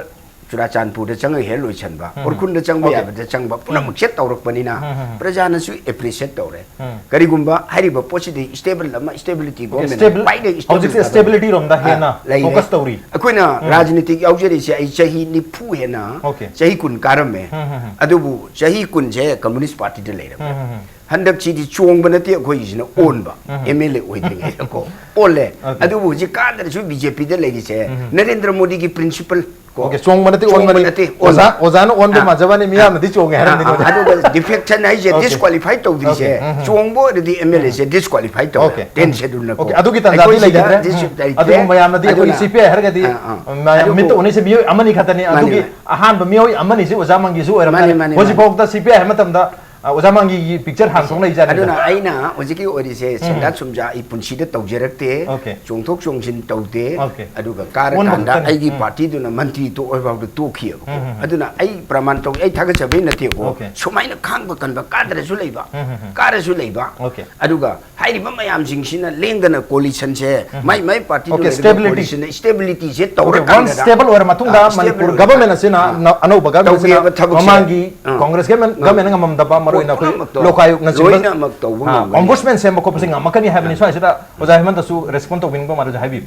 ꯆꯨꯔꯥꯆꯥꯟꯄꯨꯔꯗ ꯆꯪꯉꯒ ꯍꯦꯛ ꯂꯣꯏꯁꯟꯕ, ꯎꯔꯈꯨꯜꯗ ꯆꯪꯕ ꯑꯣꯀꯦ꯫ ꯌꯥꯕꯗ ꯆꯪꯕ, ꯄꯨꯝꯅꯃꯛꯁꯦ ꯇꯧꯔꯛꯄꯅꯤꯅ ꯄ꯭ꯔꯖꯥꯅꯁꯨ ꯑꯦꯄ꯭ꯔꯤꯁꯤꯌꯦꯠ ꯇꯧꯔꯦ꯫ ꯎꯝ꯫ ꯀꯔꯤꯒꯨꯝꯕ ꯍꯥꯏꯔꯤꯕ ꯄꯣꯠꯁꯤꯗꯤ ꯁ꯭ꯇꯦꯕꯜ ꯑꯃ, ꯁ꯭ꯇꯦꯕꯤꯂꯤꯇꯤ ꯒꯣꯔꯃꯦꯟ ꯁ꯭ꯇꯦꯕꯤꯜ-, ꯈ꯭ꯋꯥꯏꯗꯒꯤ stable ꯍꯧꯖꯤꯛꯁꯦ government ꯁ꯭ꯇꯦꯕꯤꯂꯤꯇꯤ ꯔꯣꯝꯗ ꯑꯥ, ꯍꯦꯟꯅ ꯂꯩꯔꯦ꯫ ꯐꯣꯀꯁ ꯇꯧꯔꯤ꯫ ꯑꯩꯈꯣꯏꯅ ꯔꯥꯖꯅꯤꯇꯤꯛ ꯌꯥꯎꯖꯔꯤꯁꯦ ꯑꯩ ꯆꯍꯤ ꯅꯤꯐꯨ ꯍꯦꯟꯅ, ꯑꯣꯀꯦ꯫ ꯆꯍꯤ ꯀꯨꯟ ꯀꯥꯔꯝꯃꯦ꯫ ꯎꯝ, ꯎꯝ, ꯎꯝ꯫ ꯑꯗꯨꯕꯨ ꯆꯍꯤ ꯀꯨꯟꯁꯦ ꯀꯝꯃꯨꯅꯤꯁ ꯄꯥꯔꯇꯤꯗ ꯂꯩꯔꯝꯃꯦ꯫ ꯎꯝ, ꯎꯝ, ꯎꯝ꯫ ꯍꯟꯗꯛꯁꯤꯗꯤ ꯆꯣꯡꯕ ꯅꯠꯇꯦ ꯑꯩꯈꯣꯏꯒꯤꯁꯤꯅ ꯑꯣꯟꯕ, ꯎꯝ꯫ ꯑꯦꯝ ꯑꯦꯜ ꯑꯦ ꯑꯣꯏꯗ꯭ꯔꯤꯉꯩꯗꯀꯣ ꯑꯣꯜꯂꯦ꯫ ꯑꯣꯀꯦ꯫ ꯑꯗꯨꯕꯨ ꯍꯧꯖꯤꯛ ꯀꯥꯗ꯭ꯔꯁꯨ ꯕꯤ ꯖꯦ ꯄꯤꯗ ꯂꯩꯔꯤꯁꯦ ꯎꯝ꯫ ꯅꯔꯦꯟꯗ꯭ꯔ ꯃꯣꯗꯤꯒꯤ ꯄ꯭ꯔꯤꯟꯁꯤꯄꯜ ꯑꯣꯀꯦ, ꯆꯣꯡꯕ ꯅꯠꯇꯦ, ꯆꯣꯡꯕ ꯑꯣꯟꯕꯅꯤ꯫ ꯅꯠꯇꯦ, ꯑꯣꯟꯕ꯫ ꯑꯣꯖꯥ, ꯑꯣꯖꯥꯅ ꯑꯣꯟꯕ ꯑꯥ꯫ ꯃꯥꯟꯖꯕꯅꯤ, ꯃꯤꯌꯥꯝꯅꯗꯤ ꯆꯣꯡꯉꯦ ꯍꯥꯏꯔꯝꯗꯣꯏꯅꯤ꯫ ꯑꯥ, ꯑꯣꯖꯥ꯫ ꯑꯗꯨꯒ defection ꯍꯥꯏꯁꯦ ꯑꯣꯀꯦ꯫ Disqualify ꯇꯧꯗ꯭ꯔꯤꯁꯦ꯫ ꯑꯣꯀꯦ, ꯎꯝ, ꯎꯝ꯫ ꯆꯣꯡꯕ ꯑꯣꯏꯔꯗꯤ MLA ꯁꯦ disqualify ꯇꯧꯔꯦ꯫ ꯑꯣꯀꯦ꯫ Ten schedule ꯅꯀꯣ꯫ ꯑꯣꯀꯦ, ꯑꯗꯨꯒꯤ ꯇꯥꯟꯖꯥꯗꯤ ꯑꯩꯈꯣꯏ ꯁꯤꯗ ꯂꯩꯈꯤꯗ꯭ꯔꯦ꯫ ꯎꯝ꯫ ꯗꯤꯁꯇ꯭ꯔꯤꯛ ꯂꯩꯇ꯭ꯔꯦ꯫ ꯑꯗꯨꯒꯨꯝꯕ ꯌꯥꯝꯅꯗꯤ ꯑꯩꯈꯣꯏ ꯑꯗꯨꯅ CPI ꯍꯥꯏꯔꯒꯗꯤ, ꯑꯥ, ꯑꯥ꯫ ꯃꯌꯥꯝ ꯑꯗꯨꯕꯨ ꯃꯤꯠꯇ ꯎꯅꯩꯁꯦ ꯃꯤꯑꯣꯏ ꯑꯃꯅꯤ ꯈꯛꯇꯅꯤ꯫ ꯃꯥꯅꯤ, ꯑꯗꯨꯒꯤ ꯃꯥꯅꯤ꯫ ꯑꯍꯥꯟꯕ ꯃꯤꯑꯣꯏ ꯑꯃꯅꯤꯁꯦ ꯑꯣꯖꯥ ꯃꯪꯒꯤꯁꯨ ꯑꯣꯏꯔꯝꯒꯅꯤ꯫ ꯃꯥꯅꯤ, ꯃꯥꯅꯤ, ꯃꯥꯅꯤ꯫ ꯍꯧꯖꯤꯛꯐꯥꯎꯗ CPI ꯍꯥꯏꯕ ꯃꯇꯝꯗ, ꯑ, ꯑꯣꯖꯥ ꯃꯪꯒꯤꯒꯤ picture ꯍꯥꯟꯅ ꯊꯣꯛꯅ ꯏꯖꯥꯠꯅꯤꯗ꯫ ꯑꯗꯨꯅ ꯑꯩꯅ ꯍꯧꯖꯤꯛꯀꯤ ꯑꯣꯏꯔꯤꯁꯦ ꯎꯝ꯫ ꯁꯦꯟꯖꯥ ꯊꯨꯝꯖꯥ ꯑꯩ ꯄꯨꯟꯁꯤꯗ ꯇꯧꯖꯔꯛꯇꯦ꯫ ꯑꯣꯀꯦ꯫ ꯆꯣꯡꯊꯣꯛ ꯆꯣꯡꯁꯤꯟ ꯇꯧꯗꯦ꯫ ꯑꯣꯀꯦ꯫ ꯑꯗꯨꯒ ꯑꯣꯟꯕ ꯀꯥꯔꯀꯥꯟꯗ ꯈꯛꯇꯅꯤ꯫ ꯑꯩꯒꯤ ꯎꯝ꯫ ꯄꯥꯔꯇꯤꯗꯨꯅ ꯃꯟꯇ꯭ꯔꯤ ꯇꯣꯛꯑꯣꯏꯐꯥꯎꯗ ꯇꯣꯛꯈꯤꯑꯕ꯫ ꯎꯝ, ꯎꯝ, ꯎꯝ꯫ ꯑꯗꯨꯅ ꯑꯩ ꯄ꯭ꯔꯃꯥꯟ ꯇꯧ, ꯑꯩ ꯊꯥꯒꯠꯆꯕꯩ ꯅꯠꯇꯦꯀꯣ꯫ ꯑꯣꯀꯦ꯫ ꯁꯨꯃꯥꯏꯅ ꯈꯥꯡꯕ ꯀꯟꯕ, ꯀꯥꯗ꯭ꯔꯁꯨ ꯂꯩꯕ, ꯎꯝ, ꯎꯝ, ꯎꯝ꯫ ꯀꯥꯔꯁꯨ ꯂꯩꯕ꯫ ꯑꯣꯀꯦ꯫ ꯑꯗꯨꯒ ꯍꯥꯏꯔꯤꯕ ꯃꯌꯥꯝꯁꯤꯡꯁꯤꯅ ꯂꯦꯡꯗꯅ coalition ꯁꯦ, ꯎꯝ꯫ ꯃꯥꯏ ꯃꯥꯏ ꯄꯥꯔꯇꯤꯗꯨ ꯑꯣꯀꯦ, ꯂꯩꯔꯤꯕ stability꯫ Coalition ꯅ stability ꯁꯦ ꯑꯣꯀꯦ, once ꯇꯧꯔꯀꯥꯟꯗ, stable ꯑꯣꯏꯔ ꯃꯇꯨꯡꯗ ꯑꯥ, ꯃꯅꯤꯄꯨꯔ stable government ꯑꯁꯤꯅ ꯑꯥ꯫ ꯅ-, ꯑꯅꯧꯕ government ꯑꯁꯤꯅ ꯇꯧꯒꯦꯕ ꯊꯕꯛꯁꯦ꯫ ꯃꯃꯥꯡꯒꯤ ꯑꯥ꯫ Congress government, ꯑꯥ꯫ Government ꯅ ꯉꯝꯃꯝꯗꯕ, ꯃꯔꯨ ꯑꯣꯏꯅ ꯑꯩꯈꯣꯏ ꯄꯨꯝꯅꯃꯛ ꯇꯧ-, ꯂꯣꯀꯥꯌꯨꯛꯅ ꯆꯤꯡꯕ, ꯂꯣꯏꯅꯃꯛ ꯇꯧꯕ ꯑꯥ, ꯉꯝꯒꯅꯤ꯫ Ombudsman ꯁꯦꯝꯕ ꯈꯣꯠꯄꯁꯦ ꯉꯝꯃꯛꯀꯅꯤ ꯍꯥꯏꯕꯅꯤ꯫ ꯑꯥ꯫ ꯁ꯭ꯋꯥꯏꯁꯤꯗ ꯑꯣꯖꯥ ꯍꯦꯃꯟꯇꯁꯨ respond ꯇꯧꯕꯤꯅꯤꯡꯕ ꯃꯥꯜꯂꯦ, ꯑꯣꯖꯥ ꯍꯥꯏꯕꯤꯌꯨ꯫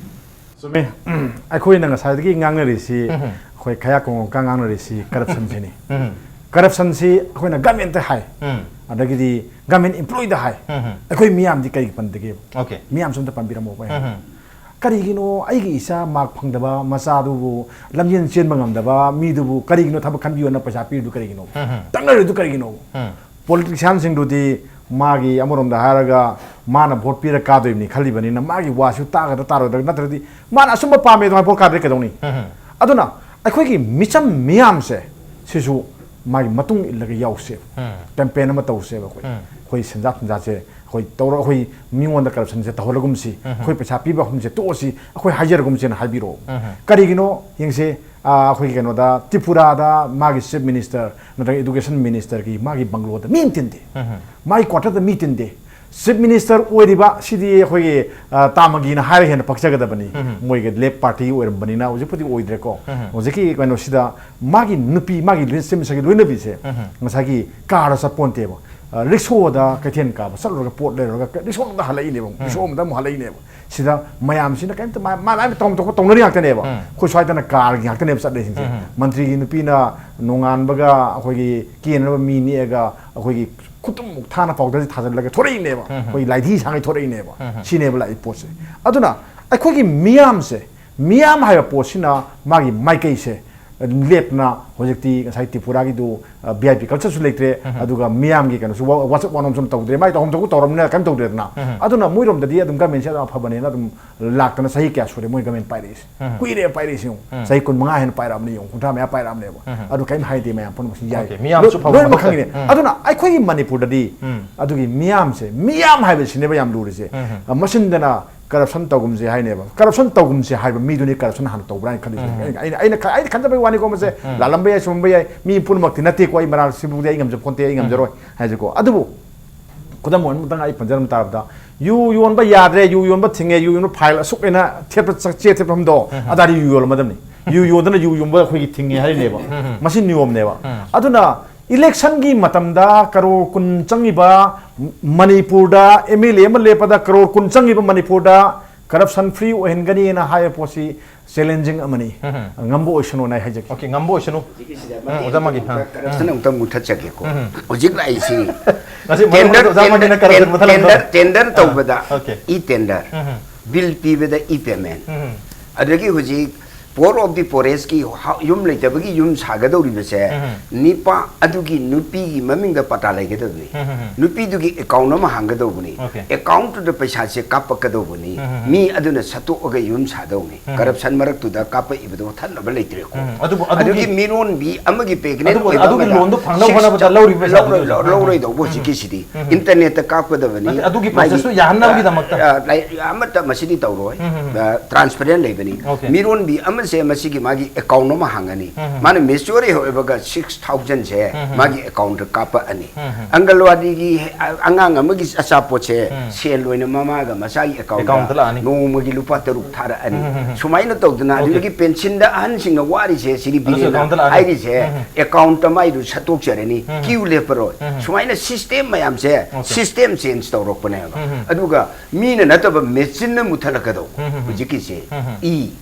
ꯆꯨꯝꯃꯦ꯫ ꯑꯩꯈꯣꯏꯅ ꯉꯁꯥꯏꯗꯒꯤ ꯉꯥꯡꯅꯔꯤꯁꯤ, ꯎꯝ꯫ ꯑꯩꯈꯣꯏ ꯈꯌꯥꯛ ꯀꯣꯡꯉꯣꯛꯀ ꯉꯥꯡꯅꯔꯤꯁꯤ corruption ꯁꯤꯅꯤ꯫ ꯎꯝ꯫ Corruption ꯁꯤ ꯑꯩꯈꯣꯏꯅ government ꯇ ꯍꯥꯏ, ꯎꯝ꯫ ꯑꯗꯒꯤꯗꯤ government employee ꯗ ꯍꯥꯏ, ꯎꯝ꯫ ꯑꯩꯈꯣꯏ ꯃꯤꯌꯥꯝꯗꯤ ꯀꯔꯤꯒꯤ ꯄꯟꯗꯒꯦꯕ? ꯑꯣꯀꯦ꯫ ꯃꯤꯌꯥꯝꯁꯨ ꯑꯝꯇ ꯄꯟꯕꯤꯔꯝꯃꯣꯕ꯫ ꯎꯝ꯫ ꯀꯔꯤꯒꯤꯅꯣ ꯑꯩꯒꯤ ꯏꯆꯥ mark ꯐꯪꯗꯕ ꯃꯆꯥꯗꯨꯕꯨ, ꯂꯝꯖꯦꯟ ꯆꯦꯟꯕ ꯉꯝꯗꯕ ꯃꯤꯗꯨꯕꯨ ꯀꯔꯤꯒꯤꯅꯣ ꯊꯕꯛ ꯈꯟꯕꯤꯌꯣꯅ ꯄꯩꯁꯥ ꯄꯤꯔꯤꯗꯨ ꯀꯔꯤꯒꯤꯅꯣ? ꯎꯝ꯫ ꯇꯛꯅꯔꯤꯗꯨ ꯀꯔꯤꯒꯤꯅꯣ? ꯎꯝ꯫ Politician ꯁꯤꯡꯗꯨꯗꯤ ꯃꯥꯒꯤ ꯑꯃꯔꯣꯝꯗ ꯍꯥꯏꯔꯒ ꯃꯥꯅ vote ꯄꯤꯔ ꯀꯥꯗꯣꯏꯕꯅꯤ ꯈꯜꯂꯤꯕꯅꯤꯅ ꯃꯥꯒꯤ ꯋꯥꯁꯨ ꯇꯥꯒꯗ꯭ꯔꯥ ꯇꯥꯔꯣꯏꯗ꯭ꯔꯥ, ꯅꯠꯇ꯭ꯔꯗꯤ ꯃꯥꯅ ꯑꯆꯨꯝꯕ ꯄꯥꯝꯃꯦ ꯑꯗꯨꯃꯥꯏꯅ vote ꯀꯥꯗ꯭ꯔꯗꯤ ꯀꯩꯗꯧꯅꯤ? ꯎꯝ꯫ ꯑꯗꯨꯅ ꯑꯩꯈꯣꯏꯒꯤ ꯃꯤꯆꯝ ꯃꯤꯌꯥꯝꯁꯦ ꯁꯤꯁꯨ ꯃꯥꯒꯤ ꯃꯇꯨꯡ ꯏꯜꯂꯒ ꯌꯥꯎꯁꯦꯕ꯫ ꯎꯝ꯫ Campaign ꯑꯃ ꯇꯧꯁꯦꯕ ꯑꯩꯈꯣꯏ꯫ ꯎꯝ꯫ ꯑꯩꯈꯣꯏ ꯁꯦꯟꯖꯥ ꯊꯨꯝꯖꯥꯁꯦ ꯑꯩꯈꯣꯏ ꯇꯧꯔ, ꯑꯩꯈꯣꯏ ꯃꯤꯉꯣꯟꯗ corruption ꯁꯦ ꯇꯧꯍꯜꯂꯒꯨꯝꯁꯤ, ꯎꯝ꯫ ꯑꯩꯈꯣꯏ ꯄꯩꯁꯥ ꯄꯤꯕ ꯃꯐꯝꯁꯦ ꯇꯣꯛꯑꯁꯤ, ꯑꯩꯈꯣꯏ ꯍꯥꯏꯖꯔꯒꯨꯝꯁꯦꯅ ꯍꯥꯏꯕꯤꯔꯛꯑꯣ꯫ ꯎꯝ꯫ ꯀꯔꯤꯒꯤꯅꯣ ꯌꯦꯡꯁꯦ, ꯑ, ꯑꯩꯈꯣꯏꯒꯤ ꯀꯩꯅꯣꯗ ꯇ꯭ꯔꯤꯄꯨꯔꯥꯗ ꯃꯥꯒꯤ chief minister ꯅꯠꯇ꯭ꯔꯒ education minister ꯒꯤ ꯃꯥꯒꯤ bungalow ꯗ ꯃꯤ ꯑꯃ ꯇꯤꯟꯗꯦ꯫ ꯎꯝ꯫ ꯃꯥꯒꯤ quarter ꯗ ꯃꯤ ꯇꯤꯟꯗꯦ꯫ Chief minister ꯑꯣꯏꯔꯤꯕ ꯁꯤꯗꯤ ꯑꯩꯈꯣꯏꯒꯤ, ꯑ, ꯇꯥꯃꯒꯤꯅ ꯍꯥꯏꯔ ꯍꯦꯟꯅ ꯄꯛꯆꯒꯗꯕꯅꯤ꯫ ꯎꯝ꯫ ꯃꯣꯏꯒꯤ left party ꯑꯣꯏꯔꯝꯕꯅꯤꯅ ꯍꯧꯖꯤꯛꯄꯨꯗꯤ ꯑꯣꯏꯗ꯭ꯔꯦꯀꯣ꯫ ꯎꯝ꯫ ꯍꯧꯖꯤꯛꯀꯤ ꯀꯩꯅꯣꯁꯤꯗ ꯃꯥꯒꯤ ꯅꯨꯄꯤ, ꯃꯥꯒꯤ ꯂꯣꯏ-, chief minister ꯒꯤ ꯂꯣꯏꯅꯕꯤꯁꯦ ꯎꯝ꯫ ꯉꯁꯥꯏꯒꯤ car ꯗ ꯆꯠꯄꯣꯟꯇꯦꯕ꯫ ꯑ, ꯔꯤꯛꯁꯣꯗ ꯀꯩꯊꯦꯜ ꯀꯥꯕ ꯆꯠꯂꯨꯔꯒ ꯄꯣꯠ ꯂꯩꯔꯨꯔꯒ ꯔꯤꯛꯁꯣ ꯑꯃꯗ ꯍꯜꯂꯛꯏꯅꯦꯕ꯫ ꯎꯝ꯫ ꯔꯤꯛꯁꯣ ꯑꯃꯗ ꯑꯃꯨꯛ ꯍꯜꯂꯛꯏꯅꯦꯕ꯫ ꯁꯤꯗ ꯃꯌꯥꯝꯁꯤꯅ ꯀꯔꯤꯝꯇ ꯃꯥ-, ꯃꯥ ꯂꯥꯏꯅ ꯇꯧꯐꯝ ꯊꯣꯛꯄ ꯇꯧꯅꯔꯤ ꯉꯥꯛꯇꯅꯦꯕ꯫ ꯎꯝ꯫ ꯑꯩꯈꯣꯏ ꯁ꯭ꯋꯥꯏꯗꯅ car ꯒꯤ ꯉꯥꯛꯇꯅꯦꯕ ꯆꯠꯂꯤꯁꯤꯡꯁꯦ꯫ ꯎꯝ꯫ ꯃꯟꯇ꯭ꯔꯤꯒꯤ ꯅꯨꯄꯤꯅ ꯅꯣꯡꯉꯥꯟꯕꯒ ꯑꯩꯈꯣꯏꯒꯤ ꯀꯦꯅꯅꯕ ꯃꯤ ꯅꯦꯛꯑꯒ ꯑꯩꯈꯣꯏꯒꯤ ꯈꯨꯇꯨꯝꯃꯨꯛ ꯊꯥꯅ powder ꯁꯦ ꯊꯥꯖꯤꯜꯂꯒ ꯊꯣꯔꯛꯏꯅꯦꯕ꯫ ꯎꯝ꯫ ꯑꯩꯈꯣꯏꯒꯤ ꯂꯥꯏꯙꯤ ꯁꯥꯡꯉꯩ ꯊꯣꯔꯛꯏꯅꯦꯕ꯫ ꯎꯝ꯫ ꯁꯤꯅꯦꯕ ꯂꯥꯛꯏ ꯄꯣꯠꯁꯦ꯫ ꯑꯗꯨꯅ ꯑꯩꯈꯣꯏꯒꯤ ꯃꯤꯌꯥꯝꯁꯦ ꯃꯤꯌꯥꯝ ꯍꯥꯏꯕ ꯄꯣꯠꯁꯤꯅ ꯃꯥꯒꯤ ꯃꯥꯏꯀꯩꯁꯦ ꯂꯦꯞꯅ ꯍꯧꯖꯤꯛꯇꯤ ꯉꯁꯥꯏ ꯇ꯭ꯔꯤꯄꯨꯔꯥꯒꯤꯗꯨ ꯚꯤ ꯑꯥꯏ ꯄꯤ ꯀꯜꯆꯔꯁꯨ ꯂꯩꯇ꯭ꯔꯦ, ꯑꯗꯨꯒ ꯃꯤꯌꯥꯝꯒꯤ ꯀꯩꯅꯣꯁꯨ ꯋꯥ- ꯋꯥꯆꯞ ꯋꯥꯅꯣꯝꯁꯨ ꯇꯧꯗ꯭ꯔꯦ, ꯃꯥꯏ ꯇꯧꯐꯝ ꯊꯣꯛꯄ ꯇꯧꯔꯕꯅꯤꯅ ꯀꯩꯝ ꯇꯧꯗ꯭ꯔꯦꯗꯅ꯫ ꯑꯗꯨꯅ ꯃꯣꯏꯔꯣꯝꯗꯗꯤ ꯑꯗꯨꯝ ꯒꯃꯦꯟꯁꯦ ꯑꯗꯨꯝ ꯑꯐꯕꯅꯦꯅ ꯑꯗꯨꯝ ꯂꯥꯛꯇꯅ ꯆꯍꯤ ꯀꯌꯥ ꯁꯨꯔꯦ ꯃꯣꯏ ꯒꯃꯦꯟ ꯄꯥꯏꯔꯛꯏꯁꯦ꯫ ꯀꯨꯏꯔꯦ ꯄꯥꯏꯔꯛꯏꯁꯦ ꯌꯦꯡꯉꯨ꯫ ꯆꯍꯤ ꯀꯨꯟ ꯃꯉꯥ ꯍꯦꯟꯅ ꯄꯥꯏꯔꯛꯑꯕꯅꯤ ꯌꯦꯡꯉꯨ, ꯀꯨꯟꯊ꯭ꯔꯥ ꯃꯌꯥ ꯄꯥꯏꯔꯛꯑꯕꯅꯦꯕ꯫ ꯑꯗꯨ ꯀꯩꯝ ꯍꯥꯏꯗꯦ ꯃꯌꯥꯝ ꯄꯨꯝꯅꯃꯛꯁꯨ ꯌꯥꯏ꯫ ꯃꯤꯌꯥꯝꯁꯨ ꯐꯕ ꯂꯣꯏꯅꯃꯛ ꯃꯊꯧ ꯈꯪꯉꯤꯅꯦ꯫ ꯇꯥꯏ꯫ ꯑꯗꯨꯅ ꯑꯩꯈꯣꯏꯒꯤ ꯃꯅꯤꯄꯨꯔꯗꯗꯤ ꯑꯗꯨꯒꯤ ꯃꯤꯌꯥꯝꯁꯦ, ꯃꯤꯌꯥꯝ ꯍꯥꯏꯕꯁꯤꯅꯦꯕ ꯌꯥꯝ ꯂꯨꯔꯤꯁꯦ꯫ ꯃꯁꯤꯟꯗꯅ ꯀꯔꯞꯁꯟ ꯇꯧꯒꯨꯝꯁꯦ ꯍꯥꯏꯅꯦꯕ꯫ ꯀꯔꯞꯁꯟ ꯇꯧꯒꯨꯝꯁꯦ ꯍꯥꯏꯕ ꯃꯤꯗꯨꯅꯤ ꯀꯔꯞꯁꯟ ꯍꯥꯟꯅ ꯇꯧꯕ꯭ꯔꯥ ꯍꯥꯏꯅ ꯈꯜꯂꯤꯁꯦ꯫ ꯑꯩꯅ, ꯑꯩꯅ, ꯑꯩꯅ, ꯈ- ꯑꯩꯅ ꯈꯟꯖꯕꯩ ꯋꯥꯅꯤꯀꯣ, ꯃꯁꯦ ꯂꯥꯜꯂꯝꯕ ꯌꯥꯏ, ꯆꯨꯝꯂꯝꯕ ꯌꯥꯏ, ꯃꯤ ꯄꯨꯝꯅꯃꯛꯇꯤ ꯅꯠꯇꯦꯀꯣ, ꯑꯩ ꯃꯔꯥꯜ ꯁꯤꯕꯨꯗꯤ ꯑꯩ ꯉꯝꯖꯕ ꯈꯣꯠꯇꯦ, ꯑꯩ ꯉꯝꯖꯔꯣꯏ ꯍꯥꯏꯁꯦꯀꯣ꯫ ꯑꯗꯨꯕꯨ ꯈꯨꯗꯝ ꯑꯣꯏꯅ ꯑꯃꯇꯪ ꯑꯩ ꯄꯟꯖꯔꯝ ꯇꯥꯔꯕꯗ, ꯌꯨ ꯌꯣꯟꯕ ꯌꯥꯗ꯭ꯔꯦ, ꯌꯨ ꯌꯣꯟꯕ ꯊꯤꯡꯉꯦ, ꯌꯨ ꯌꯣꯟꯕ ꯐꯥꯏꯜ ꯑꯁꯨꯛ ꯍꯦꯟꯅ ꯊꯦꯠꯄ ꯆ- ꯆꯦ ꯊꯦꯠꯐꯝꯗꯣ, ꯑꯗꯥꯗꯤ ꯌꯨ ꯌꯣꯜꯂꯝꯃꯗꯕꯅꯤ꯫ ꯌꯨ ꯌꯣꯟꯗꯅ ꯌꯨ ꯌꯣꯟꯕ ꯑꯩꯈꯣꯏꯒꯤ ꯊꯤꯡꯉꯦ ꯍꯥꯏꯔꯤꯅꯦꯕ꯫ ꯃꯁꯤ ꯅꯤꯌꯣꯝꯅꯦꯕ꯫ ꯑꯗꯨꯅ ꯏꯂꯦꯛꯁꯟꯒꯤ ꯃꯇꯝꯗ ꯀꯔꯣꯔ ꯀꯨꯟ ꯆꯪꯉꯤꯕ ꯃꯅꯤꯄꯨꯔꯗ, ꯑꯦꯝ ꯑꯦꯜ ꯑꯦ ꯑꯃ ꯂꯦꯞꯄꯗ ꯀꯔꯣꯔ ꯀꯨꯟ ꯆꯪꯉꯤꯕ ꯃꯅꯤꯄꯨꯔꯗ ꯀꯔꯞꯁꯟ ꯐ꯭ꯔꯤ ꯑꯣꯏꯍꯟꯒꯅꯤꯅ ꯍꯥꯏꯕ ꯄꯣꯠꯁꯤ ꯆꯦꯂꯦꯟꯖꯤꯡ ꯑꯃꯅꯤ꯫ ꯉꯝꯕ ꯑꯣꯏꯁꯅꯨꯅ ꯑꯩ ꯍꯥꯏꯖꯒꯦ꯫ ꯑꯣꯀꯦ, ꯉꯝꯕ ꯑꯣꯏꯁꯅꯨ꯫ ꯍꯧꯖꯤꯛꯀꯤꯁꯤꯗ ꯎꯝ, ꯃꯇꯦꯛ ꯑꯣꯖꯥ ꯃꯥꯒꯤ, ꯑꯃꯈꯛ ꯑꯥ, ꯀꯔꯞꯁꯟ ꯑꯃꯨꯛꯇꯪ ꯃꯨꯊꯠꯆꯒꯦꯀꯣ꯫ ꯎꯝ꯫ ꯍꯧꯖꯤꯛ ꯂꯥꯛꯏꯁꯤ ꯉꯁꯤ ꯃꯔꯨꯞ ꯇꯦꯟꯗꯔ, ꯑꯣꯖꯥ ꯃꯥꯒꯤꯅ ꯇꯦꯟꯗꯔ, ꯀꯔꯞꯁꯟ ꯇꯦꯟ-, ꯃꯨꯊꯠꯂꯝꯗꯣꯔꯦ꯫ ꯇꯦꯟꯗꯔ, ꯇꯦꯟꯗꯔ ꯑꯥ, ꯇꯧꯕꯗ ꯑꯣꯀꯦ꯫ ꯏ ꯇꯦꯟꯗꯔ, ꯎꯝ꯫ ꯕꯤꯜ ꯄꯤꯕꯗ ꯏ ꯄꯦꯃꯦꯟ, ꯎꯝ꯫ ꯑꯗꯒꯤ ꯍꯧꯖꯤꯛ ꯄꯣꯔ ꯑꯣꯐ ꯗꯤ ꯄꯣꯔꯦꯁꯀꯤ ꯍꯥ-, ꯌꯨꯝ ꯂꯩꯇꯕꯒꯤ ꯌꯨꯝ ꯁꯥꯒꯗꯧꯔꯤꯕꯁꯦ, ꯎꯝ꯫ ꯅꯤꯄꯥ ꯑꯗꯨꯒꯤ ꯅꯨꯄꯤꯒꯤ ꯃꯃꯤꯡꯗ ꯄꯇꯥ ꯂꯩꯒꯗꯕꯅꯤ꯫ ꯎꯝ, ꯎꯝ, ꯎꯝ꯫ ꯅꯨꯄꯤꯗꯨꯒꯤ ꯑꯦꯀꯥꯎꯟ ꯑꯃ ꯍꯥꯡꯒꯗꯧꯕꯅꯤ꯫ ꯑꯣꯀꯦ꯫ ꯑꯦꯀꯥꯎꯟꯗꯨꯗ ꯄꯩꯁꯥꯁꯦ ꯀꯥꯞꯄꯛꯀꯗꯧꯕꯅꯤ꯫ ꯎꯝ, ꯎꯝ, ꯎꯝ꯫ ꯃꯤ ꯑꯗꯨꯅ ꯁꯠꯇꯣꯛꯑꯒ ꯌꯨꯝ ꯁꯥꯗꯧꯅꯤ꯫ ꯎꯝ, ꯎꯝ꯫ ꯀꯔꯞꯁꯟ ꯃꯔꯛꯇꯨꯗ ꯀꯥꯞꯄꯛꯏꯕꯗꯣ ꯊꯠꯅꯕ ꯂꯩꯇ꯭ꯔꯦꯀꯣ꯫ ꯎꯝ, ꯎꯝ꯫ ꯑꯗꯨꯕꯨ ꯑꯗꯨꯒꯤ ꯑꯗꯨꯒꯤ ꯃꯤꯔꯣꯟꯕꯤ ꯑꯃꯒꯤ pregnant ꯑꯗꯨꯕꯨ ꯑꯣꯏꯕ ꯑꯗꯨꯒꯤ ꯑꯃꯅ ꯂꯣꯟꯗꯣ ꯐꯪꯅꯕ six ꯍꯣꯠꯅꯕꯗ ꯂꯧꯔꯤꯕ ꯄꯩꯁꯥꯗꯨꯗꯤ ꯂꯧꯔꯣꯏ-, ꯂꯧ-, ꯎꯝ, ꯎꯝ꯫ ꯂꯧꯔꯣꯏꯗꯧꯕ ꯎꯝ, ꯎꯝ꯫ ꯍꯧꯖꯤꯛꯀꯤꯁꯤꯗꯤ꯫ ꯎꯝ, ꯎꯝ꯫ ꯏꯟꯇꯔꯅꯦꯠꯇ ꯀꯥꯞꯀꯗꯕꯅꯤ꯫ ꯅꯠꯇꯦ, ꯑꯗꯨꯒꯤ ꯃꯥꯒꯤ, process ꯇꯨ ꯌꯥꯍꯟꯅꯕꯒꯤꯗꯃꯛꯇ꯫ ꯑ, ꯑ, ꯂꯥꯏ-, ꯑꯃꯠꯇ ꯃꯁꯤꯗꯤ ꯇꯧꯔꯣꯏ꯫ ꯎꯝ, ꯎꯝ, ꯎꯝ꯫ ꯑ, transparent ꯂꯩꯕꯅꯤ꯫ ꯑꯣꯀꯦ꯫ ꯃꯤꯔꯣꯟꯕꯤ ꯑꯃꯁꯦ ꯃꯁꯤꯒꯤ ꯃꯥꯒꯤ ꯑꯦꯀꯥꯎꯟ ꯑꯃ ꯍꯥꯡꯒꯅꯤ꯫ ꯎꯝ, ꯎꯝ꯫ ꯃꯥꯅ mature ꯑꯣꯏꯕꯒ six thousand ꯁꯦ ꯎꯝ, ꯎꯝ꯫ ꯃꯥꯒꯤ ꯑꯦꯀꯥꯎꯟꯗ ꯀꯥꯞꯄꯛꯑꯅꯤ꯫ ꯎꯝ, ꯎꯝ꯫ ꯑꯪꯒꯜꯋꯥꯗꯤꯒꯤ ꯍꯦ-, ꯑ-, ꯑꯉꯥꯡ ꯑꯃꯒꯤ ꯑꯆꯥꯄꯣꯠꯁꯦ ꯎꯝ꯫ ꯁꯦꯜ ꯑꯣꯏꯅ ꯃꯃꯥꯒ ꯃꯆꯥꯒꯤ ꯑꯦꯀꯥꯎꯟꯗ ꯑꯦꯀꯥꯎꯟꯗ ꯂꯥꯛꯑꯅꯤ꯫ ꯅꯣꯡꯃꯒꯤ ꯂꯨꯄꯥ ꯇꯔꯨꯛ ꯊꯥꯔꯛꯑꯅꯤ꯫ ꯎꯝ, ꯎꯝ, ꯎꯝ꯫ ꯁꯨꯃꯥꯏꯅ ꯇꯧꯗꯅ ꯑꯣꯀꯦ꯫ ꯑꯗꯨꯗꯒꯤ ꯄꯦꯟꯁꯤꯟꯗ ꯑꯍꯟꯁꯤꯡꯅ ꯋꯥꯔꯤꯁꯦ, ꯁꯤꯗꯤ ꯑꯗꯨꯁꯨ ꯕꯤꯔꯦꯟꯅ ꯑꯦꯀꯥꯎꯟꯗ ꯂꯥꯛꯑꯅꯤ꯫ ꯍꯥꯏꯔꯤꯁꯦ, ꯎꯝ, ꯎꯝ꯫ ꯑꯦꯀꯥꯎꯟꯗ ꯃꯥꯏꯗꯨ ꯁꯠꯇꯣꯛꯆꯔꯅꯤ, ꯎꯝ, ꯎꯝ꯫ ꯀ꯭ꯌꯨ ꯂꯦꯞꯄꯔꯣꯏ꯫ ꯎꯝ, ꯎꯝ꯫ ꯁꯨꯃꯥꯏꯅ system ꯃꯌꯥꯝꯁꯦ, ꯑꯣꯀꯦ꯫ System change ꯇꯧꯔꯛꯄꯅꯦꯕ꯫ ꯎꯝ, ꯎꯝ꯫ ꯑꯗꯨꯒ ꯃꯤꯅ ꯅꯠꯇꯕ ꯃꯦꯆꯤꯟꯅ ꯃꯨꯊꯠꯂꯛꯀꯗꯧꯕ꯫ ꯎꯝ, ꯎꯝ, ꯎꯝ꯫ ꯍꯧꯖꯤꯛꯀꯤꯁꯦ ꯎꯝ, ꯎꯝ꯫ E,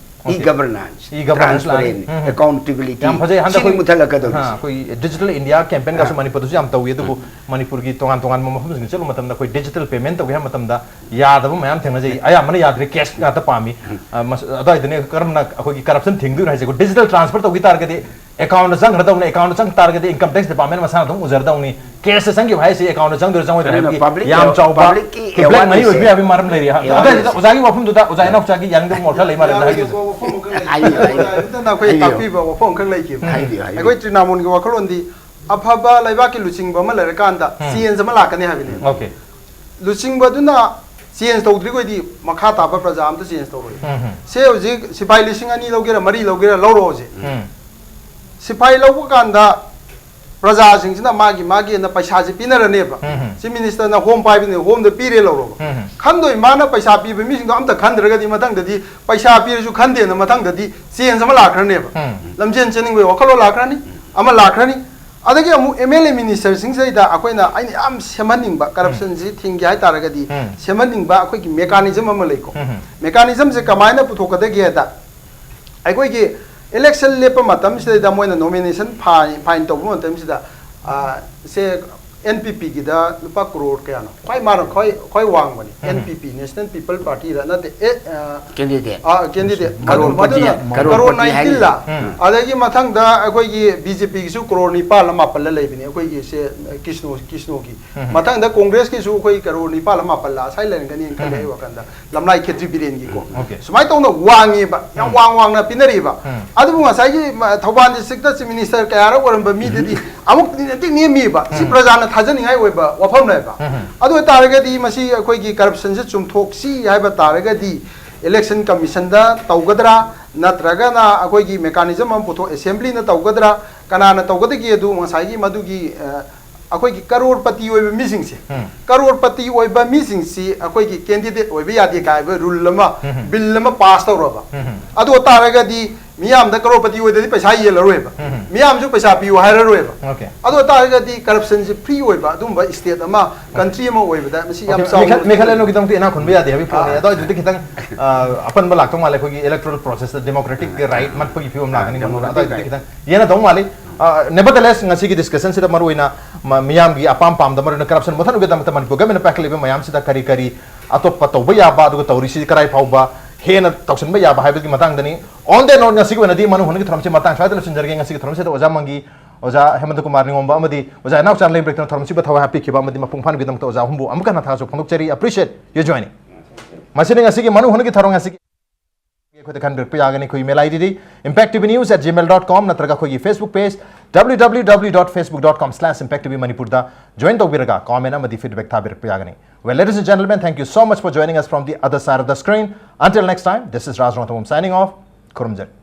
E okay. Governance, E governance ꯂꯥꯛꯑꯅꯤ꯫ ꯇ꯭ꯔꯥꯟꯁꯄꯔꯦꯟ, ꯎꯝ, ꯎꯝ꯫ ꯑꯦꯀꯥꯎꯟꯇꯦꯕꯤꯂꯤꯇꯤ, ꯌꯥꯝ ꯐꯖꯩ꯫ ꯍꯟꯗꯛ ꯁꯤꯅꯤ ꯑꯩꯈꯣꯏ, ꯃꯨꯊꯠꯂꯛꯀꯗꯧꯔꯤꯁꯦ꯫ ꯑꯍꯥ, ꯑꯩꯈꯣꯏ Digital India campaign ꯒꯁꯨ ꯑꯥ꯫ ꯃꯅꯤꯄꯨꯔꯗꯁꯨ ꯌꯥꯝ ꯇꯧꯏ, ꯑꯗꯨꯕꯨ ꯎꯝ꯫ ꯃꯅꯤꯄꯨꯔꯒꯤ ꯇꯣꯉꯥꯟ ꯇꯣꯉꯥꯟꯕ ꯃꯐꯝꯁꯤꯡꯗ ꯆꯠꯂꯨꯕ ꯃꯇꯝꯗ ꯑꯩꯈꯣꯏ digital payment ꯇꯧꯒꯦ ꯍꯥꯏꯕ ꯃꯇꯝꯗ ꯌꯥꯗꯕ ꯃꯌꯥꯝ ꯊꯦꯡꯅꯖꯩ꯫ ꯑꯌꯥꯝꯕꯅ ꯌꯥꯗ꯭ꯔꯦ, cash ꯉꯥꯛꯇ ꯄꯥꯝꯃꯤ꯫ ꯑ, ꯃꯁ-, ꯑꯗꯨꯋꯥꯏꯗꯅꯦ ꯀꯔꯝꯅ ꯑꯩꯈꯣꯏꯒꯤ corruption ꯊꯤꯡꯗꯣꯏꯅꯣ ꯍꯥꯏꯁꯦ꯫ ꯑꯩꯈꯣꯏ digital transfer ꯇꯧꯈꯤ ꯇꯥꯔꯒꯗꯤ, account ꯆꯪꯈ꯭ꯔꯗꯧꯅꯤ, account ꯆꯪ ꯇꯥꯔꯒꯗꯤ income tax department ꯃꯁꯥꯅ ꯑꯗꯨꯝ ꯎꯖꯔꯗꯧꯅꯤ꯫ Cash ꯆꯪꯈꯤꯕ ꯍꯥꯏꯁꯦ account ꯆꯪꯗꯣꯏꯔꯥ ꯆꯪꯉꯣꯏꯗ꯭ꯔꯥ ꯑꯗꯨꯅ ꯍꯥꯏꯕꯒꯤ public ꯌꯥꯝ ꯆꯥꯎꯕ public ꯀꯤ black money awareness ꯑꯣꯏꯕ ꯌꯥꯕꯒꯤ ꯃꯔꯝ ꯂꯩꯔꯤ꯫ ꯑꯗꯨꯅ ꯑꯗꯨꯋꯥꯏꯗꯨꯗ ꯑꯣꯖꯥꯒꯤ ꯋꯥꯐꯝꯗꯨꯗ ꯑꯣꯖꯥ ꯏꯅꯥꯎꯆꯥꯒꯤ ꯌꯥꯅꯤꯡꯗꯕ ꯃꯣꯠ ꯈꯔ ꯂꯩ ꯃꯥꯜꯂꯦ ꯑꯗꯨꯅ ꯍꯥꯏꯕꯤꯌꯨ꯫ ꯍꯥꯏꯕꯤꯌꯨ, ꯍꯥꯏꯕꯤꯌꯨ꯫ ꯑꯩꯈꯣꯏ ꯍꯥꯏꯕꯤꯌꯨ꯫ ꯇꯥꯛꯄꯤꯕ ꯋꯥꯐꯝ ꯈꯔ ꯂꯩꯈꯤꯕ꯫ ꯍꯥꯏꯕꯤꯌꯨ, ꯍꯥꯏꯕꯤꯌꯨ꯫ ꯑꯩꯈꯣꯏ ꯇ꯭ꯔꯤꯅꯥꯃꯣꯟꯒꯤ ꯋꯥꯈꯜꯂꯣꯟꯗꯤ ꯑꯐꯕ ꯂꯩꯕꯥꯛꯀꯤ ꯂꯨꯆꯤꯡꯕ ꯑꯃ ꯂꯩꯔꯀꯥꯟꯗ ꯎꯝ꯫ Change ꯑꯃ ꯂꯥꯛꯀꯅꯤ ꯍꯥꯏꯕꯅꯦ꯫ Okay꯫ ꯂꯨꯆꯤꯡꯕꯗꯨꯅ change ꯇꯧꯗ꯭ꯔꯤꯈꯣꯏꯗꯤ ꯃꯈꯥ ꯇꯥꯕ ꯄ꯭ꯔꯖꯥ ꯑꯝꯇ change ꯇꯧꯔꯣꯏ꯫ ꯎꯝ꯫ ꯁꯦ ꯍꯧꯖꯤꯛ ꯁꯤꯐꯥꯏ ꯂꯤꯁꯤꯡ ꯑꯅꯤ ꯂꯧꯒꯦꯔꯥ, ꯃꯔꯤ ꯂꯧꯒꯦꯔꯥ, ꯂꯧꯔꯣ ꯍꯧꯖꯤꯛ꯫ ꯎꯝ꯫ ꯁꯤꯐꯥꯏ ꯂꯧꯕ ꯀꯥꯟꯗ ꯄ꯭ꯔꯖꯥꯁꯤꯡꯁꯤꯅ ꯃꯥꯒꯤ ꯃꯥꯒꯤ ꯑꯅ ꯄꯩꯁꯥꯁꯦ ꯄꯤꯅꯔꯅꯦꯕ꯫ ꯎꯝ꯫ Chief Minister ꯅ home ꯄꯥꯏꯕꯅꯤ, home ꯗ ꯄꯤꯔꯦ ꯂꯧꯔꯣꯕ꯫ ꯎꯝ꯫ ꯈꯟꯗꯣꯏ ꯃꯥꯅ ꯄꯩꯁꯥ ꯄꯤꯕ ꯃꯤꯁꯤꯡꯗꯣ ꯑꯝꯇ ꯈꯟꯗ꯭ꯔꯒꯗꯤ ꯃꯊꯪꯗꯗꯤ ꯄꯩꯁꯥ ꯄꯤꯔꯁꯨ ꯈꯟꯗꯦꯅ ꯃꯊꯪꯗꯗꯤ change ꯑꯃ ꯂꯥꯛꯈ꯭ꯔꯅꯦꯕ꯫ ꯎꯝ꯫ ꯂꯝꯖꯦꯟ ꯆꯦꯟꯅꯤꯡꯕꯒꯤ ꯋꯥꯈꯜꯂꯣꯟ ꯂꯥꯛꯈ꯭ꯔꯅꯤ, ꯑꯃ ꯂꯥꯛꯈ꯭ꯔꯅꯤ꯫ ꯑꯗꯒꯤ ꯑꯃꯨꯛ M L A minister ꯁꯤꯡꯁꯤꯗꯩꯗ ꯑꯩꯈꯣꯏꯅ, ꯑꯩꯅ ꯌꯥꯝ ꯁꯦꯝꯍꯟꯅꯤꯡꯕ, corruption ꯁꯤ ꯊꯤꯡꯒꯦ ꯍꯥꯏ ꯇꯥꯔꯒꯗꯤ ꯎꯝ꯫ ꯁꯦꯝꯍꯟꯅꯤꯡꯕ ꯑꯩꯈꯣꯏꯒꯤ mechanism ꯑꯃ ꯂꯩꯀꯣ꯫ ꯎꯝ꯫ Mechanism ꯁꯦ ꯀꯃꯥꯏꯅ ꯄꯨꯊꯣꯛꯀꯗꯒꯦꯗ, ꯑꯩꯈꯣꯏꯒꯤ election ꯂꯦꯞꯄ ꯃꯇꯝꯁꯤꯗꯩꯗ ꯃꯣꯏꯅ nomination file, file ꯇꯧꯕ ꯃꯇꯝꯁꯤꯗ, ꯑ, ꯁꯦ N P P ꯒꯤꯗ ꯂꯨꯄꯥ ꯀ꯭ꯔꯣꯔ ꯀꯌꯥꯅꯣ? ꯈ꯭ꯋꯥꯏ ꯃꯥꯅ ꯈ꯭ꯋꯥꯏ, ꯈ꯭ꯋꯥꯏ ꯋꯥꯡꯕꯅꯤ꯫ ꯎꯝ꯫ N P P, National People Party ꯔ ꯅꯠꯇꯦ, ꯑꯦ, ꯑ, candidate꯫ ꯑ, candidate꯫ ꯀꯔꯣꯔꯄꯇꯤ, ꯃꯗꯨꯅ ꯀꯔꯣꯔ ꯀꯔꯣꯔꯄꯇꯤ ꯅꯥꯏꯟꯇꯤꯟ ꯂꯥ꯫ ꯍꯥꯏꯔꯤꯁꯦ꯫ ꯎꯝ꯫ ꯑꯗꯒꯤ ꯃꯊꯪꯗ ꯑꯩꯈꯣꯏꯒꯤ B J P ꯒꯤꯁꯨ ꯀ꯭ꯔꯣꯔ ꯅꯤꯄꯥꯜ ꯂ ꯃꯥꯄꯜ ꯂ ꯂꯩꯕꯅꯤ, ꯑꯩꯈꯣꯏꯒꯤ ꯁꯦ, ꯀ꯭ꯔꯤꯁꯅꯣ, ꯀ꯭ꯔꯤꯁꯅꯣꯒꯤ꯫ ꯎꯝ꯫ ꯃꯊꯪꯗ Congress ꯀꯤꯁꯨ ꯑꯩꯈꯣꯏ ꯀ꯭ꯔꯣꯔ ꯅꯤꯄꯥꯜ ꯂ ꯃꯥꯄꯜ ꯂ ꯑꯁꯥꯏ ꯂꯩꯔꯝꯒꯅꯤ ꯈꯜꯂꯦ ꯎꯝ꯫ ꯑꯩ ꯋꯥꯈꯜꯗ꯫ ꯂꯝꯂꯥꯏ ꯈꯦꯇ꯭ꯔꯤ ꯕꯤꯔꯦꯟꯒꯤꯀꯣ꯫ ꯎꯝ, okay꯫ ꯁꯨꯃꯥꯏꯅ ꯇꯧꯅ ꯋꯥꯡꯉꯦꯕ, ꯌꯥꯝ ꯎꯝ꯫ ꯋꯥꯡ ꯋꯥꯡꯅ ꯄꯤꯅꯔꯤꯕ꯫ ꯎꯝ꯫ ꯑꯗꯨꯕꯨ ꯉꯁꯥꯏꯒꯤ, ꯃ-, ꯊꯧꯕꯥꯜ district ꯇ Chief Minister ꯀꯌꯥꯔꯛ ꯑꯣꯏꯔꯝꯕ ꯃꯤꯗꯨꯗꯤ ꯎꯝ꯫ ꯑꯃꯨꯛ ꯅꯦꯝꯇꯤꯛ ꯅꯦꯝꯃꯤꯕ꯫ ꯁꯤ ꯎꯝ꯫ ꯄ꯭ꯔꯖꯥꯅ ꯊꯥꯖꯅꯤꯡꯉꯥꯏ ꯑꯣꯏꯕ ꯋꯥꯐꯝꯅꯦꯕ꯫ ꯎꯝ꯫ ꯑꯗꯨ ꯑꯣꯏ ꯇꯥꯔꯒꯗꯤ ꯃꯁꯤ ꯑꯩꯈꯣꯏꯒꯤ corruption ꯁꯦ ꯆꯨꯝꯊꯣꯛꯁꯤ ꯍꯥꯏꯕ ꯇꯥꯔꯒꯗꯤ Election Commission ꯗ ꯇꯧꯒꯗ꯭ꯔꯥ, ꯅꯠꯇ꯭ꯔꯒꯅ ꯑꯩꯈꯣꯏꯒꯤ mechanism ꯑꯃ ꯄꯨꯊꯣꯛ, Assembly ꯅ ꯇꯧꯒꯗ꯭ꯔꯥ, ꯀꯅꯥꯅ ꯇꯧꯒꯗꯒꯦ? ꯑꯗꯨ ꯉꯁꯥꯏꯒꯤ ꯃꯗꯨꯒꯤ, ꯑ, ꯑꯩꯈꯣꯏꯒꯤ ꯀꯔꯣꯔꯄꯇꯤ ꯑꯣꯏꯕ ꯃꯤꯁꯤꯡꯁꯦ, ꯎꯝ꯫ ꯀꯔꯣꯔꯄꯇꯤ ꯑꯣꯏꯕ ꯃꯤꯁꯤꯡꯁꯤ ꯑꯩꯈꯣꯏꯒꯤ candidate ꯑꯣꯏꯕ ꯌꯥꯗꯦ ꯀꯥꯏꯕ rule ꯑꯃ, ꯎꯝ꯫ Bill ꯑꯃ pass ꯇꯧꯔꯕ꯫ ꯎꯝ꯫ ꯑꯗꯨ ꯑꯣꯏ ꯇꯥꯔꯒꯗꯤ ꯃꯤꯌꯥꯝꯗ ꯀꯔꯣꯔꯄꯇꯤ ꯑꯣꯏꯗ꯭ꯔꯗꯤ ꯄꯩꯁꯥ ꯌꯦꯜꯂꯔꯣꯏꯕ꯫ ꯎꯝ꯫ ꯃꯤꯌꯥꯝꯁꯨ ꯄꯩꯁꯥ ꯄꯤꯌꯨ ꯍꯥꯏꯔꯔꯣꯏꯕ꯫ Okay꯫ ꯑꯗꯨ ꯑꯣꯏ ꯇꯥꯔꯒꯗꯤ corruption ꯁꯤ free ꯑꯣꯏꯕ ꯑꯗꯨꯝꯕ state ꯑꯃ, country ꯑꯃ ꯑꯣꯏꯕꯗ ꯃꯁꯤ ꯌꯥꯝ Okay, ꯆꯥꯎꯅ ꯃꯦꯈꯥ-, ꯃꯦꯘꯥꯂꯌꯥ ꯂꯣꯝꯒꯤꯗꯃꯛꯇꯤ ꯏꯅꯥꯛ ꯈꯨꯟꯕ ꯌꯥꯗꯦ ꯍꯥꯏꯕꯒꯤ ꯄꯣꯠꯅꯤ꯫ ꯑꯥ꯫ ꯑꯗꯣ ꯍꯧꯖꯤꯛꯇꯤ ꯈꯤꯇꯪ, ꯑ, ꯑꯄꯟꯕ ꯂꯥꯛꯇꯧ ꯃꯥꯜꯂꯦ꯫ ꯑꯩꯈꯣꯏꯒꯤ electoral process ꯇ democratic right ꯃꯠꯄꯒꯤ ꯐꯤꯕꯝ ꯑꯥ, ꯂꯥꯛꯀꯅꯤ ꯃꯅꯨꯡꯗ꯫ ꯑꯗꯣ democratic ꯍꯧꯖꯤꯛꯇꯤ right꯫ ꯈꯤꯇꯪ ꯌꯦꯡꯅꯗꯧ ꯃꯥꯜꯂꯤ꯫ ꯑ, nevertheless, ꯉꯁꯤꯒꯤ discussion ꯁꯤꯗ ꯃꯔꯨꯑꯣꯏꯅ ꯃ-, ꯃꯤꯌꯥꯝꯒꯤ ꯑꯄꯥꯝ ꯄꯥꯝꯗ ꯃꯔꯨꯑꯣꯏꯅ corruption ꯃꯨꯊꯠꯅꯕꯒꯤꯗꯃꯛꯇ ꯃꯅꯤꯄꯨꯔ government ꯅ ꯄꯥꯏꯈꯠꯂꯤꯕ ꯃꯌꯥꯝꯁꯤꯗ ꯀꯔꯤ ꯀꯔꯤ ꯑꯇꯣꯞꯄ ꯇꯧꯕ ꯌꯥꯕ, ꯑꯗꯨꯒ ꯇꯧꯔꯤꯁꯤ ꯀꯔꯥꯏ ꯐꯥꯎꯕ ꯍꯦꯟꯅ ꯇꯧꯁꯤꯟꯕ ꯌꯥꯕ ꯍꯥꯏꯕꯒꯤ ꯃꯇꯥꯡꯗꯅꯤ꯫ On that note, ꯉꯁꯤꯒꯤ ꯑꯣꯏꯅꯗꯤ ꯃꯅꯨ ꯍꯨꯟꯒꯤ ꯊꯧꯔꯝꯁꯤ ꯃꯇꯥꯡ ꯁ꯭ꯋꯥꯏꯗ ꯂꯣꯏꯁꯤꯟꯖꯔꯒꯦ꯫ ꯉꯁꯤꯒꯤ ꯊꯧꯔꯝꯁꯤꯗ ꯑꯣꯖꯥ ꯃꯪꯒꯤ, ꯑꯣꯖꯥ ꯍꯦꯃꯟꯇ ꯀꯨꯃꯥꯔ ꯅꯤꯉꯣꯝꯕ ꯑꯃꯗꯤ ꯑꯣꯖꯥ ꯏꯅꯥꯎꯆꯥ ꯂꯩꯃꯔꯦꯛꯇꯅ ꯊꯧꯔꯝꯁꯤꯕꯨ ꯊꯋꯥꯏ ꯍꯥꯞꯄꯤꯈꯤꯕ ꯑꯃꯗꯤ ꯃꯄꯨꯡ ꯐꯥꯍꯟꯕꯒꯤꯗꯃꯛꯇ ꯑꯣꯖꯥ ꯑꯍꯨꯝꯕꯨ ꯑꯃꯨꯛꯀ ꯍꯟꯅ ꯊꯥꯒꯠꯆꯕ ꯐꯣꯡꯗꯣꯛꯆꯔꯤ꯫ Appreciate you joining. ꯃꯁꯤꯅ ꯉꯁꯤꯒꯤ ꯃꯅꯨ ꯍꯨꯟꯒꯤ ꯊꯧꯔꯝ ꯉꯁꯤꯒꯤ ꯑꯩꯈꯣꯏꯗ ꯈꯟꯕꯤꯔꯛꯄ ꯌꯥꯒꯅꯤ꯫ ꯑꯩꯈꯣꯏ email ID D impact T V news at gmail dot com ꯅꯠꯇ꯭ꯔꯒ ꯑꯩꯈꯣꯏꯒꯤ Facebook page W W W dot facebook dot com slash impact T V Manipur ꯗ join ꯇꯧꯕꯤꯔꯒ comment ꯑꯃꯗꯤ feedback ꯊꯥꯕꯤꯔꯛꯄ ꯌꯥꯒꯅꯤ꯫ Well, ladies and gentlemen, thank you so much for joining us from the other side of the screen. Until next time, this is Raj Rongthangam signing off. ꯈꯨꯔꯨꯝꯖꯔꯤ꯫